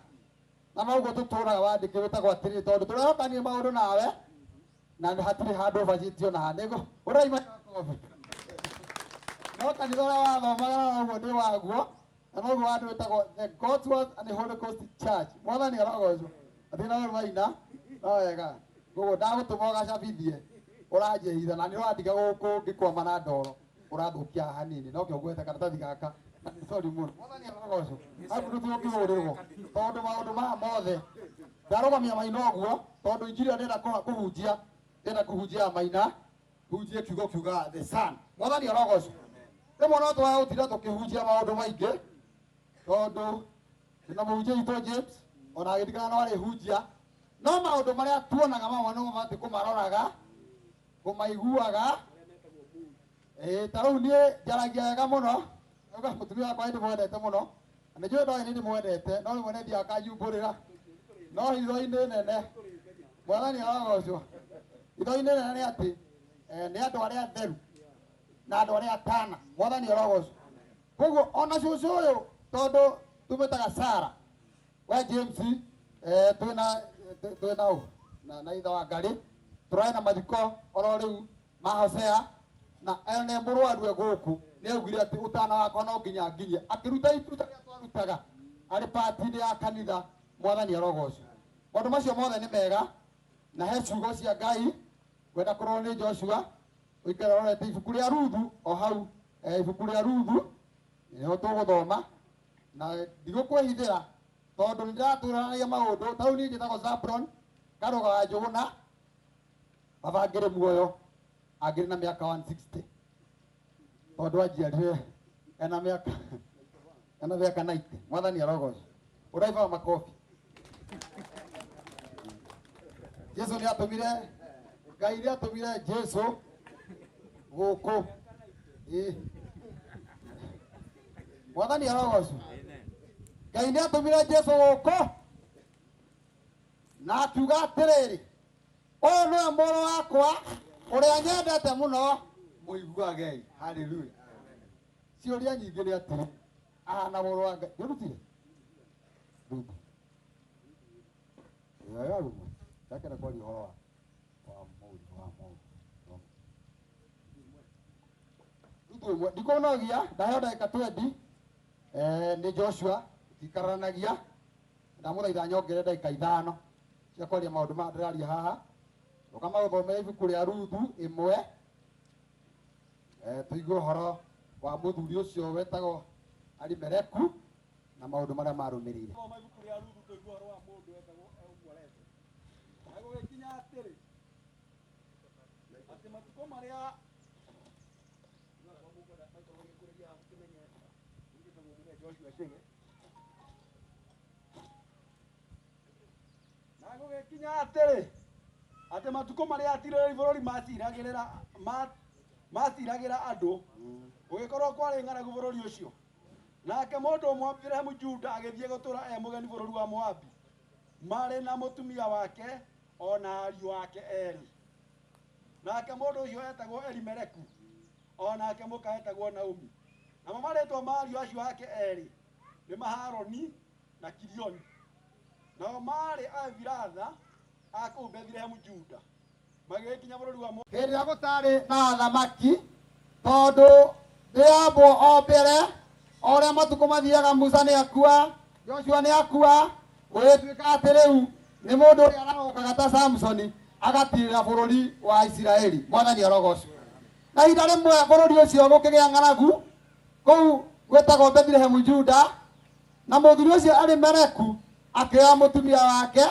Na noguo tũtũraga wandĩke wĩtagwo atĩrĩrĩ tondũ tũrehokanie maũndũ nawe na hatirĩ handũ ũbacĩtio na nĩguo ũraima no kanitha ũrĩa wathomaga na noguo nĩ waguo na noguo handũ wĩtagwo the God's Word and Holy Ghost Church. Mwathani arogocwo. Atĩ na maina no wega koguo ndagũtũma ũgacabithie ũranjĩhitha na nĩ ũrandiga gũkũ ngĩkwama na ndoro ũrathũkia haha hanini no kĩo ngwete karatathi gaka na nĩ sorry mũno. Mwathani arogocwo. Hau tũtingĩhũrĩrwo tondũ maũndũ maya mothe ndarũgamia maina ũguo tondũ injiri ĩrĩa ndĩrenda kũhunjia ndĩrenda kũhunjia ya maina hunjie kiugo kiugaga the son. Mwathani arogocwo. Rĩmwe no twage gũtinda tũkĩhunjia maũndũ maingĩ tondũ ndĩna mũhunjia witũ James ona agĩthikana no arĩhunjia no maũndũ marĩa tuonaga mamwe no mabatiĩ kũmaroraga kũmaiguaga. Ta rĩu niĩ njaragia wega mũno auga mũtumia wakwa nĩndĩmwendete mũno na nĩnjũĩ ndoĩ nĩndĩmwendete no rĩmwe nĩthiaga akanyumbũrĩra no hitho-inĩ nene mwathani arogocwo. Hitho-inĩ nene nĩ atĩ nĩ andũ arĩa atheru na andũ arĩa atana. Mwathani arogocwo. Koguo ona cũcũ ũyũ tondũ tumĩtaga Sara we James twĩna ũ na ithe wa Ngarĩ tũrarĩ na mathiko oro rĩu ma Hosea na ene mũrwaru e gũkũ nĩ augire atĩ ũtana wakwa no nginya nginye akĩruta iruta rĩrĩa twarutaga arĩ pati-inĩ ya kanitha. Mwathani arogocwo. Maũndũ macio mothe nĩ mega na he ciugo cia Ngai ngwenda kũrorwo nĩ Joshua ũikare ũrorete ibuku rĩa Ruthu o hau ibuku rĩa Ruthu nĩho tũgũthoma na ndigũkwĩhithĩra tondũ nĩndĩratũranagia maũndũ ta rĩu niĩ njĩtagwo Zabron Karũga wa Njũgũna baba angĩrĩ muoyo angĩrĩ na mĩaka 160 tondũ anjiarire ena mĩaka 90. Mwathani arogocwo. Ũraibaga makobi. Jesu nĩ atũmire Ngai nĩ atũmire Jesu gũkũ. Mwathani arogocwo. Ngai nĩ atũmire Jesu gũkũ na akiuga atĩrĩrĩ ũyũ nĩwe mũrũ wakwa ũrĩa nyendete mũno mũiguagei. Haleluya. Ciũria nyingĩ nĩ atĩrĩ ahana mũrũ wa Ngai ndũrutire Ruthu ĩyo rumwe ndakenda kwaria ũhoro wa mũrigo wa mũndũ Ruthu ĩmwe ndikũnogia ndaheo ndagĩka 20 nĩ Joshua tikaranagia ndamũthaitha nyongerere ndagĩka 5 cia kwaria maũndũ maya ndĩraria haha. Ũkamagũthomera ibuku rĩa Ruthu ĩmwe tũigue ũhoro wa mũthuri ũcio wetagwo Alimeleku na maũndũ marĩa marũmĩrĩire. Thoma ibuku rĩa Ruthu tũigue ũhoro wa mũndũ wetagwo ũguo aretwo. Na gũgĩkinya atĩrĩ atĩ matukũ marĩa na gũgĩkinya atĩrĩ atĩ matukũ marĩa atirĩrĩri bũrũri maciragĩra andũ gũgĩkorwo kwarĩ ng'aragu bũrũri ũcio. Nake mũndũ ũmwe wa Bethlehemu Juda agĩthiĩ gũtũũra e mũgeni bũrũri wa Moabi marĩ na mũtumia wake o na ariũ ake erĩ. Nake mũndũ ũcio etagwo Elimeleku o nake mũka etagwo Naomi. Namo marĩtwa ma ariũ acio ake erĩ nĩ Maharoni na Kilioni. Nao maarĩ Aefiratha a kũu Bethlehemu Juda magĩgĩkinya bũrũri wa Moabi. Hĩndĩ ĩrĩa gũtarĩ na athamaki tondũ ndĩambwo o mbere o ũrĩa matukũ mathiaga Musa nĩ akua Joshua nĩ akua gũgĩtuĩka atĩ rĩu nĩ mũndũ ũrĩa arahũkaga ta Samsoni agatirĩra bũrũri wa Isiraeli. Mwathani arogocwo. Na ihinda rĩmwe bũrũri ũcio gũkĩgĩa ng'aragu kũu gwĩtagwo Bethlehemu Juda na mũthuri ũcio Alimeleku akĩoya mũtumia wake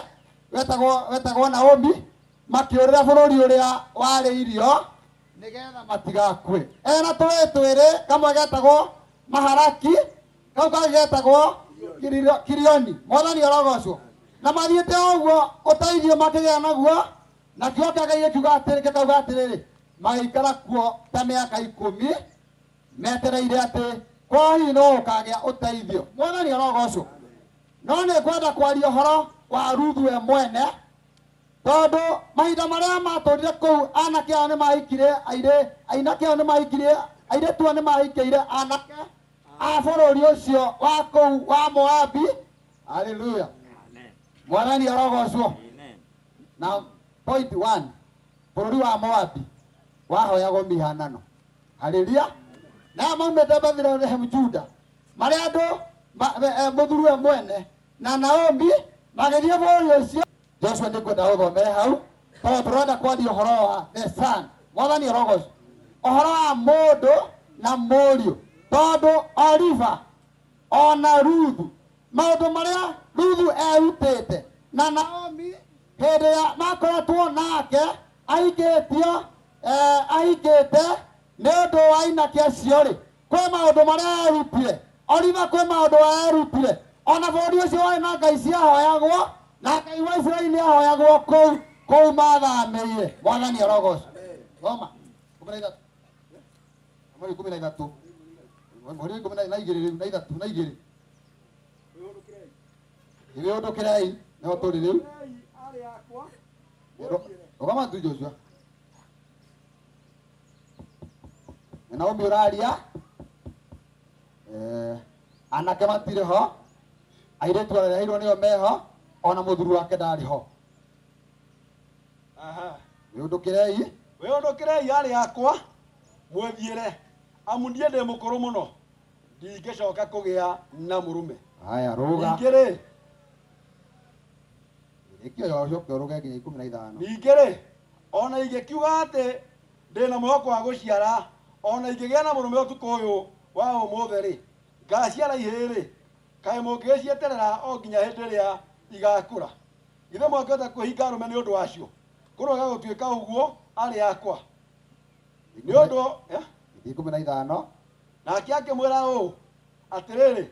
wetagwo Naomi makĩũrĩra bũrũri ũrĩa warĩ irio nĩgetha matigakue. Ena tũhĩĩ twĩrĩ kamwe getagwo Maharaki kau kangĩ getagwo Kirioni. Mwathani arogocwo. Na mathiĩte o ũguo ũteithio makĩgĩa naguo na kiugo kĩa Ngai gĩkiuga atĩrĩ gĩkauga atĩrĩrĩ magĩikara kuo ta mĩaka 10 metereire atĩ kwa hihi no gũkagĩa ũteithio. Mwathani arogocwo. No nĩ ngwenda kwaria ũhoro wa Ruthu we mwene tondũ mahinda marĩa matũrire kũu anake ao nĩmahikire ainake ao nĩmahikire airĩtu ao nĩmahikĩire anake a bũrũri ũcio wa kũu wa Moabi. Haleluya. Mwathani arogocwo. Na point 1, bũrũri wa Moabi wahoyagwo mĩhianano. Haleluya. Na maumĩte Bethlehem Juda, marĩa andũ mũthuri we mwene na Naomi magĩthiĩ bũrũri ũcio. Joshua nĩ ngwenda ũthomere hau tondũ tũrenda kwaria ũhoro wa the son. Mwathani arogocwo. Ũhoro wa mũndũ na mũriũ, tondũ Oliva ona Ruthu, maũndũ marĩa Ruthu erutĩte na Naomi hĩndĩ ya makoretwo nake ahikĩtio, ahikĩte nĩ ũndũ wa inake acio rĩ, kwĩ maũndũ marĩa erutire. Oliva kwĩ maũndũ erutire. Ona bũrũri ũcio warĩ na ngai ciahoyagwo, na Ngai wa Isiraeli nĩ ahoyagwo kũu kũu mathamĩire. Mwathani arogocwo. Thoma 13. Mweri 13. Mweri 12 rĩu, na ithatũ na igĩrĩ. Wĩũndũkĩrei, nĩho tũrĩ rĩu. Rũgama tu Joshua. Nĩ Naomi ũraria. Anake matirĩ ho, airĩtu areheirwo nĩo meho, ona mũthuri wake ndarĩ ho. Wĩũndũkĩrei. Wĩũndũkĩrei arĩ akwa mwĩthiĩre, amu niĩ ndĩ mũkũrũ mũno, ndingĩcoka kũgĩa na mũrũme. Haya, rũga. Ningĩ rĩ, Rĩkia ũcoke ũrũge nginya 15. Ningĩ rĩ, ona ingĩkiuga atĩ ndĩna mwĩhoko wa gũciara, ona ingĩgĩa na mũrũme ũtukũ ũyũ wa ũmũthĩ rĩ, ngaciara ihĩĩ rĩ, kaĩ mũngĩgĩcieterera o nginya hĩndĩ ĩrĩa igakũra? Githĩ mwangĩhota kwĩhinga arũme nĩ ũndũ wacio? Kũroga gũtuĩka ũguo arĩ akwa. Nĩ ũndũ, 15. Nake akĩmwĩra ũũ, atĩrĩrĩ,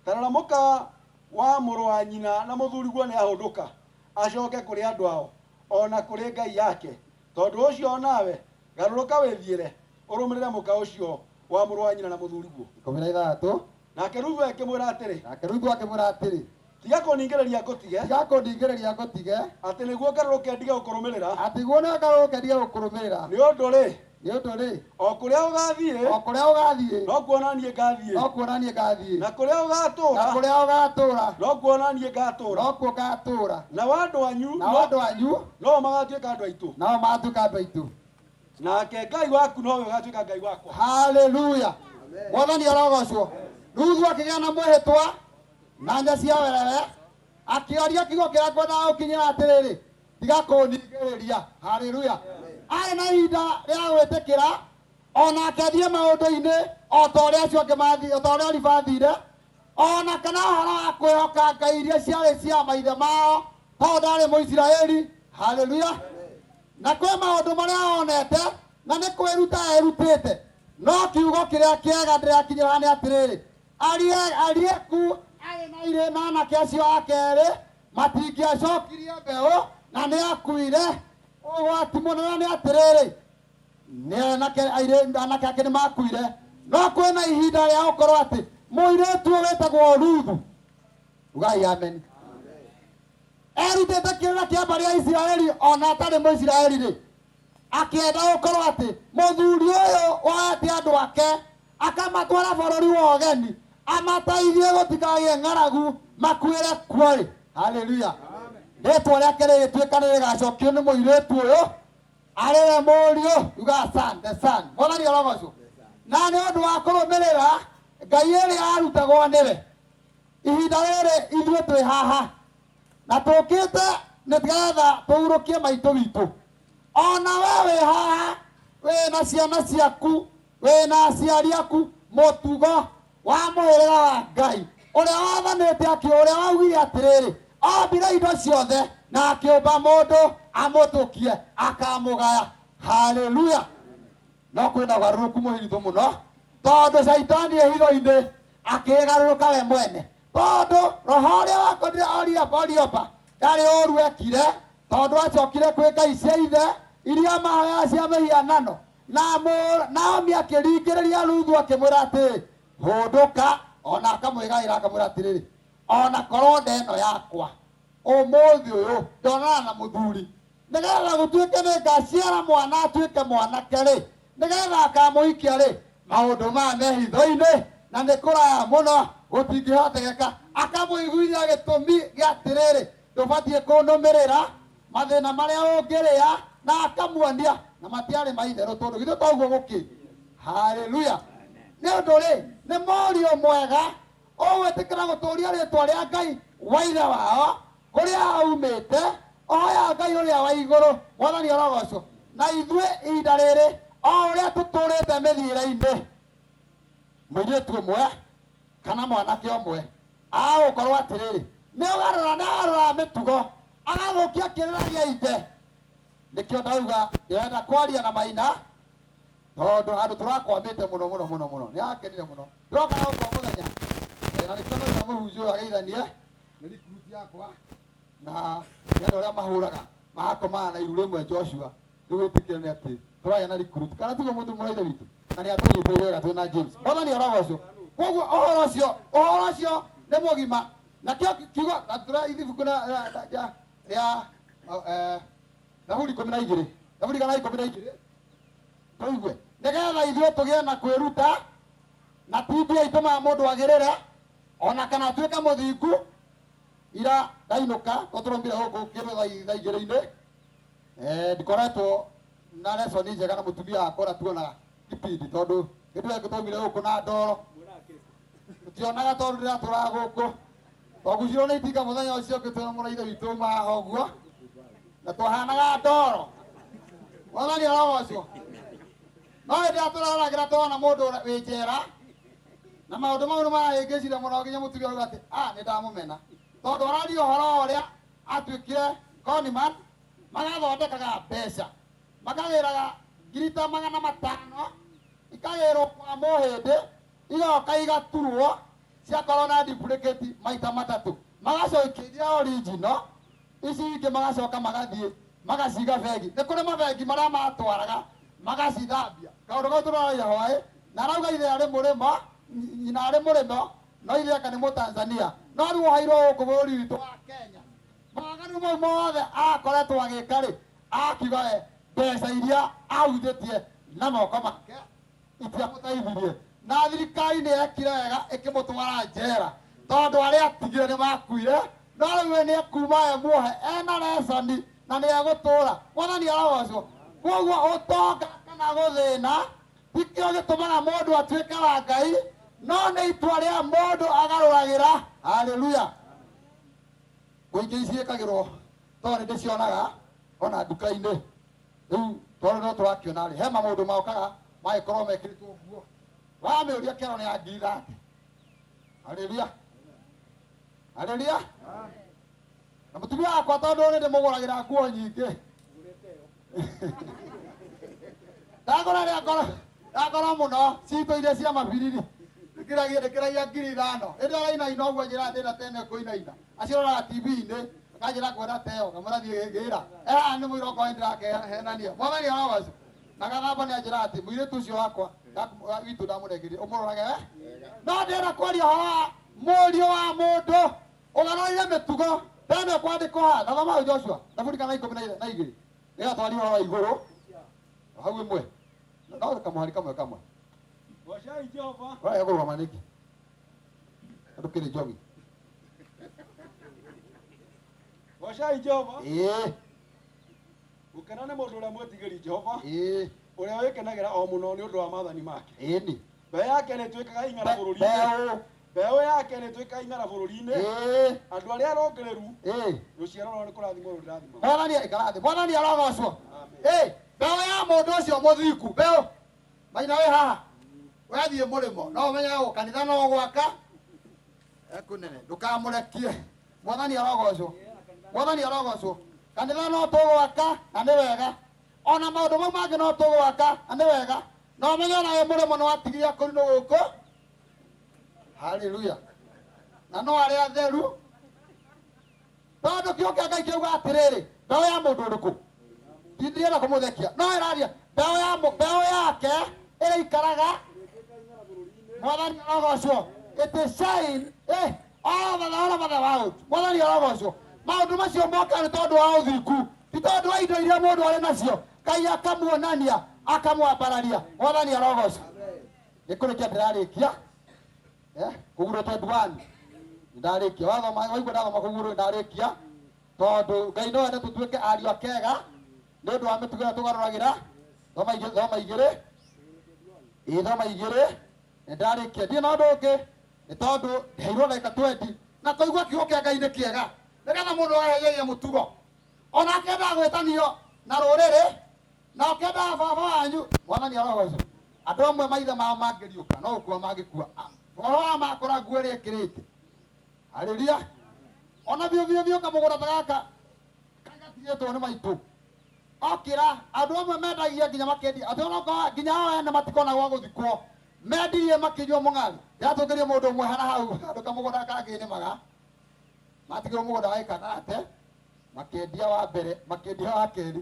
ta rora mũka wa mũrũ wa nyina na mũthuriguo nĩ ahũndũka, acoke kũrĩ andũ ao, ona kũrĩ Ngai yake. Tondũ ũcio nawe, garũrũka wĩthiĩre, ũrũmĩrĩre mũka ũcio wa mũrũ wa nyina na mũthuriguo. 16. Nake Ruthu akĩmwĩra atĩrĩ, Nake Ruthu akĩmwĩra atĩrĩ, tiga kũningĩrĩria ngũtige, tiga kũningĩrĩria ngũtige, atĩ nĩguo ngarũrũke ndige gũkũrũmĩrĩra, atĩ nĩguo ngarũrũke ndige gũkũrũmĩrĩra. Nĩ ũndũ rĩ, nĩ ũndũ rĩ, o kũrĩa ũgathiĩ, o kũrĩa ũgathiĩ, no kuona niĩ ngathiĩ, no kuona niĩ ngathiĩ, na kũrĩa ũgatũũra, na kũrĩa ũgatũũra, no kuona niĩ ngatũũra, no kuo ngatũũra, nao andũ anyu, nao andũ anyu, no magatuĩka andũ aitũ, nao magatuĩka andũ aitũ, nake Ngai waku nowe ũgatuĩka Ngai wakwa. Haleluya. Mwathani arogocwo. Ruthu akĩgĩa na mwĩhĩtwa na nya cia werere, akĩaria kiugo kĩrĩa ngwendaga gũkinyĩra atĩrĩrĩ, tiga kũningĩrĩria. Haleluya. Arĩ na ihinda rĩa gwĩtĩkĩra onake athiĩ maũndũ-inĩ o ta ũrĩa acio angĩ mathire, o ta ũrĩa Oliva athire, ona kana ũhoro wa kwĩhoka ngai iria ciarĩ cia maithe mao, tondũ ndarĩ Mũisiraeli. Haleluya. Na kwĩ maũndũ marĩa onete na nĩ kwĩruta erutĩte, no kiugo kĩrĩa kĩega ndĩrakinyĩra nĩ atĩrĩrĩ, arieku arĩ na irĩ na anake acio ake erĩ matingĩacokirie mbeũ na nĩ akuire. Ũgwati mũnene nĩ atĩrĩrĩ, nĩ anake airĩ, anake ake nĩ makuire, no kwĩna ihinda rĩa gũkorwo atĩ mũirĩtu ũyũ wĩtagwo Ruthu, ugai amen, erutĩte kĩrĩra kĩa mbarĩ ya Isiraeli ona atarĩ Mũisiraeli rĩ, akĩenda gũkorwo atĩ mũthuri ũyũ woete andũ ake akamatwara bũrũri wa ũgeni, amateithie gũtikagĩe ng'aragu, makuĩre kuo rĩ. Haleluya. Rĩtwa rĩake rĩgĩtuĩka nĩ rĩgacokio nĩ mũirĩtu ũyũ arĩwe mũriũ, uga son, the son. Mwathani arogocwo. Na nĩ ũndũ wa kũrũmĩrĩra Ngai ĩrĩa arutagwo nĩwe, ihinda rĩrĩ ithuĩ twĩ haha na tũkĩte nĩgetha tũhurũkie maitũ witũ. Ona we wĩ haha wĩna ciana ciaku, wĩna aciari aku, mũtugo wa mũhĩrĩga wa Ngai ũrĩa wathanĩte ũrĩa waugire atĩrĩrĩ, ombire indo ciothe na akĩũmba mũndũ amũtũkie akamũgaya. Haleluya. No kwĩna ũgarũrũku mũhithu mũno, tondũ Caitani e hitho-inĩ akĩgarũrũka we mwene, tondũ roho ũrĩa wakorire Orioba ndarĩ ũru ekire, tondũ acokire kwĩ ngai cia ithe iria mahoyaga cia mĩhianano. Na Naomi akĩringĩrĩria Ruthu akĩmwĩra atĩrĩ, hũndũka, ona akamwĩgaĩra akamwĩra atĩrĩrĩ, ona korwo nda ĩno yakwa ũmũthĩ ũyũ ndonana na mũthuri, nĩgetha gũtuĩke nĩ ngaciara mwana atuĩke mwanake rĩ, nĩgetha akamũhikia rĩ, maũndũ maya me hitho-inĩ na nĩ kũraya mũno gũtingĩhotekeka. Akamũiguithia gĩtũmi gĩa atĩrĩrĩ, Ndũbatiĩ kũnũmĩrĩra mathĩna marĩa ũngĩrĩa na akamuonia na matiarĩ maitherũ tondũ githĩ toguo gũkĩ. Haleluya. Nĩ ũndũ rĩ, nĩ mũriũ mwega ũgwĩtĩkĩra gũtũũria rĩtwa rĩa Ngai wa ithe wao kũrĩa aumĩte, oya Ngai ũrĩa wa igũrũ. Mwathani arogocwo. Na ithuĩ ihinda rĩrĩ o ũrĩa tũtũrĩte mĩthiĩre-inĩ, mũirĩtu ũmwe kana mwanake ũmwe agũkorwo atĩrĩrĩ, nĩ ũgarũra nĩ agarũra mĩtugo agathũkia kĩrĩra gĩa ithe. Nĩkĩo ndauga ndĩrenda kwaria na Maina tondũ handũ tũrakwamĩte mũno mũno mũno mũno, nĩ akenire mũno ndĩroka na gũkwa mũthenya. Na nĩkĩo ndauga mũhunjia ũyũ ageithanie nĩ recruit yakwa na nĩ andũ arĩa mahũraga magakomaga na iru rĩmwe Joshua rĩu wĩtĩkĩre nĩ atĩ tũragĩa na recruit kana tiguo mũndũ mũraithe witũ na nĩ atũnyitĩrĩire wega twĩ na James. Mwathani arogocwo. Koguo ũhoro ũcio nĩ mũgima na kĩo kiugo na tũra ibuku na rĩa Thaburi 12, Thaburi kana 12 tũigue nĩgetha ithuĩ tũgĩe na kwĩruta na ti mbia itũmaga mũndũ agĩrĩre ona kana atuĩke mũthingu. Ira ndainũka tũtũrũmire gũkũ kĩndũ thaa igĩrĩ-inĩ, ndikoretwo na lesson njega na mũtumia wakwa ũrĩa tuonaga kipindi tondũ hĩndĩ ĩyo twaumire gũkũ na ndoro tũtionaga tondũ ndĩratũraga gũkũ twagucirwo nĩ itinga mũthenya ũcio ũngĩ twĩna mũraithe witũ maha ũguo na twahanaga ndoro. Mwathani arogocwo. No hĩndĩ ĩrĩa tũraragĩra twona mũndũ wĩ njera na maũndũ mau nĩ marahĩngĩcire mũno nginya mũtumia auga atĩ nĩ ndamũmena tondũ araria ũhoro ũrĩa atuĩkire conman, magathondekaga mbeca makagĩraga ngiri ta 500 ikagĩrwo kwa mũhĩndĩ igoka igaturwo ciakorwo na duplicate maita matatũ magacokia iria original ici ingĩ magacoka magathiĩ magaciga bengi. Nĩ kũrĩ mabengi marĩa matwaraga magacithambia kaũndũ kau tũroragia hwaĩ na arauga ithe arĩ mũrĩmo nyina arĩ mũrĩmo no ithe aka nĩ Mũtanzania no rĩu ohairwo gũkũ bũrũri witũ wa Kenya. Mawaganu mau mothe akoretwo agĩka rĩ, akiuga we mbeca iria ahutĩtie na moko make itiamũteithirie na thirikari nĩ yekire wega ĩkĩmũtwara njera tondũ arĩa atigire nĩ makuire no rĩu we nĩ ekuma e muohe ena lesoni na nĩ egũtũra. Mwathani arogocwo. Koguo ũtonga kana gũthĩna tikĩo gĩtũmaga mũndũ atuĩke wa Ngai no nĩ itua rĩa mũndũ agarũragĩra. Haleluya. Kũingĩ ciĩkagĩrwo tondũ nĩ ndĩcionaga ona nduka-inĩ rĩu tondũ no tũrakĩona rĩ he maũndũ mokaga magĩkorwo mekĩrĩtwo nguo wamĩũria kĩro nĩ ya ngiri thate. Haleluya. Haleluya. Na mũtumia wakwa tondũ nĩ ndĩmũgũragĩra nguo nyingĩ ndagũra rĩa ngoro ndagũra mũno citũ iria cia mabiriri ndĩkĩragia ngiri 5 rĩrĩa ũrainaina ũguo njĩra ndĩna tene kũinaina aciroraga TV-inĩ akanjĩra kwenda teo ngamwĩra thiĩ gĩra haha nĩ mũira okorwo nĩndĩrakehenania. Mwathani arogocwo. Na gathamba nĩ anjĩra atĩ mũirĩtu ũcio wakwa witũ ndamũnengerie ũmũrorage we no ndĩrenda kwaria ũhoro wa mũriũ wa mũndũ ũgarũrĩire mĩtugo tene kwandĩkwo haha. Thoma hau Joshua Thaburi kana 12 nĩgetha twarie ũhoro wa igũrũ hau ĩmwe no kamũhari kamwe kamwe. Goocai Jehova. Ũraya kũrũgama nĩkĩ? Andũ kĩrĩ njogi. Goocai Jehova. Ĩĩ. Gũkena nĩ mũndũ ũrĩa mwĩtigĩri Jehova. Ĩĩ. Ũrĩa wĩkenagĩra o mũno nĩ ũndũ wa maathani make. Ĩni. Mbeũ yake nĩ ĩtuĩkaga ing'ara bũrũri-inĩ. Mbeũ. Mbeũ yake nĩ ĩtuĩkaga ing'ara bũrũri-inĩ. Ĩĩ. Andũ arĩa arũngĩrĩru. Ĩĩ. Rũciaro rwao nĩ kũrathimwo rũrathimagwo. Mwathani ikara thĩ. Mwathani arogocwo. Ĩĩ, mbeũ ya mũndũ ũcio mũthingu, mbeũ. Maina wĩ haha. Wathiĩ mũrĩmo, no ũmenye gũkũ kanitha no gwaka. Ekunene, ndũkamũrekie. Mwathani arogocwo. Mwathani arogocwo. Kanitha no tũgwaka na nĩ wega. Ona maũndũ mau mangĩ no tũgwaka na nĩ wega. No ũmenye ona wĩ mũrĩmo nĩ watigiria kũrinũ gũkũ. Haleluya. Na no arĩa atheru. Tondũ kĩo kĩa Ngai kĩuga atĩrĩrĩ, mbeũ ya mũndũ ũrĩkũ? Ndingĩenda kũmũthekia. No ĩraria mbeũ ya mbeũ yake ĩrĩikaraga. Mwathani arogocwo. It is shine, all over the, all over the world. Mwathani arogocwo. Maũndũ macio moka nĩ tondũ wa ũthingu, ti tondũ wa indo iria mũndũ arĩ nacio. Ngai akamuonania, akamwambararia. Mwathani arogocwo. Nĩ kũrĩkia ndĩrarĩkia. Kũgurwo 21. Ndarĩkia. Wathoma, waigua ndathoma kũgurwo ndarĩkia. Tondũ Ngai no ende tũtuĩke ariũ akega nĩ ũndũ wa mĩtugo ĩrĩa tũgarũragĩra. Thoma igĩrĩ, thoma igĩrĩ. Ĩĩ thoma igĩrĩ. Nĩ ndarĩkia. Ndirĩ na ũndũ ũngĩ nĩ tondũ heirwo ndagĩka 20 na kũigua kiugo kĩa Ngai nĩ kĩega nĩgetha mũndũ ahegerie mũtugo. Ona akĩendaga gwĩtanio na rũrĩrĩ na ũkĩendaga baba wanyu mwathani arogocwo. Andũ amwe maithe mao mangĩriũka no gũkua mangĩkua. Ũhoro wa makora nguo ĩrĩa ĩkĩrĩte. Haleluya. Ona biũ biũ biũ kamũgũnda ta gaka gatigĩtwo nĩ maitũ. Okĩra andũ amwe mendagia nginya makendia atĩ onokorwo nginya ao ene matikona gwa gũthikwo. Mendirie makĩnyua mũng'ari. Ndĩratũngĩria mũndũ ũmwe hana hau handũ kamũgũnda kangĩ nĩmaga. Matigirwo mũgũnda wa ĩka thate makendia wa mbere makendia wa kerĩ.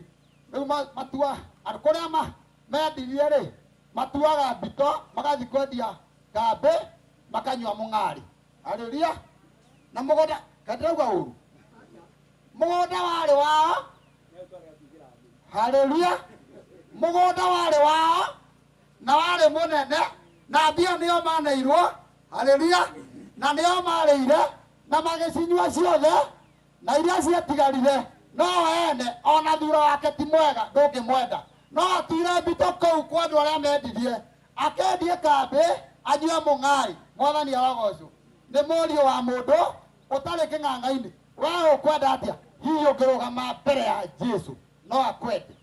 Rĩu matua andũ kũrĩa mendirie rĩ matuaga mbito magathiĩ kwendia kambĩ makanyua mũng'ari. Haleluya. Na mũgũnda kaĩ ndĩrauga ũru? Mũgũnda warĩ wao. Haleluya. Mũgũnda warĩ wao na warĩ mũnene na mbia nĩo maneirwo. Haleluya. Na nĩo marĩire na magĩcinyua ciothe na iria ciatigarire no ene ona thura wake ti mwega ndũngĩmwenda. No atuire mbito kũu kwa andũ arĩa mendirie akendie kambĩ anyue mũng'ari. Mwathani arogocwo. Nĩ mũriũ wa mũndũ ũtarĩ kĩng'ang'a-inĩ. We ũkwenda atĩa? Hihi ũngĩrũgama mbere ya Jesũ no akwende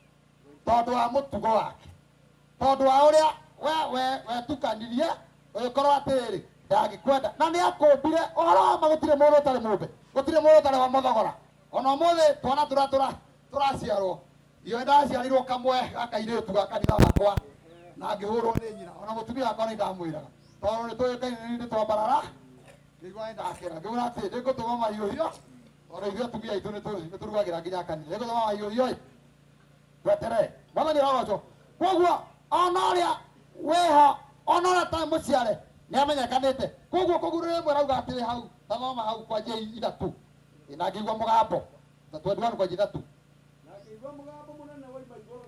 tondũ wa mũtugo wake, tondũ wa ũrĩa we wetukanirie ũgĩkorwo atĩrĩrĩ ndangĩkwenda na nĩ akũmbire. Ũhoro wa ma gũtirĩ mũndũ ũtarĩ mũmbe, gũtirĩ mũndũ ũtarĩ wa mũthogora. Ona ũmũthĩ twana tũrĩa tũraciarwo, iyo ndaciarirwo kamwe ga kairĩtu ga kanitha wakwa na ngĩhũrwo nĩ nyina. Ona mũtumia wakwa nĩ ndamwĩraga tondũ nĩ tũĩkaine nĩ twambarara ngĩigua nĩ ndakĩra ngĩmwĩra atĩ nĩngũtũma mahiũhio tondũ ithuĩ atumia aitũ nĩ tũrugagĩra nginya kanitha. Nĩngũtũma mahiũhio ĩ tweterere. Mwathani arogocwo. Koguo ona ũrĩa wĩho ona ũrĩa ũtarĩ mũciare nĩ amenyekanĩte. Koguo kũgurũrĩra ĩmwe rauga atĩrĩ hau tathoma hau kwanjia ithatũ. Na ngĩigua mũgambo ta 21 kwanjia ithatũ.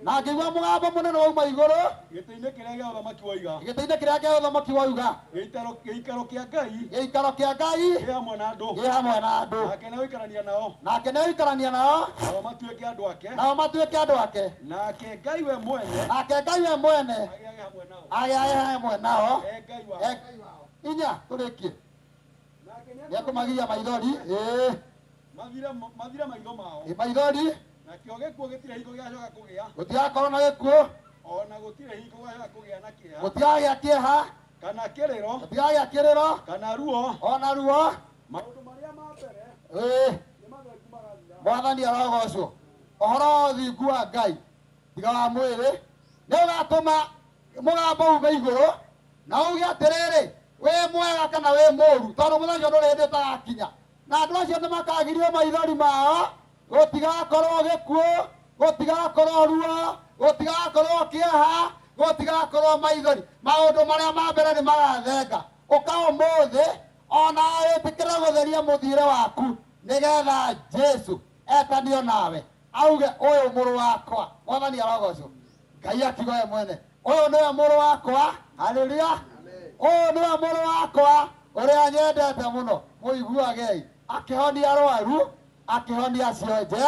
Na ngĩigua mũgambo mũnene wauma igũrũ gĩtĩ-inĩ kĩrĩa gĩa ũthamaki woiga. Gĩtĩ-inĩ kĩrĩa kĩa ũthamaki woiga. Gĩikaro kĩa Ngai. Gĩikaro kĩa Ngai. Kĩ hamwe na andũ. Kĩ hamwe na andũ. Nake nĩegũikarania nao. Nake nĩegũikarania nao. Nao matuĩke andũ ake. Nao matuĩke andũ ake. Nake Ngai we mwene. Nake Ngai we mwene. Agĩage hamwe nao. Agĩage hamwe nao. E Ngai wao. E Ngai wao. Inya tũrĩkie. Nĩekũmagiria maithori. Ĩĩ. Mathire maitho mao. Ĩ maithori. Nakĩo gĩkuũ gĩtirĩ hingo gĩgacoka kũgĩa. Gũtigakorwo na gĩkuũ. Ona gũtirĩ hingo gĩgacoka kũgĩa na kĩeha. Gũtigagĩa kĩeha. Kana kĩrĩro. Gũtigagĩa kĩrĩro. Kana ruo. Ona ruo. Maũndũ marĩa ma mbere. Ĩĩ. Nĩ mathengu magathira. Mwathani arogocwo. Ũhoro wa ũthingu wa Ngai tiga wa mwĩrĩ nĩ ũgatũma mũgambo ume igũrũ na uge atĩrĩrĩ wĩ mwega kana wĩ mũũru tondũ mũthenya ũcio ndũrĩ hĩndĩ ũtagakinya. Na andũ acio nĩ makagirio maithori mao. Gũtigakorwo gĩkuũ, gũtigakorwo ruo, gũtigakorwo kĩeha, gũtigakorwo maithori. Maũndũ marĩa ma mbere nĩ magathenga. Ũka ũmũthĩ ona wĩtĩkĩre gũtheria mũthiĩre waku nĩgetha Jesũ etanio nawe auge ũyũ mũrũ wakwa. Mwathani arogocwo. Ngai akiuga we mwene ũyũ nĩwe mũrũ wakwa. Haleluya. Ũyũ nĩwe mũrũ wakwa ũrĩa nyendete mũno. Mũiguagei. Akĩhonia arwaru, akĩhonia cionje,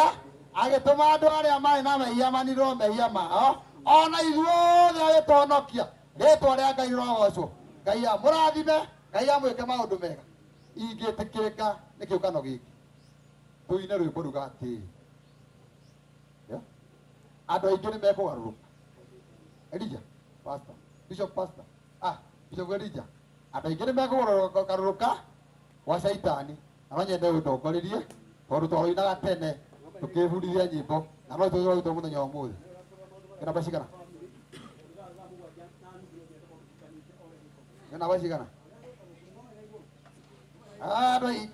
agĩtũma andũ arĩa marĩ na mehia maninwo mehia mao, ona ithuothe agĩtũhonokia. Rĩtwa rĩa Ngai rĩrogocwo. Ngai amũrathime, Ngai amwĩke maũndũ mega. Ingĩtĩkĩrĩka nĩ kĩũngano gĩkĩ. Tũine rwĩmbo ruga atĩrĩ. Andũ aingĩ nĩ mekũgarũrũka. Elijah, pastor, bishop pastor. Bishop Elijah. Andũ aingĩ nĩ mekũgarũrũka gwa Caitani. Na no nyende ũndongorerie tondũ twaroinaga tene tũkĩbundithia nyĩmbo na no tũrarutwo mũthenya wa ũmũthĩ. Nĩ namba cigana? Nĩ namba cigana? Andũ aingĩ.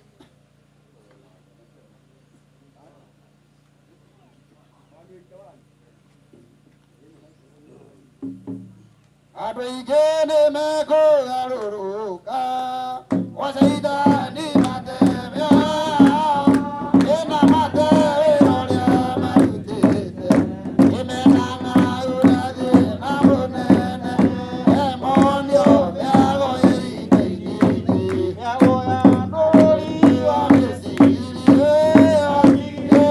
Andũ aingĩ nĩ mekũgarũrũka gwa Caitani matemeo ĩna matewĩra ũrĩa marutĩte ĩmenaga ũrathĩna mũnene emonio mĩago ĩikainĩte mĩago ya ndũri wa mĩciiri ĩyo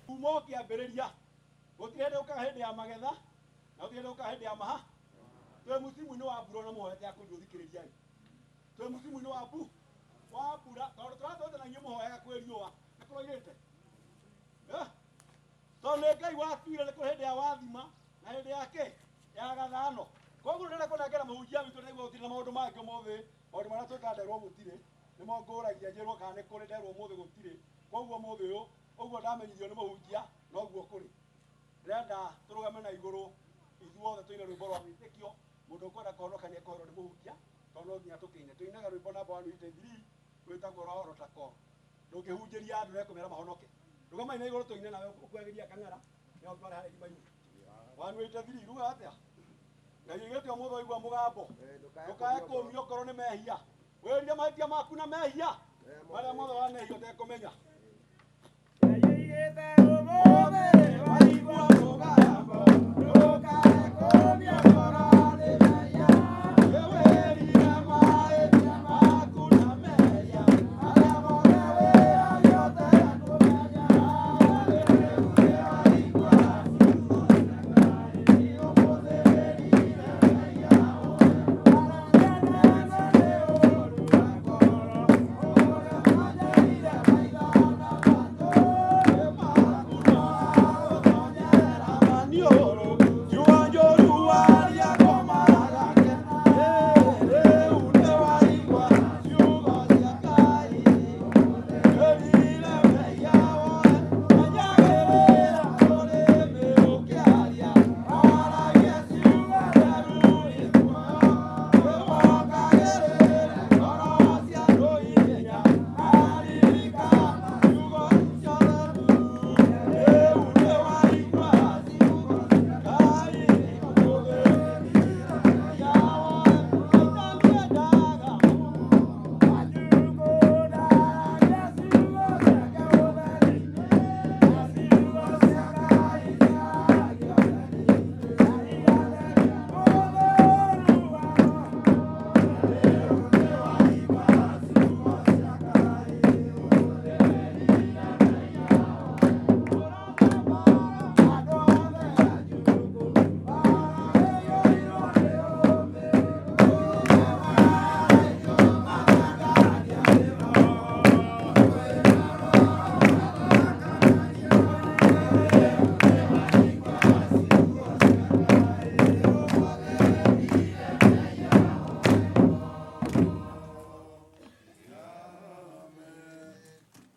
Kuma ũkĩambĩrĩria gũtirĩ hĩndĩ ũkaga hĩndĩ ya magetha na gũtirĩ hĩndĩ ũkaga hĩndĩ ya maha. Twĩ mũcimu-inĩ wa mbura ona mũhoete akũnjũ thikĩrĩriai. Twĩ mũcimu-inĩ wa wa mbura tondũ tũratũte na inyuĩ mũhoyaga kwĩ riũa nĩ kũroirĩte. Tondũ nĩ Ngai watuire nĩ kũrĩ hĩndĩ ya wathima na hĩndĩ ya kĩ ya gathano. Koguo ndĩrenda kũnengera mũhunjia witũ nĩguo gũtirĩ na maũndũ mangĩ ũmũthĩ, maũndũ marĩa twĩkaga nderwo gũtirĩ, nĩmo ngũragia njĩrwo kana nĩ kũrĩ nderwo ũmũthĩ gũtirĩ. Koguo ũmũthĩ ũyũ ũguo ndamenyithio nĩ mũhunjia noguo kũrĩ. Ndĩrenda tũrũgame na igũrũ ithuothe tũine rwĩmbo rwa wĩtĩkio. Mũndũ ũkwenda kũhonoka nĩ ekũherwo nĩ mũhunjia tondũ no nginya tũkĩine. Tũinaga rwĩmbo namba 183 rwĩtagwo rwa protocol. Ndũngĩhunjĩria andũ ũrekũmera mahonoke. Rũgamai na igũrũ tũine nawe ũkwagĩria kang'ara nĩo tware harĩa irima-inĩ. 183 ruga atĩa? Ngai oigĩte ũmũthĩ waigua mũgambo ndũkae kũũmia okorwo nĩ mehia. Wĩrire mahĩtia maku na mehia marĩa mothe wanehia ũtekũmenya. Waigua mũgambo ndũkae kũũmia okorwo nĩ mehia. Wĩrire mahĩtia maku na mehia marĩa mothe wĩhagia ũtekũmenya.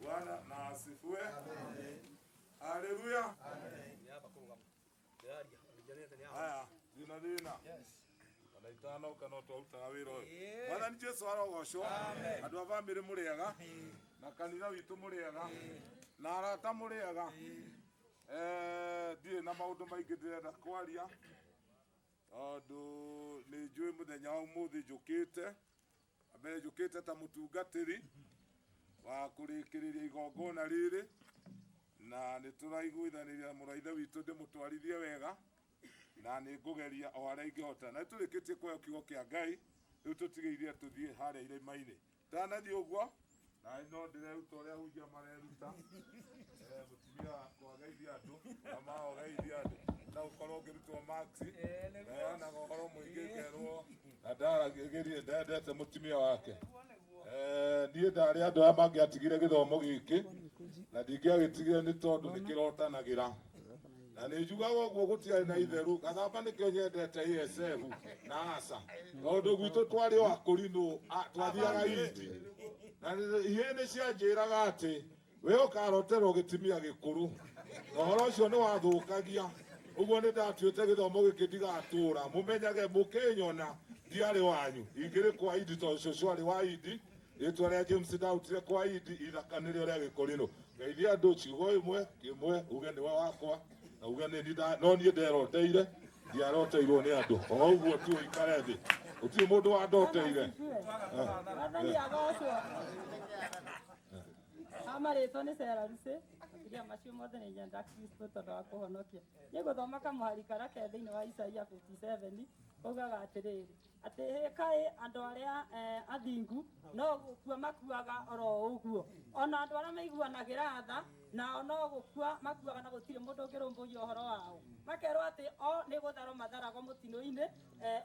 Bwana na asifiwe. Haleluya. Haya, thina thina. Ona itanoka no twarutaga wĩra ũyũ. Mwathani Jesu arogocwo. Andũ a bamĩrĩ mũrĩega na kanitha witũ mũrĩega na arata mũrĩega. Ndirĩ na maũndũ maingĩ ndĩrenda kwaria tondũ nĩ njũĩ mũthenya wa ũmũthĩ njũkĩte mbere njũkĩte ta mũtungatĩri wa kũrĩkĩrĩria igongona rĩrĩ na nĩ tũraiguithanĩria na mũrũ wa ithe witũ ndĩmũtwarithie wega na nĩ ngũgeria o harĩa ingĩhota na nĩtũrĩkĩtie kũheo kiugo kĩa Ngai rĩu tũtigĩirie tũthiĩ harĩa irĩma-inĩ. Ndanathiĩ ũguo na no ndĩreruta ũrĩa ahunjia mareruta. Mũtumia wakwa geithia andũ na mao geithia andũ na ũkorwo ngĩrutwo max heanaga ũhoro mũingĩ ngerwo na ndaragĩrie ndendete mũtumia wake. Niĩ ndarĩ andũ aya mangĩatigire gĩthomo gĩkĩ na ndingĩagĩtigire nĩ tondũ nĩ kĩrotanagĩra na nĩ njugaga ũguo gũtiarĩ na itheru gathamba nĩkĩo nyendete ASF na ASA tondũ gwitũ twarĩ o akũrinũ twathiaga indi na ihĩ nĩ cianjĩraga atĩ we ũkaroterwo gĩtimia gĩkũrũ na ũhoro ũcio nĩ wathũkagia ũguo nĩ ndatuĩte gĩthomo gĩkĩ ndigatũra mũmenyage mũkĩnyona ndiarĩ wanyu ingĩrĩ kwa indi tondũ cũcũ arĩ wa indi rĩtwa rĩa James ndarutire kwa indi ithaka nĩrĩo rĩa gĩkũrinũ ngeithia andũ ciugo ĩmwe kĩmwe uge nĩwe wakwa na uge nĩ niĩ no niĩ nderoteire ndiaroteirwo nĩ andũ o ũguo tu ũikare thĩ gũtirĩ mũndũ wandoteire. Mwathani agocwo. Amarĩtwo nĩ Sarah Lucy, makĩria macio mothe nĩ nyenda Kristo tondũ wa kũhonokia. Nĩ ngũthoma kamũhari karĩa ke thĩinĩ wa Isaia 57 Ugaga atĩrĩrĩ atĩ hĩ kaĩ andũ arĩa athingu no gũkua makuaga oro ũguo, ona andũ arĩa maiguanagĩra tha nao no gũkua makuaga na gũtirĩ mũndũ ũngĩrũmbũiya ũhoro wao. Makerwo atĩ o nĩ gũtharwo matharagwo mũtino-inĩ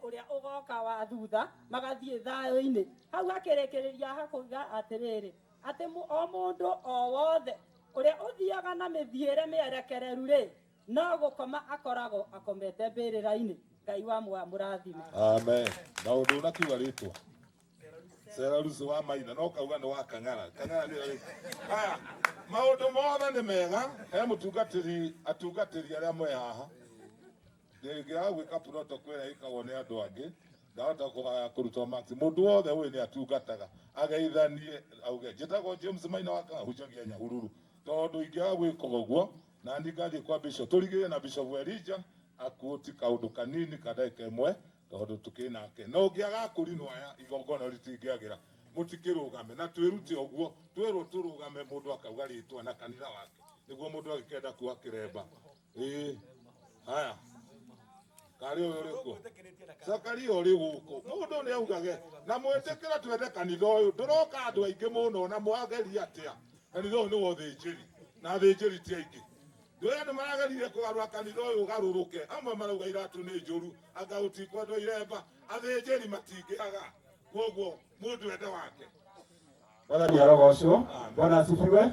ũrĩa ũgoka wa thutha, magathiĩ thayũ-inĩ. Hau hakĩrĩkĩrĩria hakuga atĩrĩrĩ atĩ o mũndũ o wothe ũrĩa ũthiaga na mĩthiĩre mĩerekereru rĩ, no gũkoma akoragwo akomete mbĩrĩra-inĩ. Ngai wa mũrathime. Amen. Na ũndũ ũnakiuga rĩtwa Serarusi wa Maina no kauga nĩ wa Kang'ara. Kang'ara nĩ rĩ. Haya, maũndũ mothe nĩ mega. He mũtungatĩri, atungatĩri arĩa mwe haha. Ndĩngĩaga gwĩka protocol ĩrĩa ĩkagwo nĩ andũ angĩ, ndahota kũgaya kũrutwo marks. Mũndũ wothe ũyũ nĩ atungataga, ageithanie auge njĩtagwo James Maina wa Kang'ara, hunjagia Nyahururu. Tondũ ingĩaga gwĩka ũguo, na niĩ ngathiĩ kwa bishop, tũrigĩrĩrie na Bishop Elijah akuoti kaũndũ kanini ka ndagĩka ĩmwe tondũ tũkĩrĩ nake. Na ũngĩaga akũrinũ aya igongona rĩtingĩagĩra, mũtikĩrũgame na twĩrute ũguo, twĩrwo tũrũgame mũndũ akauga rĩtwa na kanitha wake nĩguo mũndũ agĩkenda kuoha kĩremba. Ĩĩ, haya karĩ ũyũ ũrĩkũ? Zakaria ũrĩ gũkũ mũndũ nĩ augage na mwĩtĩkĩre twende kanitha ũyũ ndũroka andũ aingĩ mũno na mwageria atĩa kanitha ũyũ nĩ wa ũthĩnjĩri na athĩnjĩri ti aingĩ. Ndũĩ andũ maragerire kũgarũra kanitha ũyũ ũgarũrũke, amwe marauga iratũ nĩ njũru, anga gũtikwendwo iremba, athĩnjĩri matingĩaga, koguo mũndũ ende wake. Mwathani arogocwo. Bwana asifiwe.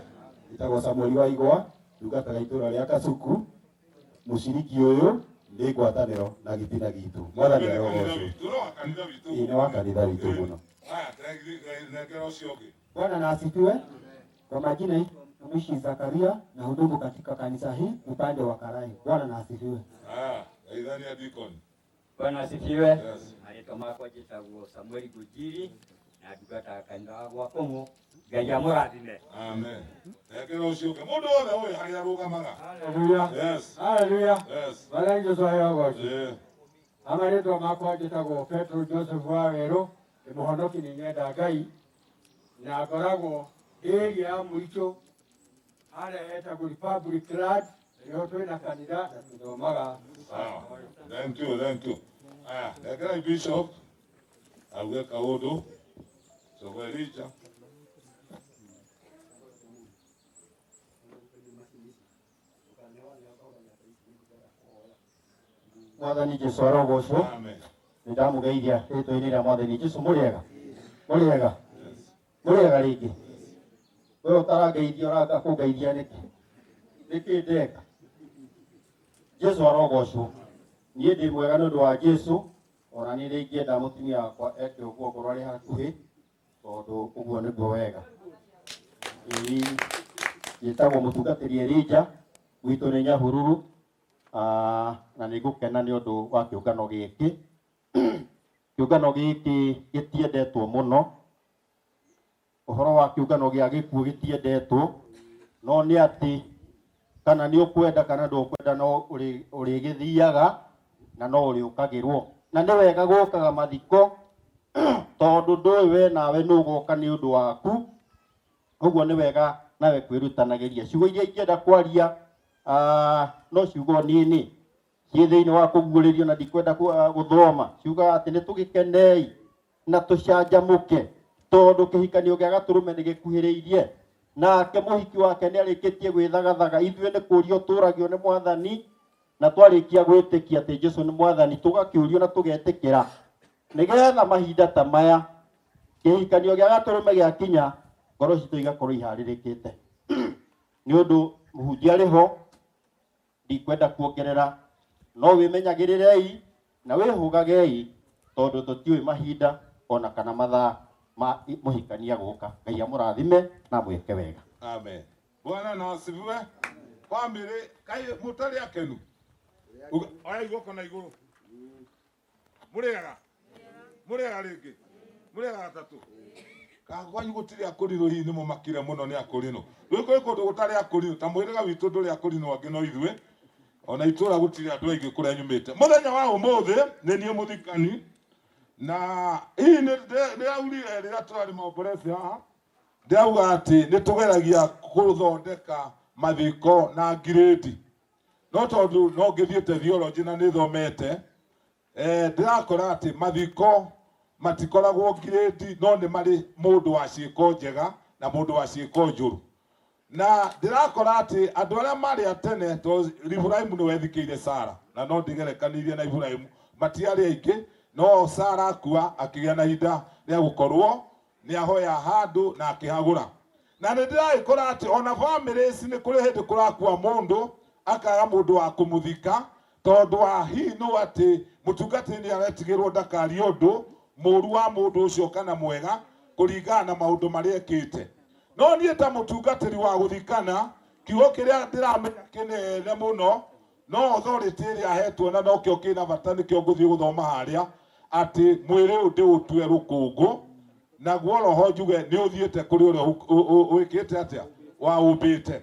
Njĩtagwo Samuel wa Igwa, ndungataga itũra rĩa Kasuku. Mũciriki ũyũ nĩ ngwatanĩro na gĩtina gitũ. Mwathani arogocwo. Ĩĩ nĩ wa kanitha witũ mũno. Haya, nengera ũcio ũngĩ. Bwana na asifiwe. Kwa majina naitwa mtumishi Zakaria na hudumu katika kanisa hii upande wa Karai. Bwana na asifiwe. Ah, geithania deacon. Bwana asifiwe. Yes. Marĩtwa makwa njĩtagwo Samuel Ngũnjiri na ndungataga kanitha wa Gwakũng'ũ. Ngai amũrathime. Amen. Nengera ũcio ũngĩ. Mũndũ wothe ũyũ harĩa arũgamaga. Hallelujah. Yes. Hallelujah. Yes. Mwathani Jesũ arogocwo. Yeah. Amarĩtwa makwa njĩtagwo Petro Joseph wa Werũ, ndĩ mũhonoki nĩ nyenda Ngai na ngoragwo area ya mũico harĩa hetagwo Republic Land, nĩho twĩna kanitha na tũthomaga. Sawa. Thank you, thank you. Aya, nengera bishop auge kaũndũ. Soko Elijah. Mwathani Jesũ arogocwo. Amen. Nĩ ndamũgeithia rĩtwa-inĩ rĩa Mwathani Jesũ. Mũrĩega? Mũrĩega? Mũrĩega rĩngĩ? We ũtarangeithia ũraka kũngeithia nĩkĩ? Nĩkĩ ndeka? Jesũ arogocwo. Niĩ ndĩ mwega nĩ ũndũ wa Jesũ, ona niĩ nĩ ingĩenda mũtumia wakwa eke ũguo ngorwo arĩ hakuhĩ, tondũ ũguo nĩguo wega. Ĩĩ, njĩtagwo mũtungatĩri Elijah, gwitũ nĩ Nyahururu, na nĩ ngũkena nĩ ũndũ wa kĩũngano gĩkĩ. Kĩũngano gĩkĩ gĩtiendetwo mũno, ũhoro wa kĩũngano gĩa gĩkuũ gĩtiendetwo, no nĩ atĩ kana nĩ ũkwenda kana ndũkwenda no ũrĩgĩthiaga na no ũrĩũkagĩrwo. Na nĩ wega gũkaga mathiko tondũ ndũĩ we nawe nĩ ũgoka nĩ ũndũ waku, ũguo nĩ wega nawe kwĩrutanagĩria. Ciugo iria ingĩenda kwaria no ciugo nini ciĩ thĩinĩ wa kũguũrĩrio na ndikwenda gũthoma. Ciugaga atĩ nĩ tũgĩkenei na tũcanjamũke tondũ kĩhikanio gĩa Gatũrũme nĩ gĩkuhĩrĩirie, nake mũhiki wake nĩ arĩkĩtie gwĩthagathaga. Ithuĩ nĩ kũũrio tũragio nĩ Mwathani, na twarĩkia gwĩtĩkia atĩ Jesũ nĩ Mwathani tũgakĩũrio na tũgetĩkĩra, nĩgetha mahinda ta maya kĩhikanio gĩa Gatũrũme gĩakinya ngoro citũ igakorwo iharĩrĩkĩte. Nĩ ũndũ mũhunjia arĩ ho, ndikwenda kuongerera, no wĩmenyagĩrĩrei na wĩhũgagei tondũ tũtiũĩ mahinda ona kana mathaa ma mũhikania gũka. Ngai amũrathime na amwĩke wega. Amen. Bwana na asifiwe. Family kai mũtarĩ akenu? Oya guoko na igũrũ. Mũrĩega? Mũrĩega rĩngĩ? Mũrĩega gatatũ? Kwanyu gũtirĩ akũrinũ, hihi nĩ mũmakire mũno nĩ akũrinũ. Rĩu kwĩ kũndũ gũtarĩ akũrinũ, ta mũhĩrĩga witũ ndũrĩ akũrinũ angĩ no ithuĩ, ona itũra gũtirĩ andũ aingĩ kũrĩa nyumĩte. Mũthenya wa ũmũthĩ nĩ niĩ mũthikani, na hihi nĩ ndĩraurire rĩrĩa tũrarĩ maomboreci haha, ndĩrauga atĩ nĩ tũgeragia gũthondeka mathiko na ngirĩndi, no tondũ no ngĩthiĩte theology na nĩ thomete, Ndĩrakora atĩ mathiko matikoragwo ngirĩndi no nĩ marĩ mũndũ wa ciĩko njega na mũndũ wa ciĩko njũru. Na ndĩrakora atĩ andũ arĩa marĩ a tene to Iburahĩmu nĩwe ethikĩire Sara na no ndĩgerekanirie na Iburahĩmu matiarĩ aingĩ no Sara akua akĩgĩa na ihinda rĩa gũkorwo nĩ ahoya handũ na akĩhagũra. Na nĩ ndĩragĩkora atĩ ona bamĩrĩ ici nĩ kũrĩ hĩndĩ kũrakua mũndũ akaga mũndũ wa kũmũthika tondũ wa hihi nũ atĩ mũtungatĩri nĩ aretigĩrwo ndakarie ũndũ mũru wa mũndũ ũcio kana mwega kũringana na maũndũ marĩa ekĩte. No niĩ ta mũtungatĩri wa gũthikana kiugo kĩrĩa ndĩramenya kĩnene mũno no authority ĩrĩa ahetwo na nokĩo kĩna bata nĩkĩo ngũthiĩ gũthoma harĩa atĩ mwĩrĩ ũyũ ndĩũtue rũkũngũ naguo roho njuge nĩ ũthiĩte kũrĩ ũrĩa wĩkĩte atĩa waũmbĩte.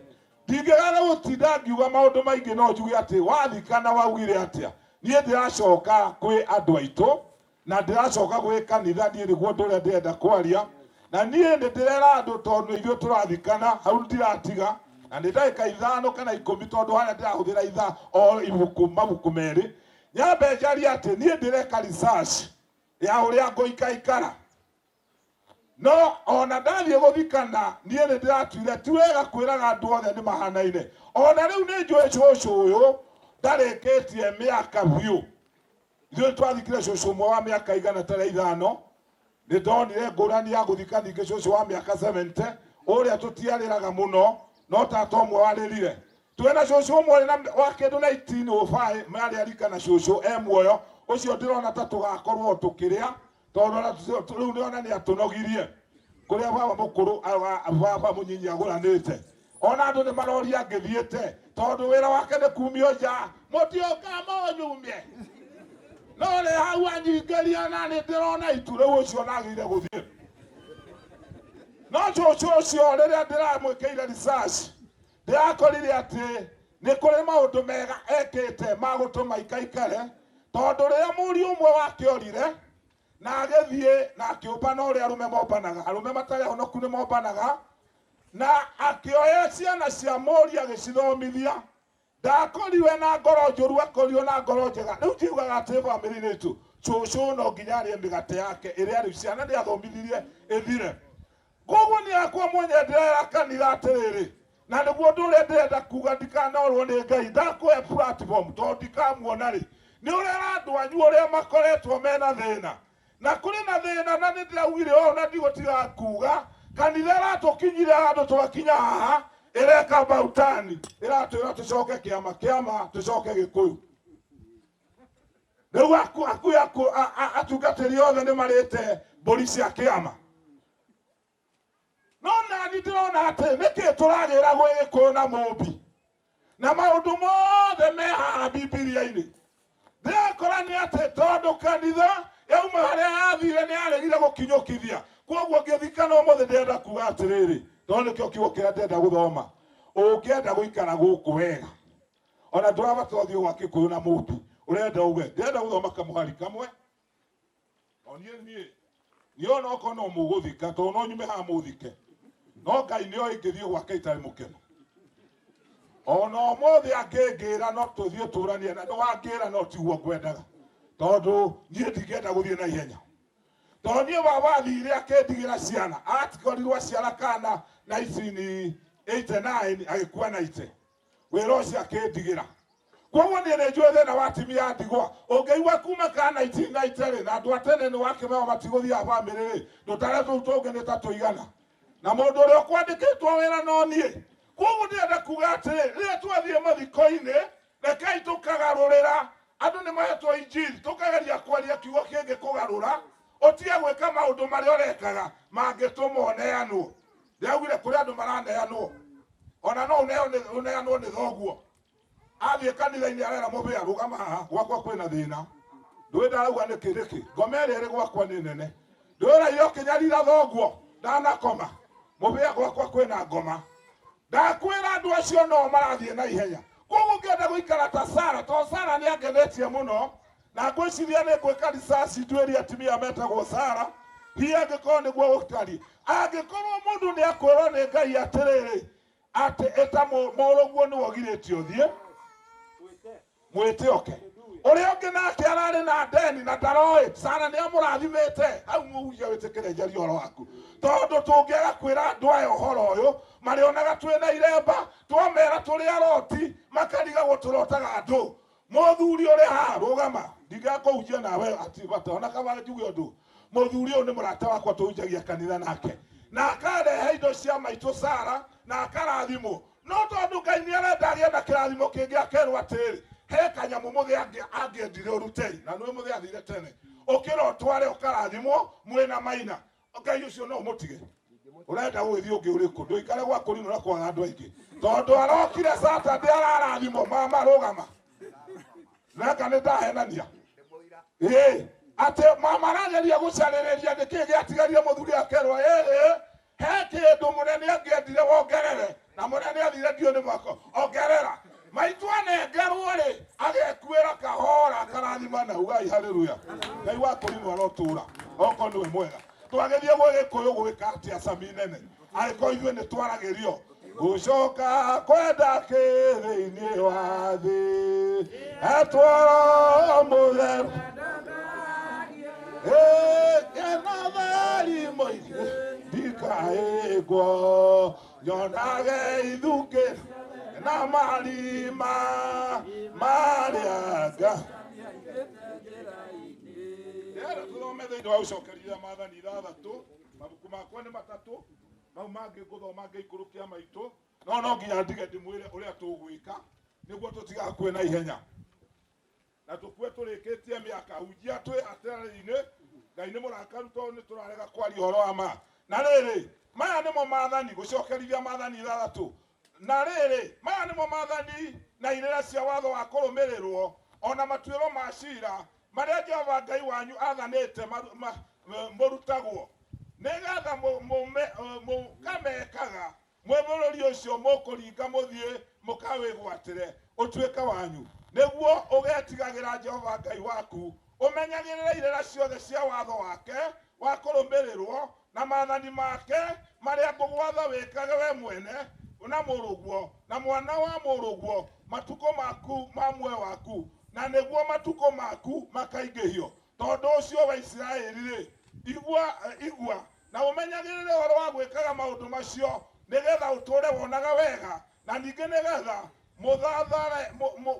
Ndingĩgaga gũtinda ngiuga maũndũ maingĩ no njuge atĩ wathikana waugire atĩa. Niĩ ndĩracoka kwĩ andũ aitũ na ndĩracoka gwĩ kanitha niĩ nĩguo ũndũ ũrĩa ndĩrenda kwaria. Na niĩ nĩ ndĩrera andũ tondũ ithuĩ tũrathikana hau ndiratiga na nĩ ndagĩka 5 kana 10 tondũ harĩa ndĩrahũthĩra ithaa o ibuku mabuku merĩ. Nyambe njarie atĩ niĩ ndĩreka research ya ũrĩa ngũikaikara. No ona ndathiĩ gũthikana niĩ nĩ ndĩratuire ti wega kwĩraga andũ othe nĩ mahanaine. Ona rĩu nĩ njũĩ cũcũ ũyũ ndarĩkĩtie mĩaka biũ. Ithuĩ twathikire cũcũ ũmwe wa mĩaka 105 nĩ ndonire ngũrani ya gũthika ningĩ cũcũ wa mĩaka 70 ũrĩa tũtiarĩraga mũno no tata ũmwe warĩrire. Twĩna cũcũ ũmwe wa kĩndũ 1905 marĩ arika na cũcũ e muoyo ũcio ndĩrona ta tũgakorwo tũkĩrĩa tondũ ona rĩu nĩona nĩ atũnogirie kũrĩa baba mũkũrũ baba mũnyinyi agũranĩte. Ona andũ nĩ maroria ngĩthiĩte tondũ wĩra wake nĩ kumio nja mũtioka mũnyumie no rĩ hau anyingĩria na nĩ ndĩrona itu rĩu ũcio nagĩrĩire gũthiĩ. No cũcũ ũcio rĩrĩa ndĩramwĩkĩire research ndĩrakorire atĩ nĩ kũrĩ maũndũ mega ekĩte ma gũtũma ikaikare tondũ rĩrĩa mũriũ ũmwe wake orire na agĩthiĩ na akĩũmbana ũrĩa arũme mombanaga arũme matarĩ ahonoku nĩ mombanaga na akĩoya ciana cia mũriũ agĩcithomithia. Ndakoriwe na ngoro njũru akorirwo na ngoro njega. Rĩu njiugaga atĩ bamĩrĩ-inĩ itũ cũcũ no nginya arĩe mĩgate yake ĩrĩa rĩu ciana nĩ athomithirie ĩthire. Koguo nĩ akwa mwenye ndĩrera kanitha atĩrĩrĩ na nĩguo ũndũ ũrĩa ndĩrenda kuga ndikanorwo nĩ Ngai ndakũhe platform tondũ ndikamuona rĩ nĩ ũrera andũ anyu ũrĩa makoretwo mena thĩna na kũrĩ na thĩna na nĩ ndĩraugire ũũ na ndigũtiga kuga kanitha ĩratũkinyire handũ twakinya haha ĩreka bautani ĩratwĩra tũcoke kĩama kĩama tũcoke Gĩkũyũ. Rĩu aku atungatĩri othe nĩ marĩte mbũri cia kĩama. No nani ndĩrona atĩ nĩkĩ tũragĩra gwĩ Gĩkũyũ na Mũmbi na maũndũ mothe me haha Bibilia-inĩ. Ndĩrakora nĩ atĩ tondũ kanitha yauma harĩa yathire nĩ yaregire gũkinyũkithia. Koguo ngĩthikana ũmũthĩ ndĩrenda kuga atĩrĩrĩ tondũ nĩkĩo kiugo kĩrĩa ndĩrenda gũthoma. Ũngĩenda gũikara gũkũ wega ona ndũrabatara ũthiĩ gwa Gĩkũyũ na Mũmbi ũrenda uge ndĩrenda gũthoma kamũhari kamwe o niĩ niĩ ona okorwo no mũgũthika tondũ no nyume haha mũthike no Ngai nĩoĩ ingĩthiĩ gwake itarĩ mũkenu. Ona ũmũthĩ angĩngĩra no tũthiĩ tũranie na nĩwangĩra no tiguo ngwendaga tondũ niĩ ndingĩenda gũthiĩ na ihenya. Tondũ niĩ baba athire akĩndigĩra ciana atikorirwo aciara kana 1989 agĩkua 90 wĩra ũcio akĩndigĩra. Koguo niĩ nĩ njũĩ thĩna wa atumia a ndigwa ũngĩigua kuma ka 1990 rĩ na andũ a tene nĩ wakĩmenya matigũthiaga bamĩrĩ rĩ ndũtare tũu tũngĩ nĩ ta tũigana na mũndũ ũrĩa ũkwandĩkĩtwo wĩra no niĩ. Koguo ndĩrenda kuga atĩrĩ rĩrĩa twathiĩ mathiko-inĩ rekei tũkagarũrĩra andũ nĩ mahetwo injiri tũkageria kwaria kiugo kĩngĩ kũgarũra ũtige gwĩka maũndũ marĩa ũrekaga mangĩtũma ũneanwo. Ndĩraugire kũrĩ andũ maraneanwo ona no ũneanwo nĩ thoguo. Athiĩ kanitha-inĩ arera mũbĩa rũgama haha gwakwa kwĩna thĩna ndũĩ ndarauga nĩkĩ nĩkĩ ngoma ĩrĩa ĩrĩ gwakwa nĩ nene ndũraire ũkĩnyarira thoguo ndanakoma mũbĩa gwakwa kwĩna ngoma ndakwĩra andũ acio no marathiĩ na ihenya. Koguo ngĩenda gũikara ta Sara tondũ Sara nĩ angenetie mũno na ngwĩciria nĩ ngwĩka research nduĩrie atumia metagwo Sara hihi angĩkorwo nĩguo gũtariĩ. Angĩkorwo mũndũ nĩ akwĩrwo nĩ Ngai atĩrĩrĩ atĩ ĩta mũrũguo nĩwe ũgirĩtie ũthiĩ mwĩte oke Ũrĩa ũngĩ nake ararĩ na ndeni na ndaroĩ Sara nĩ amũrathimĩte. Hau mũhunjia wĩtĩkĩre njarie ũhoro waku, tondũ tũngĩaga kwĩra andũ aya ũhoro ũyũ marĩonaga twĩna iremba, twamera tũrĩ aroti makarigagwo tũrotaga andũ. Mũthuri ũrĩ haha rũgama, ndingĩakũhunjia nawe ati bata ona kaba njuge ũndũ. Mũthuri ũyũ nĩ mũrata wakwa tũhunjagia kanitha nake, na akarehe indo cia maitũ Sara na akarathimwo. No tondũ Ngai nĩ arenda agĩe na kĩrathimo kĩngĩ, akerwo atĩrĩ, he kanyamũ mũthĩ angĩendire ũrutei, na nĩwe mũthĩ athire tene, ũkĩra ũtware ũkarathimwo mwĩna maina. Ngai ũcio no ũmũtige. Ũrenda gũgĩthiĩ ũngĩ ũrĩkũ? Ndũikare gwa kũrinũ na kwaga andũ aingĩ, tondũ arokire Saturday ararathimwo. Mama rũgama, neka nĩ ndahenania? Ĩĩ, atĩ mama arageria gũcarĩrĩria nĩkĩĩ gĩatigaria. Mũthuri akerwo ĩĩ, he kĩndũ mũnene angĩendire wongerere, na mũnene athire ndiũ nĩ mwako ongerera. Maitũ anengerwo rĩ, agekuĩra kahora akarathimana. Ugai haleluya. Ngai wa kũrinũ arotũra okorwo nĩwe mwega. Twagĩthiĩ gwĩ Gĩkũyũ gwĩka atĩa cami nene angĩkorwo ithuĩ nĩ twaragĩrio gũcoka kwenda kĩ thĩinĩ wa thĩ etworo mũtheru kena thari mũingĩ ndikaĩgwo nyonage ithukĩ na marima marĩanga. Ndĩrenda tũthome thĩinĩ wa ũcokerithia maathani 6. Mabuku makwa nĩ matatũ, mau mangĩ ngũthoma ngĩikũrũkia maitũ, no no nginya ndige ndĩmwĩre ũrĩa tũgwĩka nĩguo tũtigakue na ihenya na tũkue tũrĩkĩtie mĩaka hunjia twĩ atĩrĩ-inĩ. Ngai nĩ mũrakaru tondũ nĩ tũrarega kwaria ũhoro wa ma. Na rĩrĩ, maya nĩmo maathani, gũcokerithia maathani 6. Na rĩrĩ, maya nĩmo maathani na irĩra cia watho wa kũrũmĩrĩrwo ona matuĩro ma cira marĩa Jehova Ngai wanyu athanĩte mũrutagwo, nĩgetha mũkamekaga mwĩ bũrũri ũcio mũkũringa mũthiĩ mũkawĩgwatĩre ũtuĩke wanyu, nĩguo ũgetigagĩra Jehova Ngai waku, ũmenyagĩrĩre irĩra ciothe cia watho wake wa kũrũmĩrĩrwo na maathani make marĩa ngũgwatha wĩkage we mwene na mũrũguo na mwana wa mũrũguo matukũ maku ma muoyo waku, na nĩguo matukũ maku makaingĩhio. Tondũ ũcio wa Isiraeli rĩ, igua, igua na ũmenyagĩrĩre ũhoro wa gwĩkaga maũndũ macio, nĩgetha ũtũũre wonaga wega, na ningĩ nĩgetha mũthathare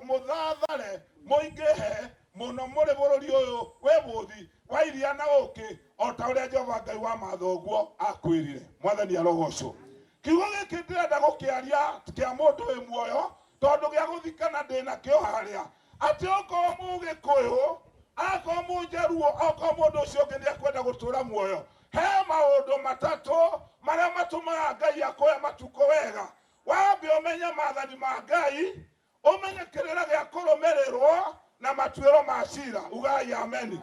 mũthathare mũingĩhe mũno mũrĩ bũrũri ũyũ wĩ bũthi wa iria na ũũkĩ, o ta ũrĩa Jehova Ngai wa mathoguo akwĩrire. Mwathani arogocwo. Kiugo gĩkĩ ndĩrenda gũkĩaria kĩa mũndũ wĩ muoyo, tondũ gĩa gũthikana ndĩnakĩo harĩa, atĩ okorwo mũgĩkũyũ, akorwo mũnjaruo, okorwo mũndũ ũcio ũngĩ nĩ ekwenda gũtũra muoyo, he maũndũ matatũ marĩa matũmaga Ngai akũhe matukũ wega. Wambe ũmenye maathani ma Ngai, ũmenye kĩrĩra gĩa kũrũmĩrĩrwo na matuĩro ma cira. Ugai ameni.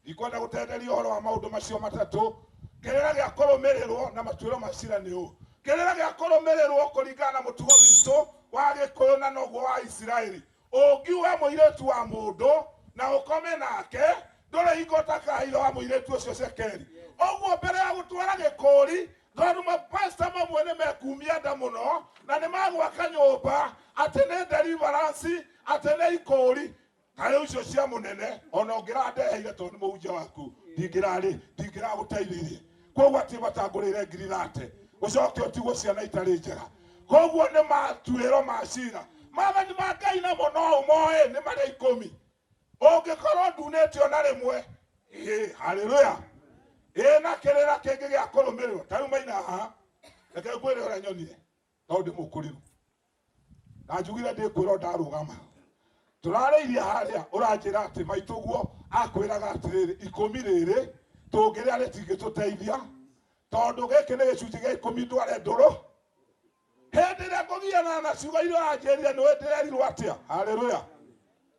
Ndikwenda gũtenderia ũhoro wa maũndũ macio matatũ, kĩrĩra gĩa kũrũmĩrĩrwo na matuĩro ma cira. Nĩ ũũ kĩrĩra gĩa kũrũmĩrĩrwo kũringana na mũtugo witũ wa Gĩkũyũ na noguo wa Isiraeli? Ũngiuga mũirĩtu wa mũndũ na ũkome nake, ndũrĩ hingo ũtakahaire wa mũirĩtu ũcio cekeri. Ũguo mbere ya gũtwara gĩkũri, tondũ mapasta mamwe nĩ mekumia nda mũno na nĩ magwaka nyũmba atĩ nĩ deliverance, atĩ nĩ ikũri. Ta rĩu icio cia mũnene, ona ũngĩrandeheire tondũ nĩ mũhunjia waku, ndingĩrarĩ ndingĩragũteithirie. Koguo atĩ batangũrĩre 30,000 ũcoke ũtigwo ciana itarĩ njega. Koguo nĩ matuĩro ma cira. Maathani ma Ngai namo no ũmoĩ nĩ marĩa 10. Ũngĩkorwo ndunĩte ona rĩmwe, ĩ haleluya, ĩ na kĩrĩra kĩngĩ gĩa kũrũmĩrĩrwo. Ta rĩu maina haha, reke ngwĩre ũrĩa nyonire, tondũ ndĩ mũkũrĩru na njugire ndĩkwĩrwo ndarũgama. Tũrarĩirie harĩa, ũranjĩra atĩ maitũguo akwĩraga atĩrĩrĩ, 10 rĩrĩ tũngĩrĩa rĩtingĩtũteithia, tondũ gĩkĩ nĩ gĩcunjĩ gĩa 10 ndware ndũrũ. Hĩndĩ ĩrĩa ngũgiana na ciugo iria ũranjĩrire, nĩwe ndĩrerirwo atĩa? Haleluya.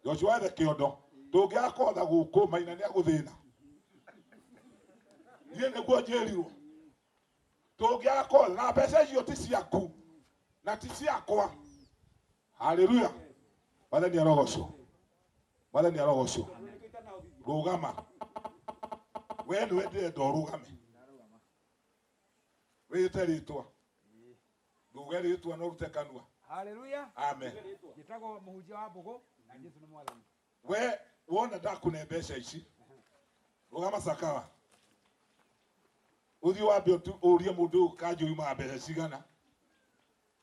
Joshua ethe kĩondo, tũngĩaga kũhotha gũkũ, maina nĩ agũthĩna. Niĩ nĩguo njĩrirwo tũngĩaga kũhotha, na mbeca icio ti ciaku na ti ciakwa. Haleluya. Mwathani arogocwo. Mwathani arogocwo. Rũgama we, nĩwe ndĩrenda ũrũgame wĩte rĩtwa, nduge rĩtwa na ũrute kanua. Haleluya. Amen. Njĩtagwo mũhunjia wa Mbũgũ. We wona ndakũne mbeca ici rũgama Sakawa ũthiĩ wambe ũrie mũndũ ũyũ kanjũ yumaga mbeca cigana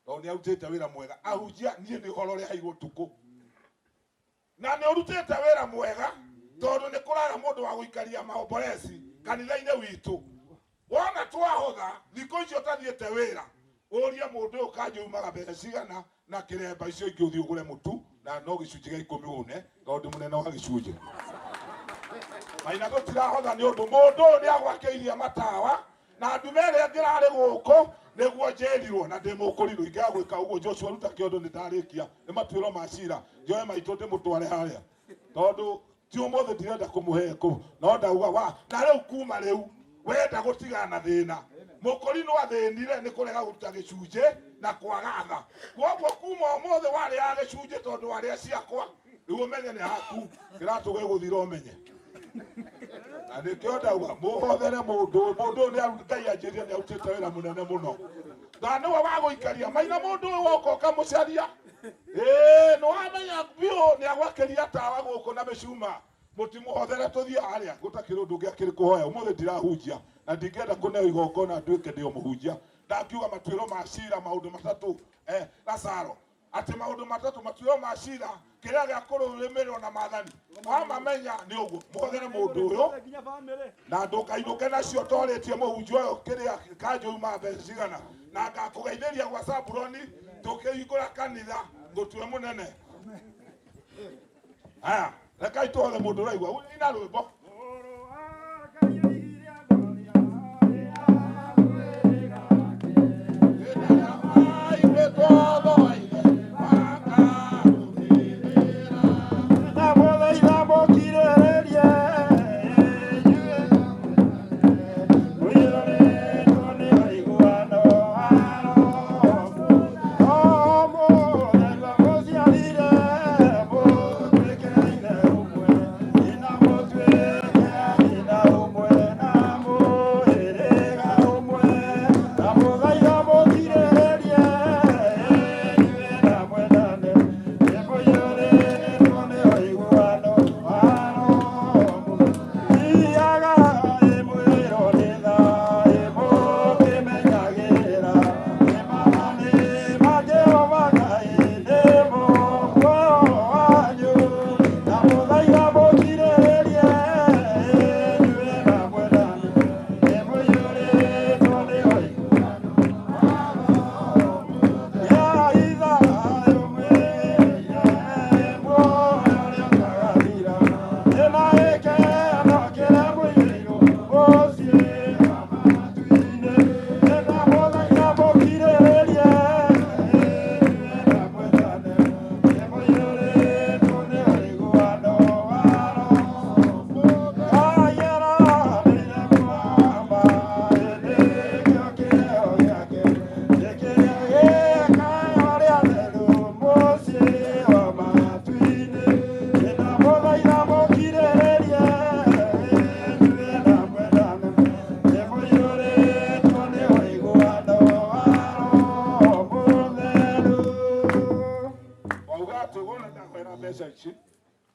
tondũ nĩ arutĩte wĩra mwega ahunjia niĩ nĩ ũhoro ũrĩa ũtukũ na nĩ ũrutĩte wĩra mwega tondũ nĩ kũraga mũndũ wa gũikaria maomboreci kanitha-inĩ witũ wona twahũtha thikũ icio ũtathiĩte wĩra ũrie mũndũ ũyũ kanjũ yumaga mbeca cigana na kĩremba icio ingĩ ũthiĩ ũgũre mũtu na no gĩcunjĩ gĩa ikũmi ũne tondũ mũnene wa gĩcunjĩ maina tũtirahotha nĩ ũndũ mũndũ ũyũ nĩ agwakĩirie matawa na ndume ĩrĩa ngĩrarĩ gũkũ nĩguo njĩrirwo na ndĩ mũkũrirũ ingĩaga gwĩka ũguo Joshua ruta kĩondo nĩ ndarĩkia nĩ matuĩro ma cira njoe maitũ ndĩmũtware harĩa tondũ ti ũmũthĩ ndirenda kũmũhe kũ no ndauga wa na rĩu kuma rĩu wenda gũtigana na thĩna mũkũri no athĩnire nĩ kũrega gũruta gĩcunjĩ na kwaga tha koguo kuma ũmũthĩ warĩaga gĩcunjĩ tondũ warĩa ciakwa rĩu ũmenye nĩ haku kĩratũ gĩgũthira ũmenye na nĩkĩo ndauga mũhothere mũndũ ũyũ nĩ Ngai anjĩrire nĩ arutĩte wĩra mũnene mũno na nĩwe wa gũikaria maina mũndũ ũyũ woka ũkamũcaria ĩĩ nĩ wamenya biũ nĩ agwakĩria tawa gũkũ na mĩcuma mũtimũhothere tũthiĩ harĩa gũtakĩrĩ ũndũ ũngĩ akĩrĩ kũhoya ũmũthĩ ndirahunjia na ndingĩenda kũneo igongona nduĩke ndĩ o mũhunjia ndakiuga matuĩro ma cira maũndũ matatũ Lazaro atĩ maũndũ matatũ matuĩro ma cira kĩrĩa gĩa kũrũmĩrĩrwo na maathani wamamenya nĩ ũguo mũhothere mũndũ ũyũ na ndũkainũke nacio torĩtie mũhunjia ũyũ kĩrĩa kanjũ yumaga mbeca cigana na ngakũgeithĩria gwa Zabuloni tũkĩhingũra kanitha ngũtue mũnene aya rekai tũhothe mũndũ ũraigua ina rwĩmbo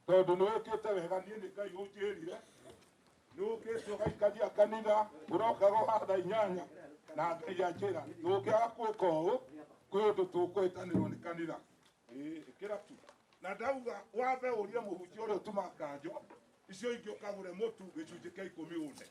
Tondu nĩ wĩkĩte wega niĩ nĩ Ngai ũnjĩrire nĩ ũkĩte ũgaikaria kanitha ũrokaga thaa inyanya na Ngai anjĩra ndũngĩaga gwĩka ũũ kwĩ ũndũ tũkũhĩtanĩrwo nĩ kanitha ĩkĩra tu na ndauga wambe ũrie mũhunjia ũrĩa ũtumaga kanjũ icio ingĩ ũkagũre mũtu gĩcunjĩ kĩa ikũmi ũne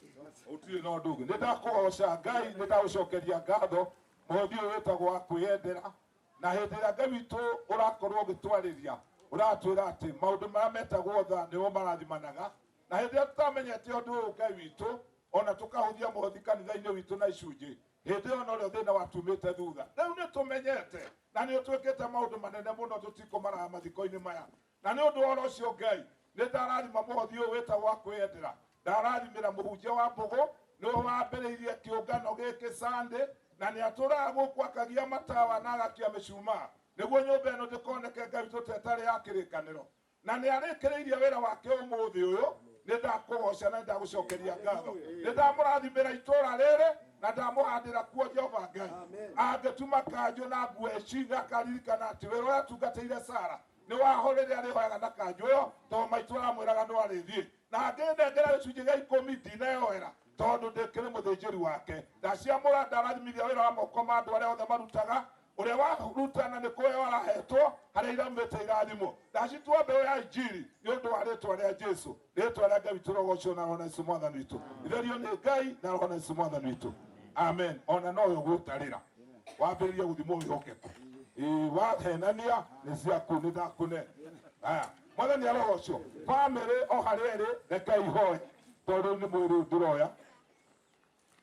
ũtirĩ na ũndũ ũngĩ nĩ ndakũgoca Ngai nĩ ndagũcokeria ngatho mũhothi ũyũ wĩtagwo wa kwĩyendera na hĩndĩ ĩrĩa Ngai witũ ũrakorwo ũgĩtwarĩria ũratwĩra atĩ maũndũ marĩa metagwo tha nĩmo marathimanaga na hĩndĩ ĩrĩa tũtamenyete ũndũ ũyũ Ngai witũ ona tũkahũthia mũhothi kanitha-inĩ witũ na icunjĩ hĩndĩ ĩyo norĩo thĩna watumĩte thutha rĩu nĩ tũmenyete na nĩ ũtwĩkĩte maũndũ manene mũno tũtikũmaraga mathiko-inĩ maya na nĩ ũndũ wa ũhoro ũcio Ngai nĩ ndarathima mũhothi ũyũ wĩtagwo wa kwĩyendera ndarathimĩra mũhunjia wa Mbũgũ nĩwe wambĩrĩirie kĩũngano gĩkĩ Sunday na nĩ atũraga gũkũ akagia matawa na agakia mĩcumaa nĩguo nyũmba ĩno ndĩkoneke Ngai witũ ta ĩtarĩ ya kĩrĩkanĩro na nĩ arĩkĩrĩirie wĩra wake ũmũthĩ ũyũ nĩ ndakũgoca na nĩ ndagũcokeria ngatho nĩ ndamũrathimĩra itũra rĩrĩ na ndamũhandĩra kuo Jehova Ngai angĩtuma kanjũ na nguo ici akaririkana atĩ wĩra ũrĩa atungatĩire Sara Nĩ waho rĩrĩa arĩhoyaga na kanjũ ĩyo tondũ maitũ aramwĩraga no arĩthiĩ. Na angĩnengera gĩcunjĩ gĩa 10 ndineyoera tondũ ndĩkĩrĩ mũthĩnjĩri wake. Ndaciamũra ndarathimithia wĩra wa moko ma andũ arĩa othe marutaga. Ũrĩa warutana nĩ kũheo arahetwo harĩa iraumĩte irathimwo. Ndacitua mbeũ ya injiri nĩ ũndũ wa rĩtwa rĩa Jesu. Rĩtwa rĩa Ngai witũ rĩrogoocwo na Roho na Jesũ mwathani witũ. Itherio nĩ Ngai na Roho na Jesũ mwathani witũ. Amen. Ona nowe ũgũtarĩra wambĩrĩrie gũthimwo wĩhokeku. Ĩĩ wahenania nĩ ciaku nĩ ndakũne. Aya mwathani arogocwo. Bamĩrĩ o harĩa ĩrĩ reke ihoe tondũ nĩ mwĩrĩ ndĩroya.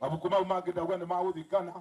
Mabuku mau mangĩ ndauga nĩ magũthikana.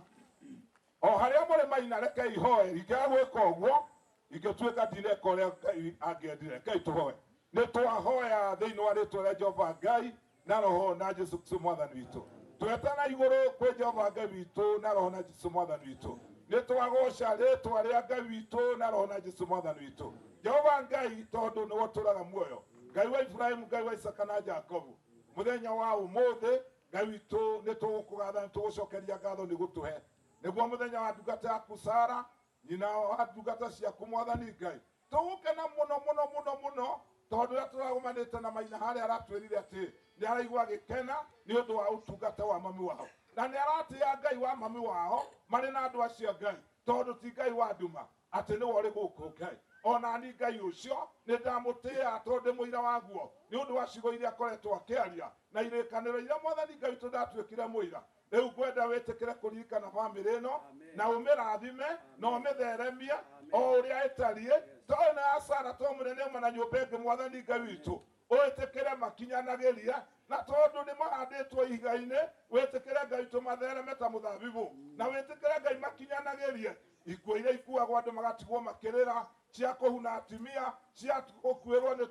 O harĩa mũrĩ maina reke ihoe. Ingĩaga gwĩka ũguo ingĩtuĩka ndineka ũrĩa Ngai angĩendire. Rekei tũhoe. Nĩ twahoya thĩinĩ wa rĩtwa rĩa Jehova Ngai na Roho na Jesu Kristo mwathani witũ. Twetana igũrũ kwĩ Jehova Ngai witũ na Roho na Jesu mwathani witũ. Nĩ twagoca rĩtwa rĩa Ngai witũ na Roho na Jesu mwathani witũ. Jehova Ngai tondũ nĩwe ũtũraga muoyo. Ngai wa Ibrahimu, Ngai wa Isaka na Jakobu. Mũthenya wa ũmũthĩ Ngai witũ nĩ tũgũkũgatha nĩ tũgũcokeria ngatho nĩ gũtũhe. Nĩguo mũthenya wa ndungata yaku Sara, nyina wa ndungata ciaku mwathani Ngai. Tũgũkena mũno mũno mũno mũno tondũ rĩrĩa tũragomanĩte na maina harĩa aratwĩrire atĩ nĩ araigua agĩkena nĩ ũndũ wa ũtungata wa mami wao. Na nĩ aratĩĩa Ngai wa mami wao marĩ na andũ acio a Ngai tondũ ti Ngai wa nduma atĩ nĩwe ũrĩ gũkũ Ngai. Ona ni Ngai ũcio nĩ ndamũtĩĩa tondũ ndĩ mũira waguo nĩ ũndũ wa ciugo iria akoretwo akĩaria na irĩkanĩro iria mwathani Ngai witũ ndatuĩkire mũira. Rĩu ngwenda wĩtĩkĩre kũririkana bamĩrĩ ĩno na ũmĩrathime na ũmĩtheremie o ũrĩa ĩtariĩ. Tondũ na ya Sara to mũnene ũmwe na nyũmba ĩngĩ mwathani Ngai witũ wĩtĩkĩre makinyanagĩrie na tondũ nĩ mahandĩtwo ihiga-inĩ wĩtĩkĩre Ngai witũ mathereme ta mũthabibũ na wĩtĩkĩre Ngai makinyanagĩrie ikuũ iria ikuagwo andũ magatigwo makĩrĩra cia kũhuna atumia cia gũkuĩrwo nĩ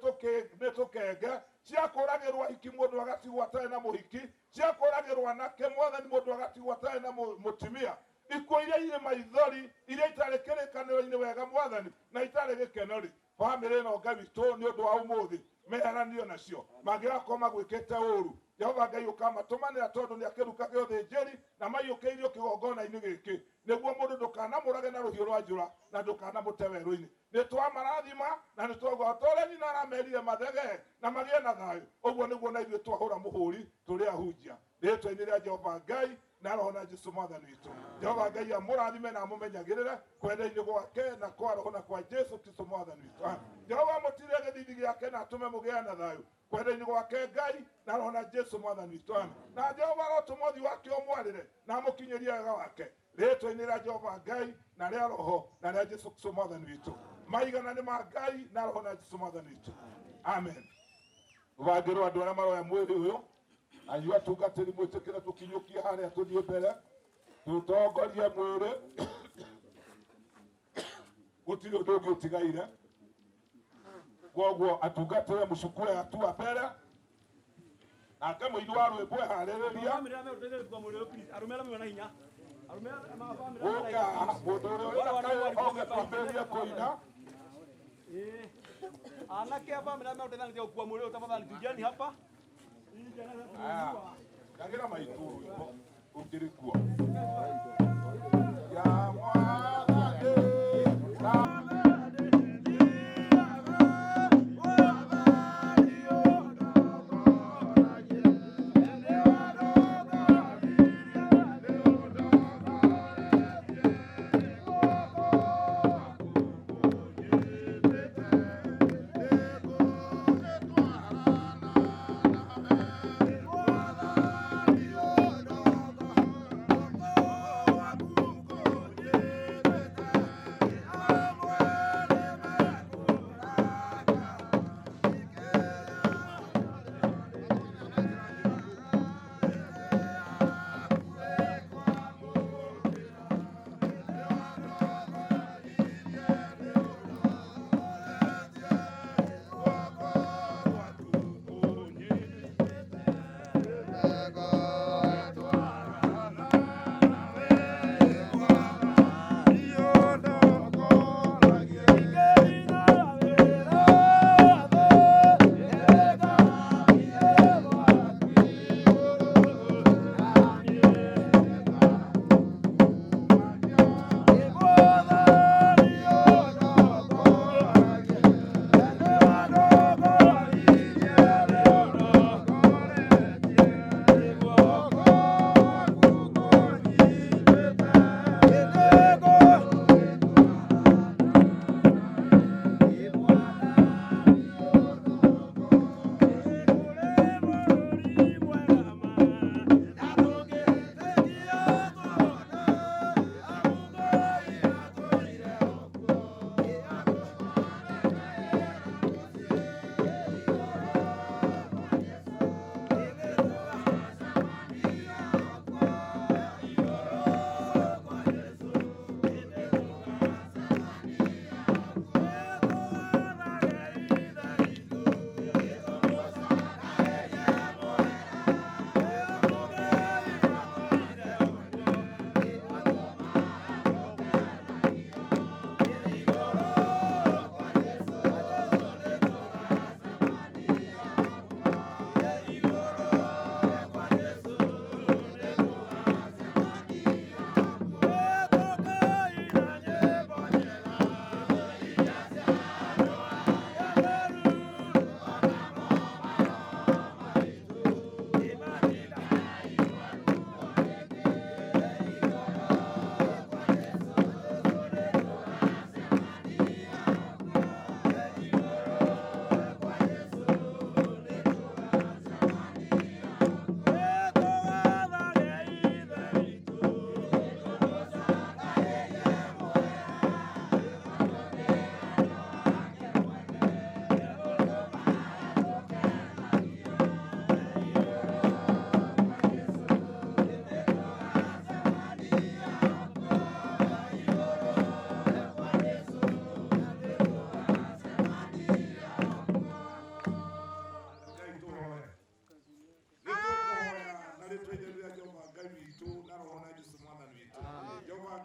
tũkenge cia kũragĩrwo ahiki mũndũ agatigwo atarĩ na mũhiki cia kũragĩrwo anake mwathani mũndũ agatigwo atarĩ na mũtumia ikuũ iria irĩ maithori iria itarĩ kĩrĩkanĩro-inĩ wega mwathani na itarĩ gĩkeno-rĩ bamĩrĩ ĩno Ngai witũ nĩ ũndũ wa ũmũthĩ meheranio nacio mangĩgakorwo magwĩkĩte ũru Jehova Ngai ũkamatũmanĩra tondũ nĩ akĩruka gĩũthĩnjĩri na maiyũkĩirio kĩgongona-inĩ gĩkĩ nĩguo mũndũ ndũkanamũrage na rũhiũ rwa njora na ndũkanamũte werũ-inĩ. Nĩ twamarathima na nĩ twauga ta ũrĩa nyina aramerire mathege na magĩe na thayũ ũguo nĩguo na ithuĩ twahũra mũhũri tũrĩ ahunjia rĩtwa-inĩ rĩa Jehova Ngai na Roho na Jesu mwathani witũ. Jehova Ngai amũrathime na amũmenyagĩrĩre kwenda-inĩ gwake na kwa Roho na kwa Jesu Kristo mwathani witũ. Jehova amũtirĩre gĩthithi gĩake na atũme mũgĩe na thayũ kwenda-inĩ gwake Ngai na Roho na Jesu mwathani witũ. Amen. Na Jehova arotũma ũthiũ wake ũmwarĩre na amũkinyĩrie wega wake rĩtwa-inĩ rĩa Jehova Ngai na rĩa Roho na rĩa Jesu Kristo mwathani witũ. Maigana nĩ ma Ngai na Roho na Jesu mwathani witũ. Amen. Rũbangĩrwo andũ arĩa maroya mwĩrĩ ũyũ na inyuĩ atungatĩri mwĩtĩkĩre tũkinyũkie harĩa tũthiĩ mbere tũtongorie mwĩrĩ gũtirĩ ũndũ ũngĩ ũtigaire. Koguo atungatĩre mũcukue hatua mbere nake mũini wa rwĩmbo eharĩrĩria gũka mũndũ ũrĩa ũrĩ na kayũ oke twambĩrĩrie kũina. Anake a bamĩrĩ arĩa megũteithania gũkua mwĩrĩ ũyũ tafadhali tujeni hapa. Aya, ndagĩra maitũ rwĩmbo ũngĩrĩ kuo. Ya mwathani na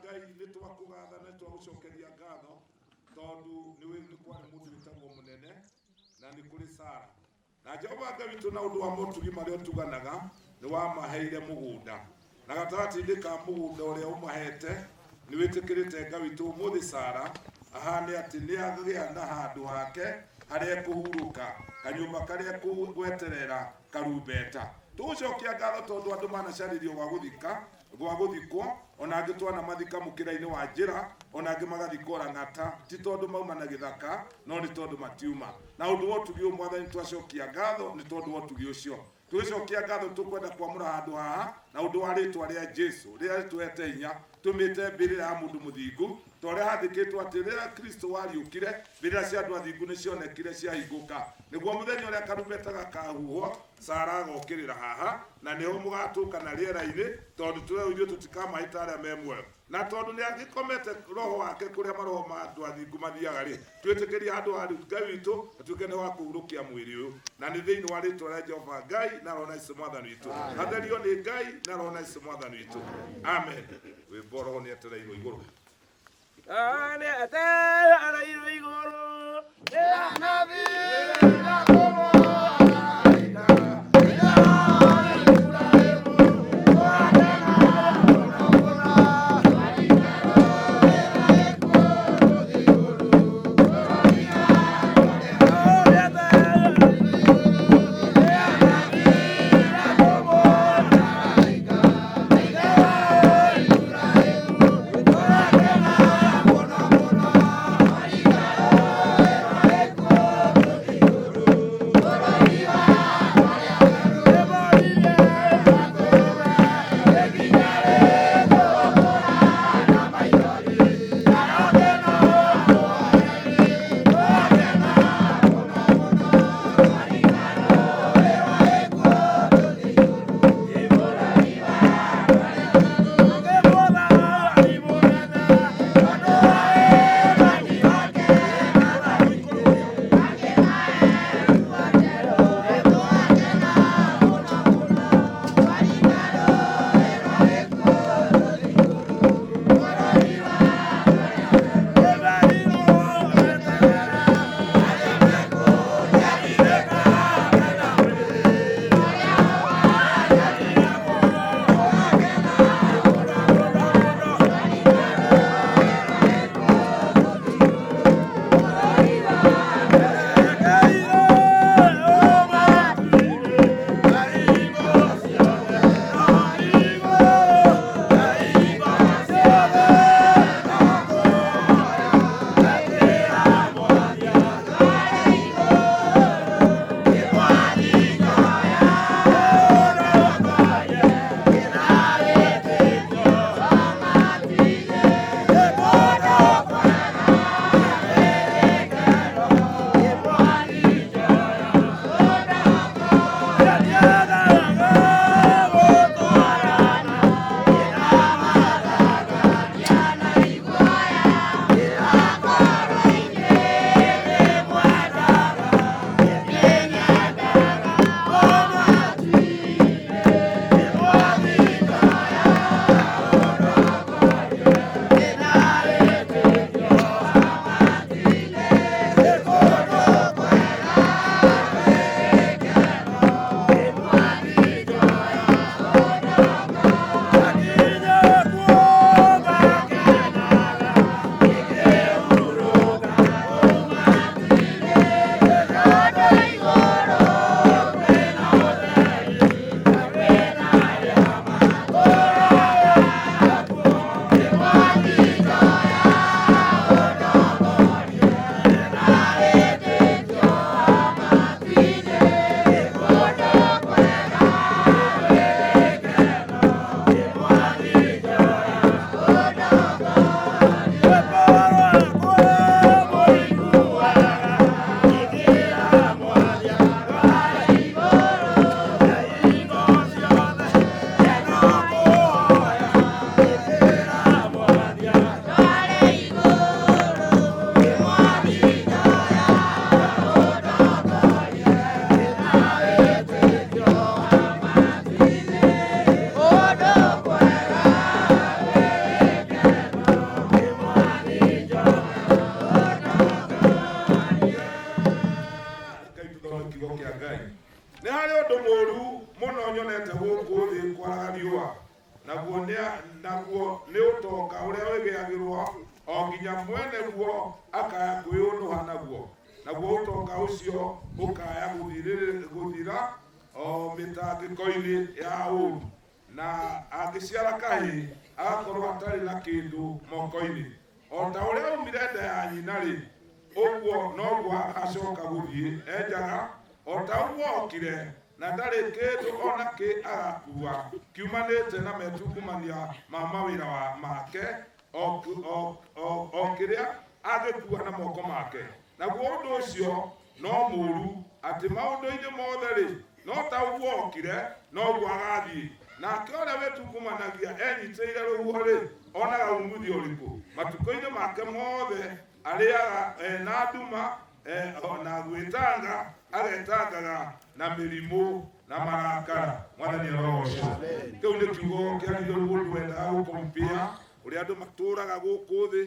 Ngai nĩ twakũgatha na twagũcokeria ngatho tondũ nĩ nĩ kwarĩ mũndũ wĩtagwo mũnene na nĩ kũrĩ Sara. Na Jehova Ngai witũ na ũndũ wa motugi marĩa ũtuganaga nĩ wamaheire mũgũnda na gatagatĩ-inĩ ka mũgũnda ũrĩa ũmahete nĩ wĩtĩkĩrĩte Ngai witũ ũmũthĩ Sara ahane atĩ nĩ agĩa na handũ hake harĩa ekũhurũka kanyũmba karĩa gweterera karumbeta. Tũgũcokia ngatho tondũ andũ manacarĩrio gwa gũthika gwa gũthikwo ona angĩ twanamathika mũkĩra-inĩ wa njĩra ona angĩ magathikwo rang'ata ti tondũ mauma na gĩthaka no nĩ tondũ matiuma. Na ũndũ wa ũtugi ũyũ Mwathani twacokia ngatho nĩ tondũ wa ũtugi ũcio. Tũgĩcokia ngatho tũkwenda kwamũra handũ haha na ũndũ wa rĩtwa rĩa Jesu rĩrĩa rĩtũhete hinya tũmĩte mbĩrĩra ya mũndũ mũthingu ta ũrĩa handĩkĩtwo atĩ rĩrĩa Kristo wariũkire mbĩrĩra cia andũ athingu nĩcionekire ciahingũka nĩguo mũthenya ũrĩa karumbeta gakahuhwo Sara agokĩrĩra haha na nĩho mũgatũngana rĩera-inĩ tondũ tũrĩa ithuĩ tũtikamahĩta arĩa me muoyo na tondũ nĩ agĩkomete roho wake kũrĩa maroho ma andũ athingu mathiaga rĩ twĩtĩkĩrie handũ ha rĩu Ngai witũ atuĩke nĩ wa kũhurũkia mwĩrĩ ũyũ na nĩ thĩinĩ wa rĩtwa rĩa Jehova Ngai na Roho na Jesũ Mwathani witũ. Atherio nĩ Ngai na Roho na Jesũ Mwathani witũ. Amen. Rwĩmbo roho nĩ etereirwo igũrũ. Thank you. ũrĩagĩrwo o nginya mwene guo akaya kwĩũnũha naguo, naguo ũtonga ũcio ũkaya gũthira o mĩtangĩko-inĩ ya ũũru, na angĩciara kahĩĩ agakorwo atarĩ na kĩndũ moko-inĩ. O ta ũrĩa aumire nda ya nyina-rĩ, ũguo noguo agacoka gũthiĩ enjaga, o ta ũguo okire, na ndarĩ kĩndũ o na kĩ agakua kiumanĩte na metungumania ma mawĩra make, o kĩrĩa angĩkua na moko make. Naguo ũndũ ũcio no mũũru, atĩ maũndũ-inĩ mothe-rĩ, no ta ũguo okire, noguo agathiĩ. Nake ũrĩa wĩtungumanagia enyitĩrĩire rũhuho-rĩ, onaga uumithio ũrĩkũ? Matukũ-inĩ make mothe arĩaga na nduma, na gwĩtanga agetangaga na mĩrimũ na marakara. Mwathani arogocwo. Kĩu nĩ kiugo kĩaririo nĩ mũndũ wendaga gũkompia ũrĩa andũ matũraga gũkũ thĩ,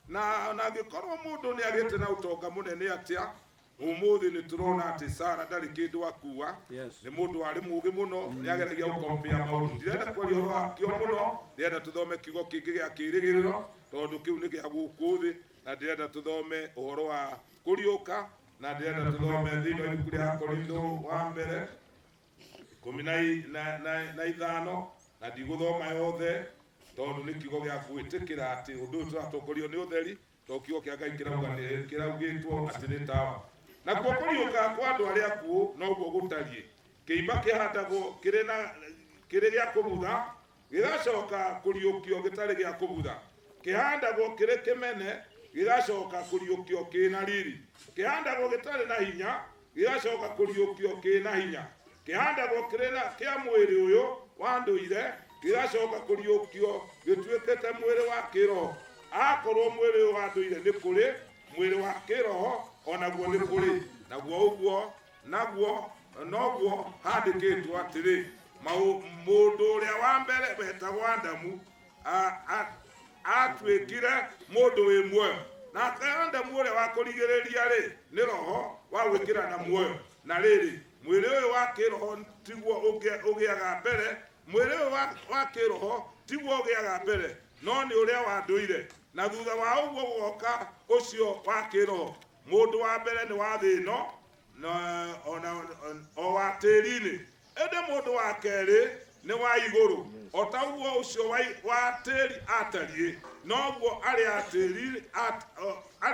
na angĩkorwo mũndũ nĩ agĩte na ũtonga mũnene atĩa, ũmũthĩ nĩ tũrona atĩ Sara ndarĩ kĩndũ akua. Nĩ mũndũ warĩ mũũgĩ mũno, nĩ ageragia gũkompia maũndũ. Ndirenda kwaria ũhoro wakĩo mũno, ndĩrenda tũthome kiugo kĩngĩ gĩa kĩĩrĩgĩrĩro, tondũ kĩu nĩ gĩa gũkũ thĩ, na ndĩrenda tũthome ũhoro wa kũriũka, na ndĩrenda tũthome thĩinĩ wa ibuku rĩa Korintho wa mbere 15, na ndigũthoma yothe tondũ nĩ kiugo gĩa gwĩtĩkĩra atĩ ũndũ ũyũ tũratongorio nĩ ũtheri, tondũ kiugo kĩa Ngai kĩraugĩtwo atĩ nĩ tawa. Nakuo kũriũka kwa andũ arĩa akuũ noguo gũtariĩ. Kĩimba kĩhandagwo kĩrĩ gĩa kũbutha, gĩgacoka kũriũkio gĩtarĩ gĩa kũbutha. Kĩhandagwo kĩrĩ kĩmene, gĩgacoka kũriũkio kĩna riri. Kĩhandagwo gĩtarĩ na hinya, gĩgacoka kũriũkio kĩna hinya. Kĩhandagwo kĩrĩ na kĩa mwĩrĩ ũyũ wa ndũire, gĩgacoka kũriũkio gĩtuĩkĩte mwĩrĩ wa kĩroho. Akorwo mwĩrĩ ũyũ wa ndũire nĩ kũrĩ, mwĩrĩ wa kĩroho onaguo nĩ kũrĩ. Naguo ũguo naguo noguo handĩkĩtwo atĩrĩ, mũndũ ũrĩa wa mbere wetagwo Adamu atuĩkire mũndũ wĩ muoyo, nake Adamu ũrĩa wa kũrigĩrĩria-rĩ nĩ roho wa gwĩkĩrana muoyo. Na rĩrĩ, mwĩrĩ ũyũ wa kĩroho tiguo ũgĩaga mbere, mwĩrĩ ũyũ wa kĩroho tiguo ũgĩaga mbere, no nĩ ũrĩa wa ndũire, na thutha wa ũguo gũgoka ũcio wa kĩroho. Mũndũ wa mbere nĩ wa thĩ ĩno, o wa tĩĩri-inĩ, ĩndĩ mũndũ wa kerĩ nĩ wa igũrũ. O ta ũguo ũcio wa tĩĩri atariĩ, noguo arĩa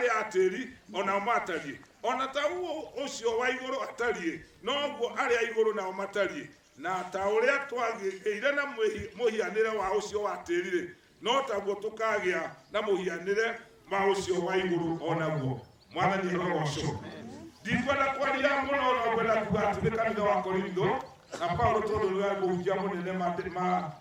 a tĩĩri onao matariĩ. Ona ta ũguo ũcio wa igũrũ atariĩ, noguo arĩa a igũrũ nao matariĩ. Na ta ũrĩa twagĩire na mũhianĩre wa ũcio wa tĩĩri-rĩ, no taguo tũkagĩa na mũhianĩre wa ũcio wa igũrũ onaguo. Mwathani arogocwo. Ndikwenda kwaria mũno, no ngwenda kuga atĩ nĩ kanitha wa Korintho, na Paulo tondũ nĩwe mũhunjia mũnene,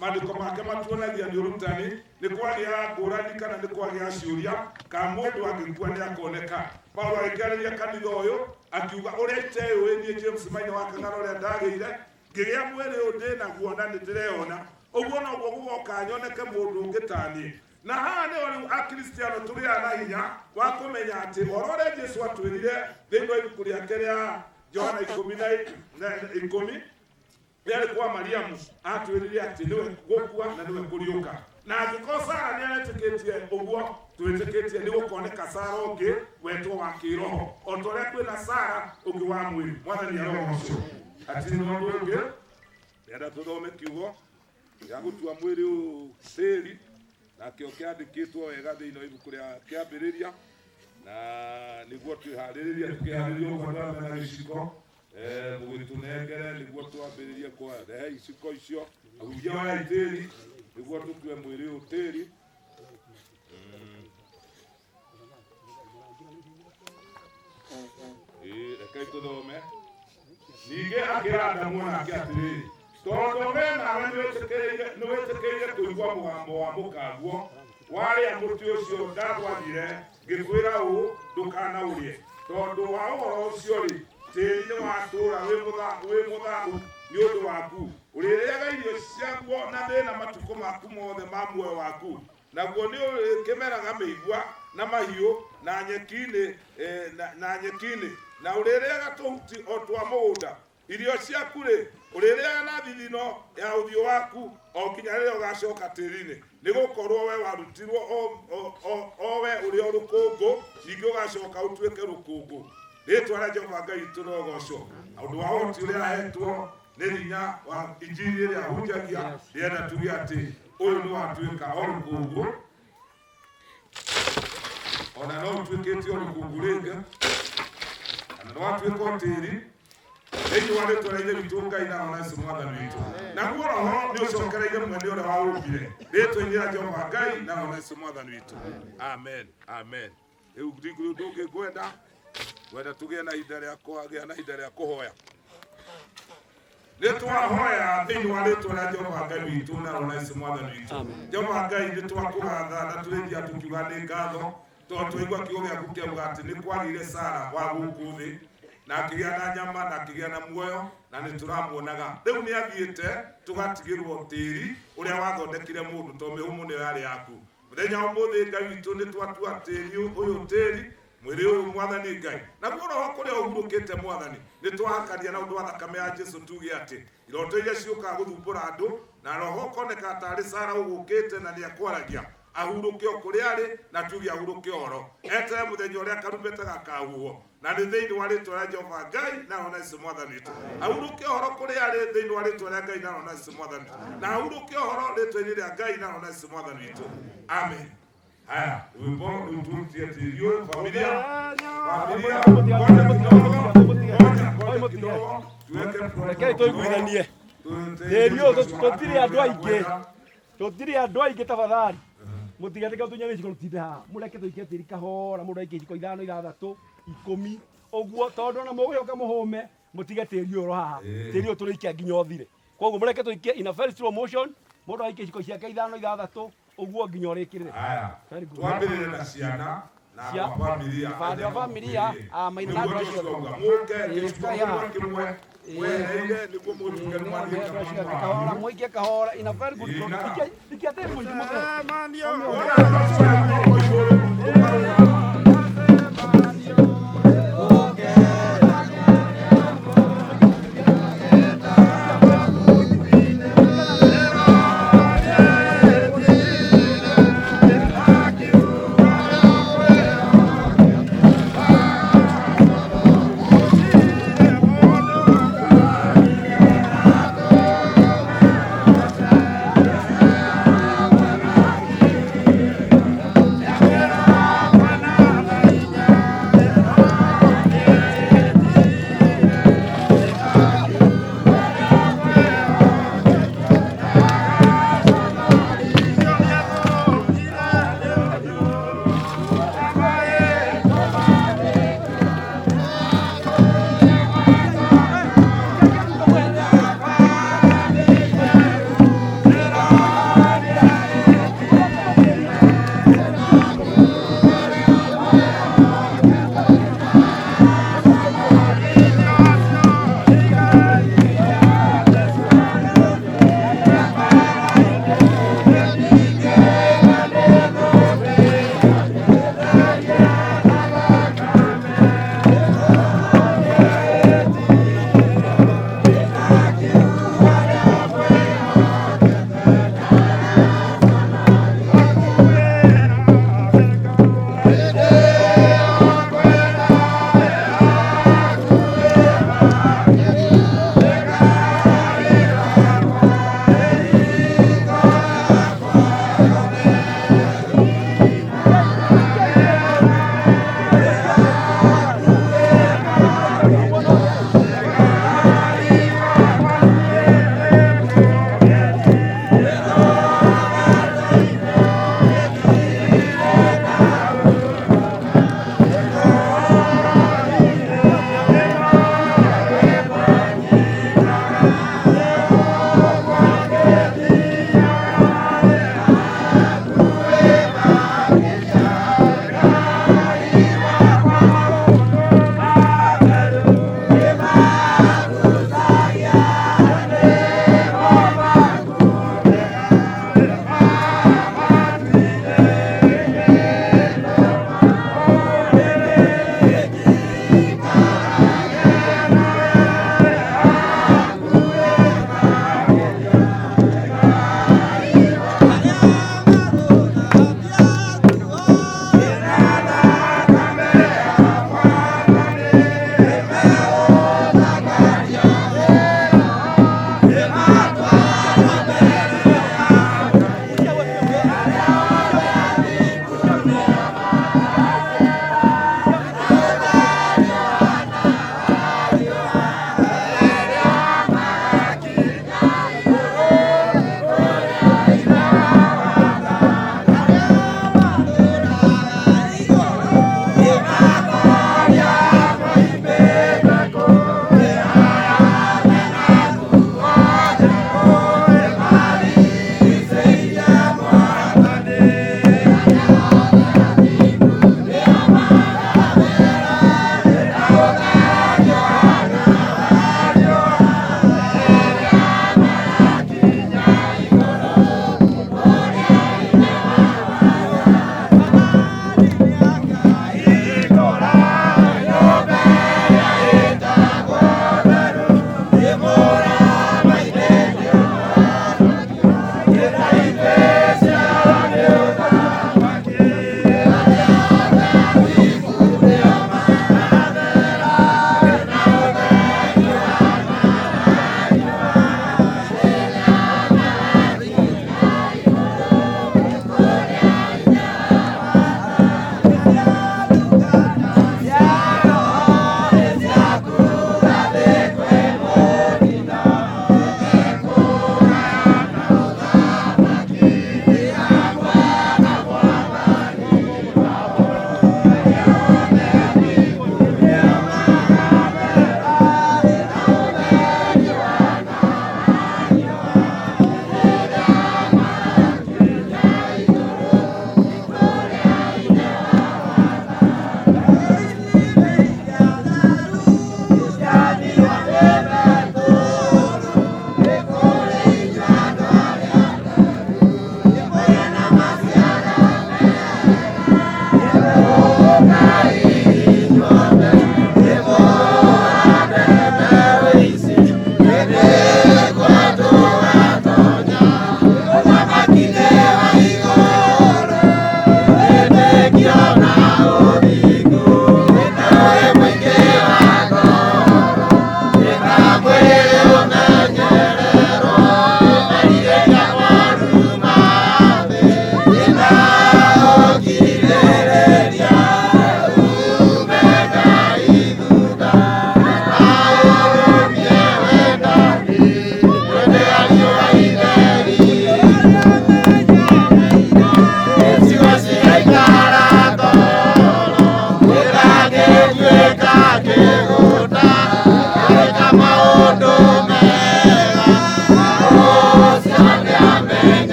maandĩko make matuonagia nĩ ũrutani, nĩ kwagĩa ngũrani kana nĩ kwagĩa ciũria kana mũndũ angĩkua nĩ akoneka. Paulo agĩkĩarĩria kanitha ũyũ akiuga, ũrĩa iteyũĩ niĩ James Maina wa Kang'ara ũrĩa ndagĩire, ngĩgĩa mwĩrĩ ũyũ ndĩnaguo na nĩ ndĩreona, ũguo noguo gũgoka nyoneke mũndũ ũngĩ ta niĩ. Na haha nĩho rĩu Akristiano tũgĩaga na hinya wa kũmenya atĩ ũhoro ũrĩa Jesũ atwĩrire thĩinĩ wa ibuku rĩake rĩa Johana 10 rĩarĩ kwa Mariamu, atwĩrire atĩ nĩwe gũkua na nĩwe kũriũka. Na angĩkorwo Sara nĩ aretĩkĩtie ũguo, twĩtĩkĩtie nĩ gũkoneka Sara ũngĩ wetwo wa kĩroho, o ta ũrĩa kwĩna Sara ũngĩ wa mwĩrĩ. Mwathani arogocwo. Hatirĩ na ũndũ ũngĩ, ndĩrenda tũthome kiugo gĩa gũtua mwĩrĩ ũyũ tĩĩri, nakĩo kĩandĩkĩtwo wega thĩinĩ wa ibuku rĩa kĩambĩrĩria, na nĩguo twĩharĩrĩrie tũkĩharĩria ũguo andũ arĩa mena gĩciko mũgĩtũnengere nĩguo twambĩrĩrie kwarehe iciko icio. Ahunjia oyai tĩĩri nĩguo tũtue mwĩrĩ ũyũ tĩĩri. Rekei tũthome. Ningĩ akĩra Adamu onake atĩrĩrĩ, tondũ we nawe nĩwĩtĩkĩrire kũigua mũgambo wa mũkaguo, warĩa mũtĩ ũcio ndagwathire ngĩkwĩra ũũ, ndũkanaũrĩe. Tondũ wa ũhoro ũcio-rĩ, tĩĩri nĩwatũũra wĩ mũthahu nĩ ũndũ waku, ũrĩrĩaga irio ciaguo na thĩna matukũ maku mothe ma muoyo waku. Naguo nĩ ũrĩkĩmeraga mĩigua na mahiũ na nyeki-inĩ, na ũrĩrĩaga tũhuti o twa mũgũnda. Irio ciaku-rĩ, Ũrĩrĩaga na thithino ya ũthiũ waku o nginya rĩrĩa ũgacoka tĩri-inĩ, nĩ gũkorwo we warutirwo o we ũrĩ o rũkũngũ, ningĩ ũgacoka ũtuĩke rũkũngũ. Rĩtwa rĩa Jehova Ngai witũ rĩrogoocwo. Ũndũ wa ũhoti ũrĩa ahetwo nĩ hinya wa injiri ĩrĩa ahunjagia, ndĩrenda tuge atĩ ũyũ nĩ watuĩka o rũkũngũ, ona no ũtuĩkĩte o rũkũngũ rĩngĩ, kana nĩ watuĩka o tĩri thĩinĩ wa rĩtwa rĩa Ithe witũ Ngai na Roho Yesu Mwathani witũ. Naguo Roho nĩ ũcokereire mwene ũrĩa waũmbire, rĩtwa-inĩ rĩa Jehova Ngai na Roho Yesu Mwathani witũ. Amen, amen. Rĩu ndigũ ũndũ ũngĩ ngwenda tũgĩe na ihinda rĩa kũgĩa na ihinda rĩa kũhoya. Nĩ twahoya thĩinĩ wa rĩtwa rĩa Jehova Ngai witũ na Roho Yesu Mwathani witũ. Jehova Ngai nĩ twakũgatha na tũrĩthia tũkiuga nĩ ngatho tondũ twaigua kiugo gĩaku kĩauga atĩ nĩ kwagĩire Sara wa gũkũ thĩ na akĩgĩa na nyama na akĩgĩa na muoyo na nĩ tũramuonaga. Rĩu nĩ athiĩte tũgatigĩrwo tĩri ũrĩa wathondekire mũndũ tondũ mĩhũmũ nĩyo yarĩ yaku. Mũthenya ũmũthĩ Ngai witũ nĩ twatua tĩri ũyũ tĩri mwĩrĩ ũyũ Mwathani Ngai. Naguo roho kũrĩa ũhurũkĩte Mwathani nĩ twahakania na ũndũ wa thakame ya Jesu tuge atĩ iroto iria ciũkaga gũthumbũra andũ na roho ũkoneka tarĩ Sara ũgũkĩte na nĩ akwaragia ahurũke o kũrĩa arĩ na tuge ahurũke ũhoro etere mũthenya ũrĩa karumbeta gakahuhwo na nĩ thĩinĩ wa rĩtwa rĩa Jehova Ngai na Roho Yesu Mwathani witũ. Ahurũke ũhoro kũrĩa arĩ thĩinĩ wa rĩtwa rĩa Ngai na Roho Yesu Mwathani witũ. Na ahurũke ũhoro rĩtwa-inĩ rĩa Ngai na Roho Yesu Mwathani witũ. Amen. Haya, wimbo rĩu tũrutie tĩri ũyũ familia familia ngoja kidogo tuweke Rekei tũiguithanie tĩri ũyũ tũtirĩ andũ aingĩ, tũtirĩ andũ aingĩ tafadhali. Mũtigetĩke tũnyue gĩciko tũtinde haha, mũreke tũikie tĩri kahora, mũndũ aikie iciko 5 6 10 ũguo, tondũ ona mũgũcoka mũhũme mũtige tĩri ũyũ haha, tĩri ũyũ tũrĩikia nginya ũthire. Koguo mũreke tũikie in a very slow motion, mũndũ aikie iciko ciake 5 6 ũguo nginya ũrĩkĩrĩre. Haya, Very good. twambĩrĩre na ciana na familia Andũ a familia maina na andũ acio mũke gĩciko kĩmwe kĩmwe mwehereire nĩguo mũtuĩke nĩ mwathiĩte kahora, mũikie kahora in a very good ikia tĩri mũingĩ mũthee.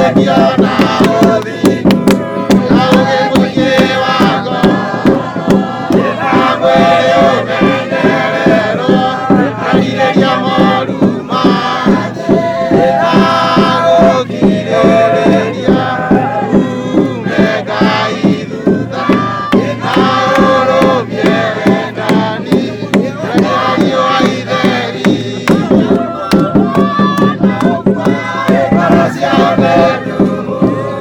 Wĩtĩkio na ũthingu na ũũgĩ mũingĩ wa ngoro, na mwĩrĩ ũmenyererwo merirĩria moru ma thĩ, na gũkirĩrĩria uume Ngai thutha, na ũrũmie wendani na ariũ a Ithe witũ. Ngoro ciao nĩ ndumumu,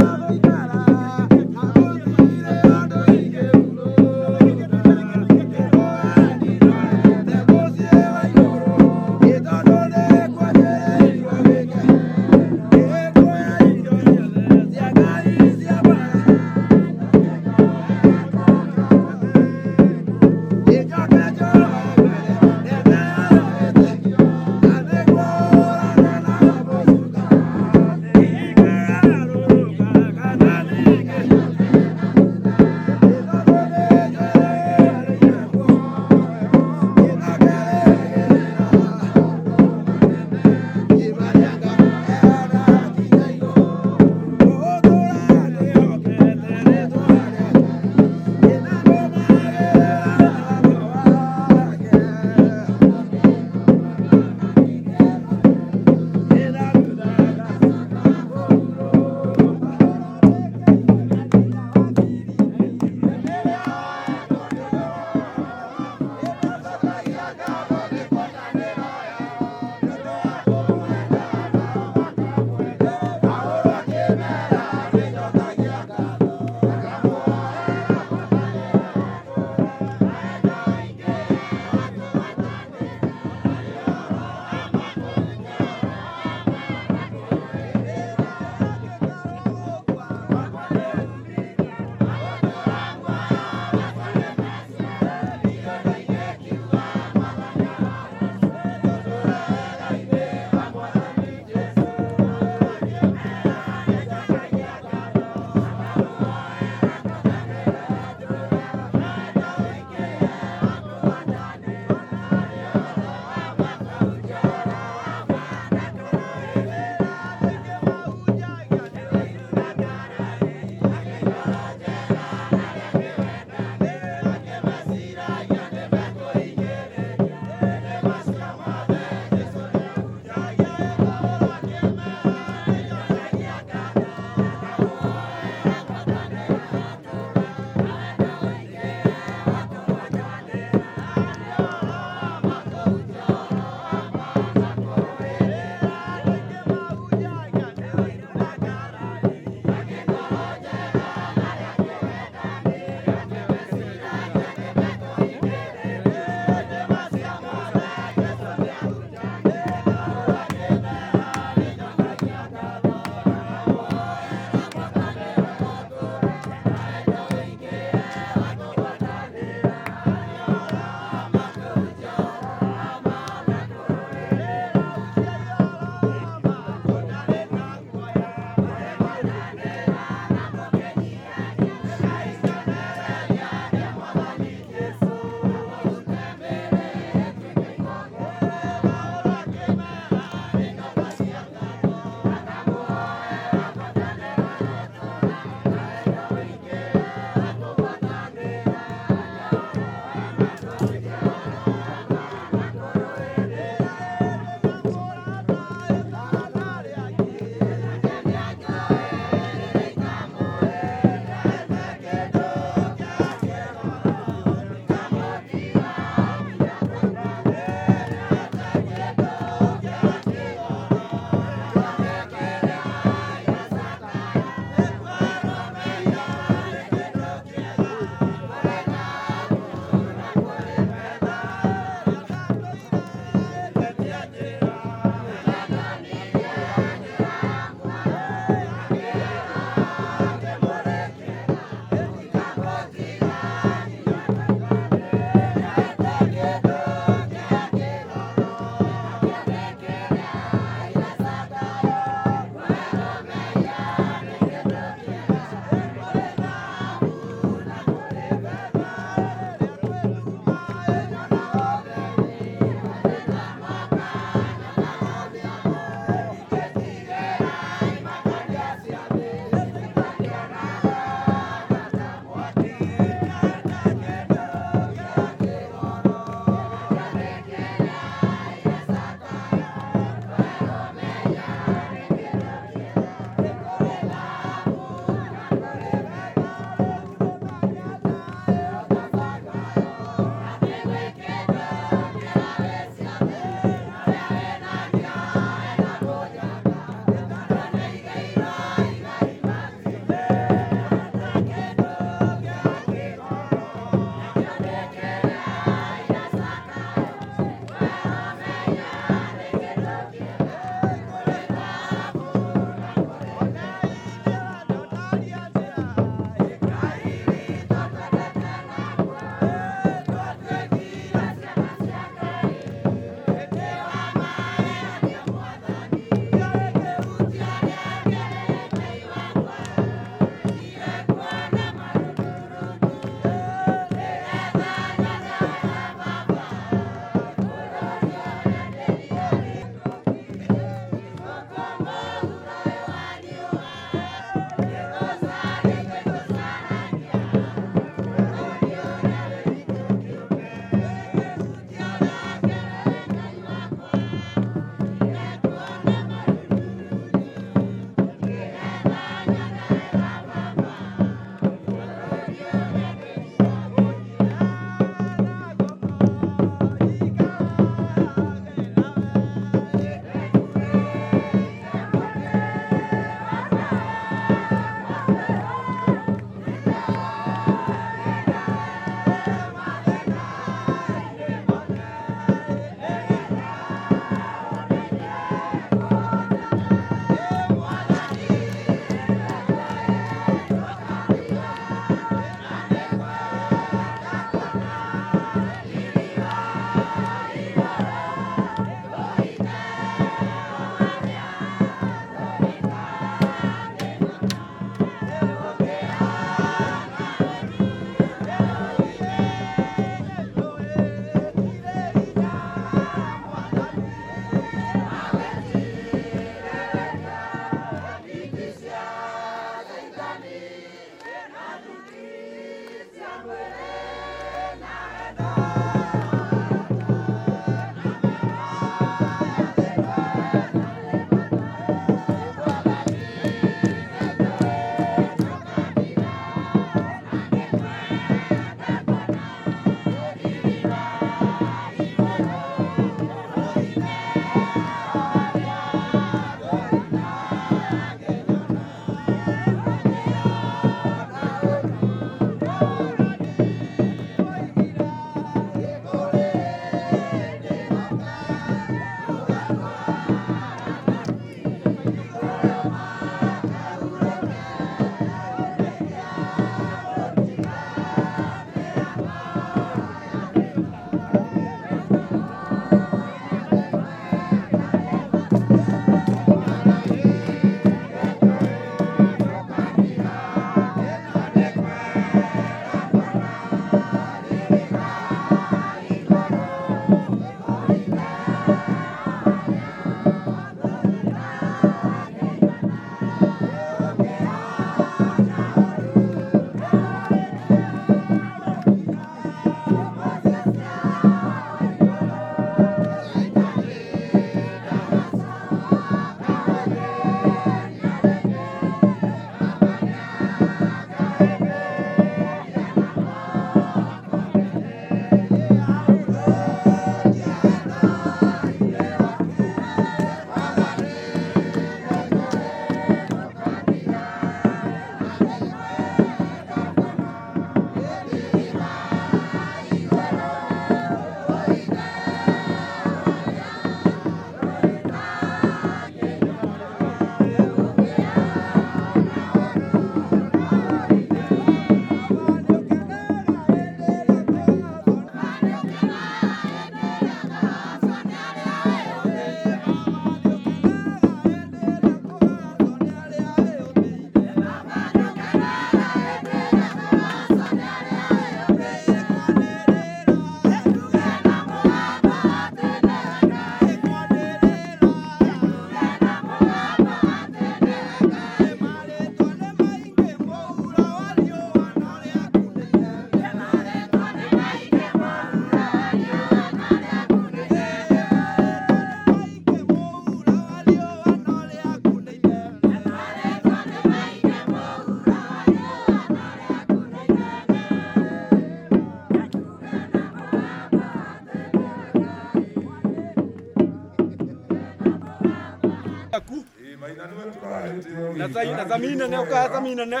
Na na thamini nene ũkaha thamini nene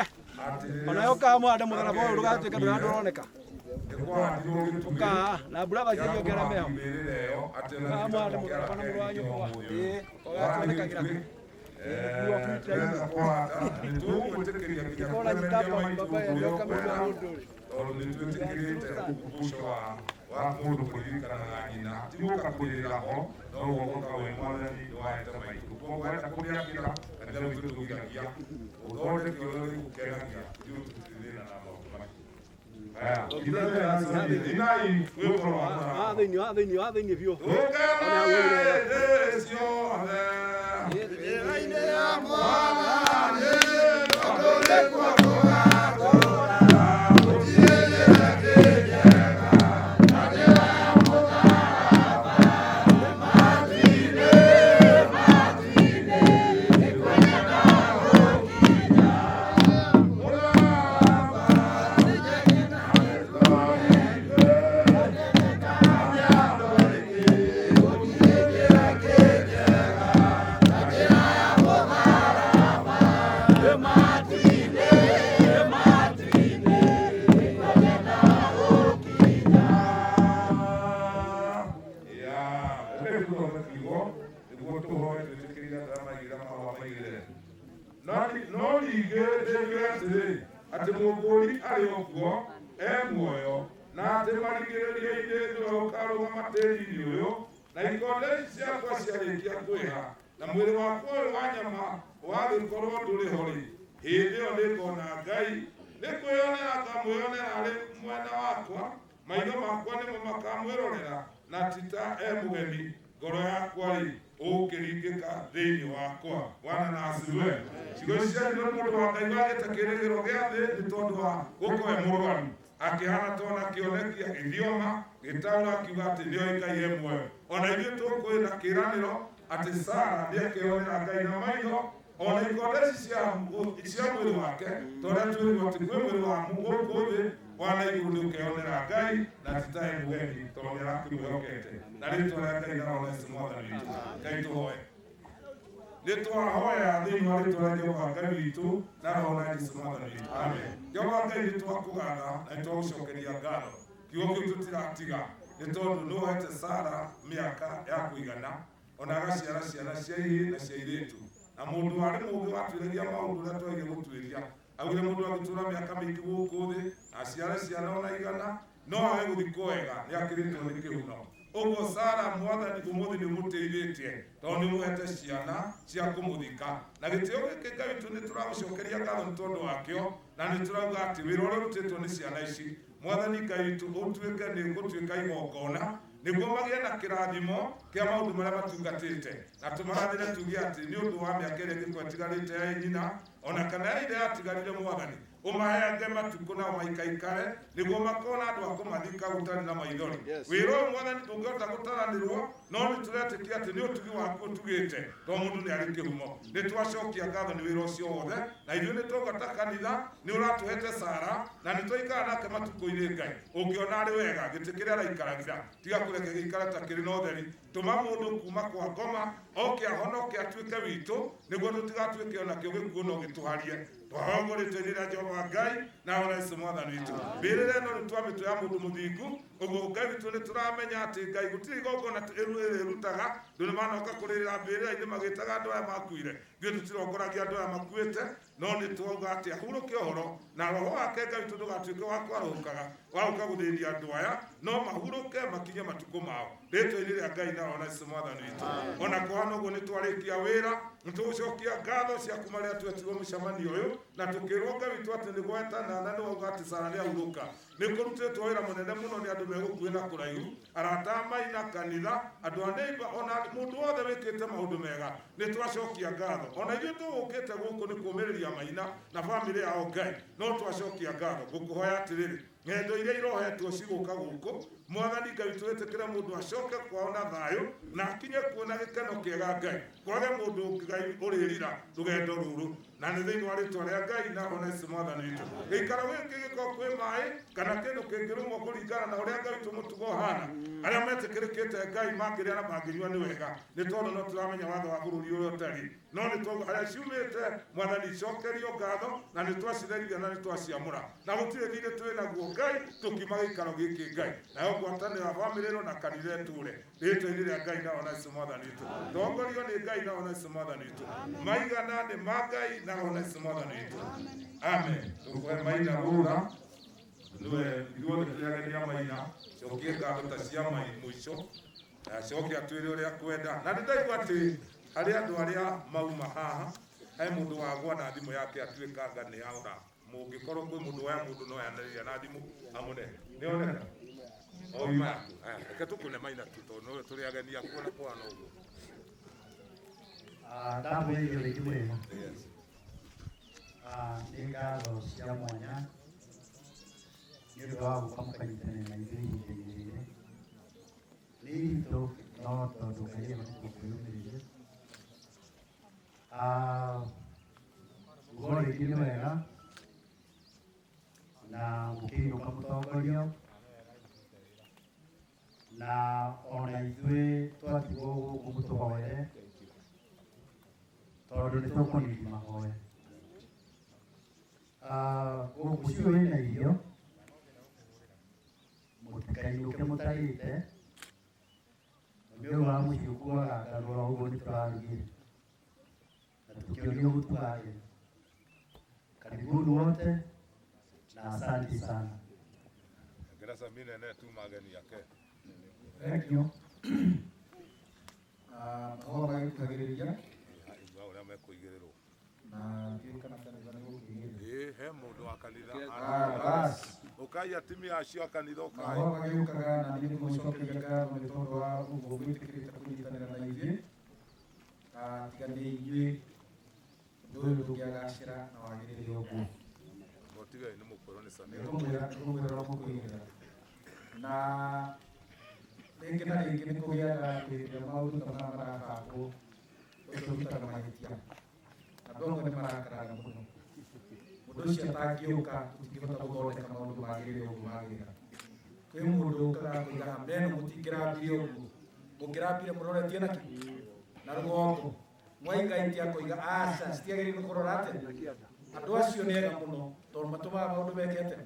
ona ũkaha mwande mũtharaba ũyũ ndũgatuĩke ndũroneka ũkaha na mbura gaciongera meho ũkaha mwande mũtharaba na mũrũ wa nyũkwa ĩĩ ũgatuonekagĩra tondũ nĩ twĩtĩkĩrĩte ũguco wa mũndũ kũririkanaga nyina ti gũka kũrĩrĩra ho no gũka wĩ mwathani nĩwahete maitũ koguo wenda kũmĩakĩra kanitha witũ ndũgiragia ũthondeke ũrĩa ũrĩgũkenagia ithuĩ tũtirĩ thĩna na maũndũ macio. Haya, inai rwĩmbo rwa mũrango. Thĩinĩ biũ. Ũkene ciothe Njĩra-inĩ ya Mwathani tondũ nĩkuo tũgatũũra. Gũtirĩ njĩra ĩngĩ njega ta njĩra ya mũtharaba. Matu-inĩ, matu-inĩ, nĩkuo nyendaga gũkinya. Mũtharaba No ningĩ ndĩigue atĩrĩ atĩ mũkũũri arĩ o kuo e muoyo na atĩ marigĩrĩrio-inĩ nĩwe ũkarũgama tĩĩri-inĩ ũyũ na ikonde ici ciakwa ciarĩkia kwĩha na mwĩrĩ wakwa ũyũ wa nyama wagĩkorwo ndũrĩ ho-rĩ, hĩndĩ ĩyo nĩngona Ngai nĩ kwĩyonera ngamwĩonera arĩ mwena wakwa maitho makwa nĩmo makamwĩrorera na ti ta e mũgeni ngoro yakwa-rĩ ũkĩringĩka thĩinĩ wakwa. Bwana na asifiwe. Ciugo ici ciaririo nĩ mũndũ wa Ngai wagĩte kĩĩrĩgĩrĩro gĩa thĩ nĩ tondũ wa gũkorwo e mũrwaru akĩhana tona kĩoneki agĩthioma gĩtaũra akiuga atĩ nĩoĩ Ngai e muoyo. Ona ithuĩ tũkwĩna kĩĩranĩro atĩ Sara nĩakeyonera Ngai na maitho ona ikonde ici cia mwĩrĩ wake torĩa twĩrirwo atĩ kwĩ mwĩrĩ wa gũkũ thĩ wa na igũrũ nĩũkeyonera Ngai na ti ta e mũgeni tondũ nĩarakĩmwĩhokete na rĩtwa rĩa Ngai na Roho Yesu Mwathani witũ. Ngai tũhoe. Nĩ twahoya thĩinĩ wa rĩtwa rĩa Jehova Ngai witũ na Roho na Yesu Mwathani witũ. Amen. Jehova Ngai nĩ twakũgatha na nĩ twagũcokeria ngatho. Kiugo kĩu tũtiratiga nĩ tondũ nĩ ũhete Sara mĩaka ya kũigana ona agaciara ciana cia ihĩĩ na cia airĩtu na mũndũ warĩ mũũgĩ watuĩragia maũndũ ũrĩa twagĩrĩire gũtuĩria augire mũndũ angĩtũũra mĩaka mĩingĩ gũkũ thĩ aciare ciana ona igana no age gũthikwo wega nĩ akĩrĩtwo nĩ kĩhuno. Ũguo Sara Mwathani ũmũthĩ nĩ ũmũteithĩtie tondũ nĩ ũmũhete ciana cia kũmũthika na gĩtĩo gĩkĩ Ngai witũ nĩ tũragũcokeria ngatho nĩ tondũ wakĩo na nĩ tũrauga atĩ wĩra ũrĩa ũrutĩtwo nĩ ciana ici Mwathani Ngai witũ ũtuĩke nĩ ũgũtuĩka igongona nĩguo magĩe na kĩrathimo kĩa maũndũ marĩa matungatĩte na tũmarathĩre tuge atĩ nĩ ũndũ wa mĩaka ĩrĩa ĩngĩkorwo ĩtigarĩte ya nyina ona kana ya ithe yatigarire Mwathani ũmaheange matukũ nao maikaikare nĩguo makona andũ a kũmathika gũtarĩ na maithori. Wĩra ũyũ Mwathani ndũngĩhota gũtaranĩrwo no nĩ tũretĩkia atĩ nĩ ũtugi waku ũtugĩte tondũ mũndũ nĩ arĩ kĩhumo. Nĩ twacokia ngatho nĩ wĩra ũcio wothe na ithuĩ nĩ twauga ta kanitha nĩ ũratũhete Sara na nĩ twaikara nake matukũ-inĩ Ngai ũngĩona arĩ wega gĩtĩ kĩrĩa araikaragĩra tiga kũreke gĩikare ta kĩrĩ na ũtheri tũma mũndũ kuma kwa ngoma oke ahonoke atuĩke witũ nĩguo tũtigatuĩke onakĩo gĩkuũ no gĩtũharie. Twahoya rĩtwa-inĩ rĩa Jehova Ngai na Roho Yesu Mwathani witũ. Mbĩrĩra ĩno nĩ twamĩtwo ya mũndũ mũthingu ũguo Ngai witũ nĩ tũramenya atĩ Ngai gũtirĩ igongona ĩrĩrutaga andũ nĩ manoka kũrĩrĩra mbĩrĩra-inĩ magĩtaga andũ aya makuire ithuĩ tũtirongoragia andũ aya makuĩte no nĩ twauga atĩ ahurũke ũhoro na roho wake Ngai witũ ndũgatuĩke wa kwarũhũkaga wa gũka gũthĩnia andũ aya no mahurũke makinye matukũ mao rĩtwa-inĩ rĩa Ngai na Roho Yesu Mwathani witũ. Ona kũhana ũguo nĩ twarĩkia wĩra nĩ tũgũcokia ngatho cia kuma rĩrĩa twetirwo mũcemanio ũyũ na tũkĩrwo Ngai witũ atĩ nĩ gwetana na nĩ wauga atĩ Sara nĩ ahurũka. Nĩ kũrutĩtwo wĩra mũnene mũno nĩ andũ megũkuhĩ na kũraihu arata a maina kanitha andũ a neighbor ona mũndũ wothe wĩkĩte maũndũ mega nĩ twacokia ngatho. Ona ithuĩ tũgũkĩte gũkũ nĩ kũũmĩrĩria maina na bamĩrĩ yao Ngai no twacokia ngatho. Ngũkũhoya atĩrĩrĩ ng'endo iria irohetwo cigũka gũkũ Mwathani Ngai witũ wĩtĩkĩre mũndũ acoke kwao na thayũ na akinye kuo na gĩkeno kĩega Ngai kwage mũndũ Ngai ũrĩrira rũgendo rũrũ. Na nĩ thĩinĩ wa rĩtwa rĩa Ngai na Roho Mwathani witũ. Gĩikaro gĩkĩ gĩkorwo kwĩ maĩ kana kĩndũ kĩngĩrũmwo kũringana na ũrĩa Ngai witũ mũtugo ũhana. Arĩa metĩkĩrĩkĩte Ngai mangĩrĩa na mangĩnyua nĩ wega, nĩ tondũ no tũramenya watho wa bũrũri ũrĩa ũtariĩ. No nĩ tondũ harĩa ciumĩte Mwathani icokerio ngatho, na nĩ twacitherithia na nĩ twaciamũra, na gũtirĩ thirĩ twĩ naguo Ngai tũkiuma gĩikaro gĩkĩ Ngai. Nayo ngwatanĩro ya bamĩrĩ ĩno na kanitha ĩtũre rĩtwa-inĩ rĩa Ngai na Roho Mwathani witũ. Tongorio nĩ Ngai na Roho Mwathani witũ. Maigana nĩ ma Ngai na Roho Mwathani witũ. Amen. Tũkũhe maina rũra nĩwe ithuothe tũrĩ ageni a maina, cokie ngatho ta cia mũico, na acoke atwĩre ũrĩa kwenda. Na nĩ ndaigua atĩ harĩ andũ arĩa mauma haha, he mũndũ wagwa na thimũ yake atuĩkanga nĩ aora. Mũngĩkorwo kwĩ mũndũ wa mũndũ no yanĩrĩria na thimũ amũne. Nĩ oneka? O ima yaku. Aya, reke tũkũne maina tu tondũ nĩwe tũrĩ ageni aku na kũhana ũguo. Ndamwĩrĩire rĩngĩ mũrĩmo. Yes. Nĩ ngatho cia mwanya nĩ ũndũ wa gũka mũkanyitanĩra na ithuĩ ihinda-inĩ rĩrĩ. Nĩ iritũ no tondũ Ngai ahotete kwĩyũmĩrĩria. Ugo rĩngĩ nĩ wega na mũkĩinũka mũtongorio, na ona ithuĩ twatigwo gũkũ mũtũhoere tondũ nĩ tũkũnini mahoya. Gũkũ ciũĩ na irio, mũtikainũke mũtarĩte, nĩ ũyũ wa mũciĩ ũkuaga ngano oro ũguo nĩ tũrarugire na tũkĩonio gũtuga ageni. Karibuni wote na asante sana. Ngera Samina nene tuma ageni ake. Thank you. Mahoya magĩkuhagĩrĩria. Igua ũrĩa mekũigĩrĩrwo. Na ndiũĩ kana kanitha nĩ gũkũigĩrĩrwo. Ĩĩ, he mũndũ wa kanitha. Bas. Ũkai atumia acio a kanitha ũkai. Mahoya magĩũkaga na niĩ nĩngũmũcokeria ngatho nĩ tondũ wa ũguo mwĩtĩkĩrĩte kũnyitanĩra na ithuĩ. Tiga nĩ inyuĩ ũndũ ũyũ ndũngĩagacĩra na wagĩrĩre ũguo. Mũtigai nĩ mũkwĩrwo nĩ Samira. Nĩngũmwĩra ũrĩa mũkũigĩrĩra. Na rĩngĩ na rĩngĩ nĩ kũgĩaga hĩndĩ ĩrĩa maũndũ ta maya marabangwo, ũtũrutaga mahĩtia. Andũ amwe nĩ marakaraga mũno. Mũndũ ũcio atangĩũka tũtingĩhota gũthondeka maũndũ magĩrĩre ũguo magĩrĩra. Kwĩ mũndũ ũkaga kũiga meno mũtingĩrambire ũguo. Mũngĩrambire mũroretie na kĩ? Na rũgongo. Mwaigaitia akoiga aca citiagĩrĩirwo kũrora atĩa. Andũ acio nĩ ega mũno tondũ matũmaga maũndũ meke atĩa?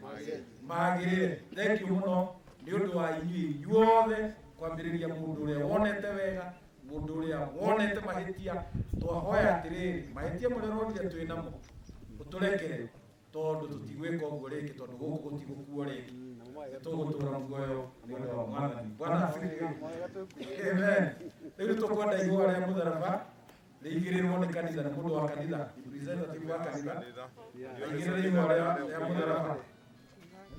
Magĩrĩre. Thank you mũno nĩ ũndũ wa inyuĩ inyuothe kwambĩrĩria mũndũ ũrĩa wonete wega, mũndũ ũrĩa wonete mahĩtia. Twahoya atĩrĩrĩ, mahĩtia marĩa ũronire twĩ namo ũtũrekere tondũ tũtigwĩka ũguo rĩngĩ, tondũ gũkũ gũtigũkuo rĩngĩ. Nĩtũgũtũra muoyo nĩ ũndũ wa Mwathani. Bwana asifiwe. Amen. Rĩu nĩtũkwenda igũa rĩa mũtharaba rĩigĩrĩrwo nĩ kanitha, nĩ mũndũ wa kanitha, representative wa kanitha, aigĩrĩre igũa rĩa mũtharaba.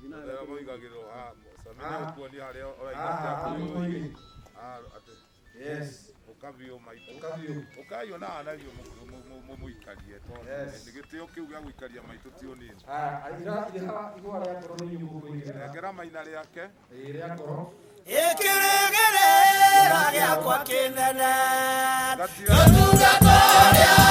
Mũtharaba ũigagĩrĩrwo haha, Samina ũkuonia harĩa ũraiga atĩ atĩ. Yes. Ũkabiũ maitũ. Ũkabiũ. Ũkaiyo na anario mũmũikarie tondũ Yes. nĩ gĩtĩo kĩu gĩa gũikaria maitũ ti ũnini. Igũa rĩa ngoro nĩ inyuĩ mũkũigĩrĩra. Nengera maina rĩake. Ĩĩ, rĩa ngoro. Ĩkĩrĩgĩrĩra gĩakwa kĩnene, ũtungata ũrĩa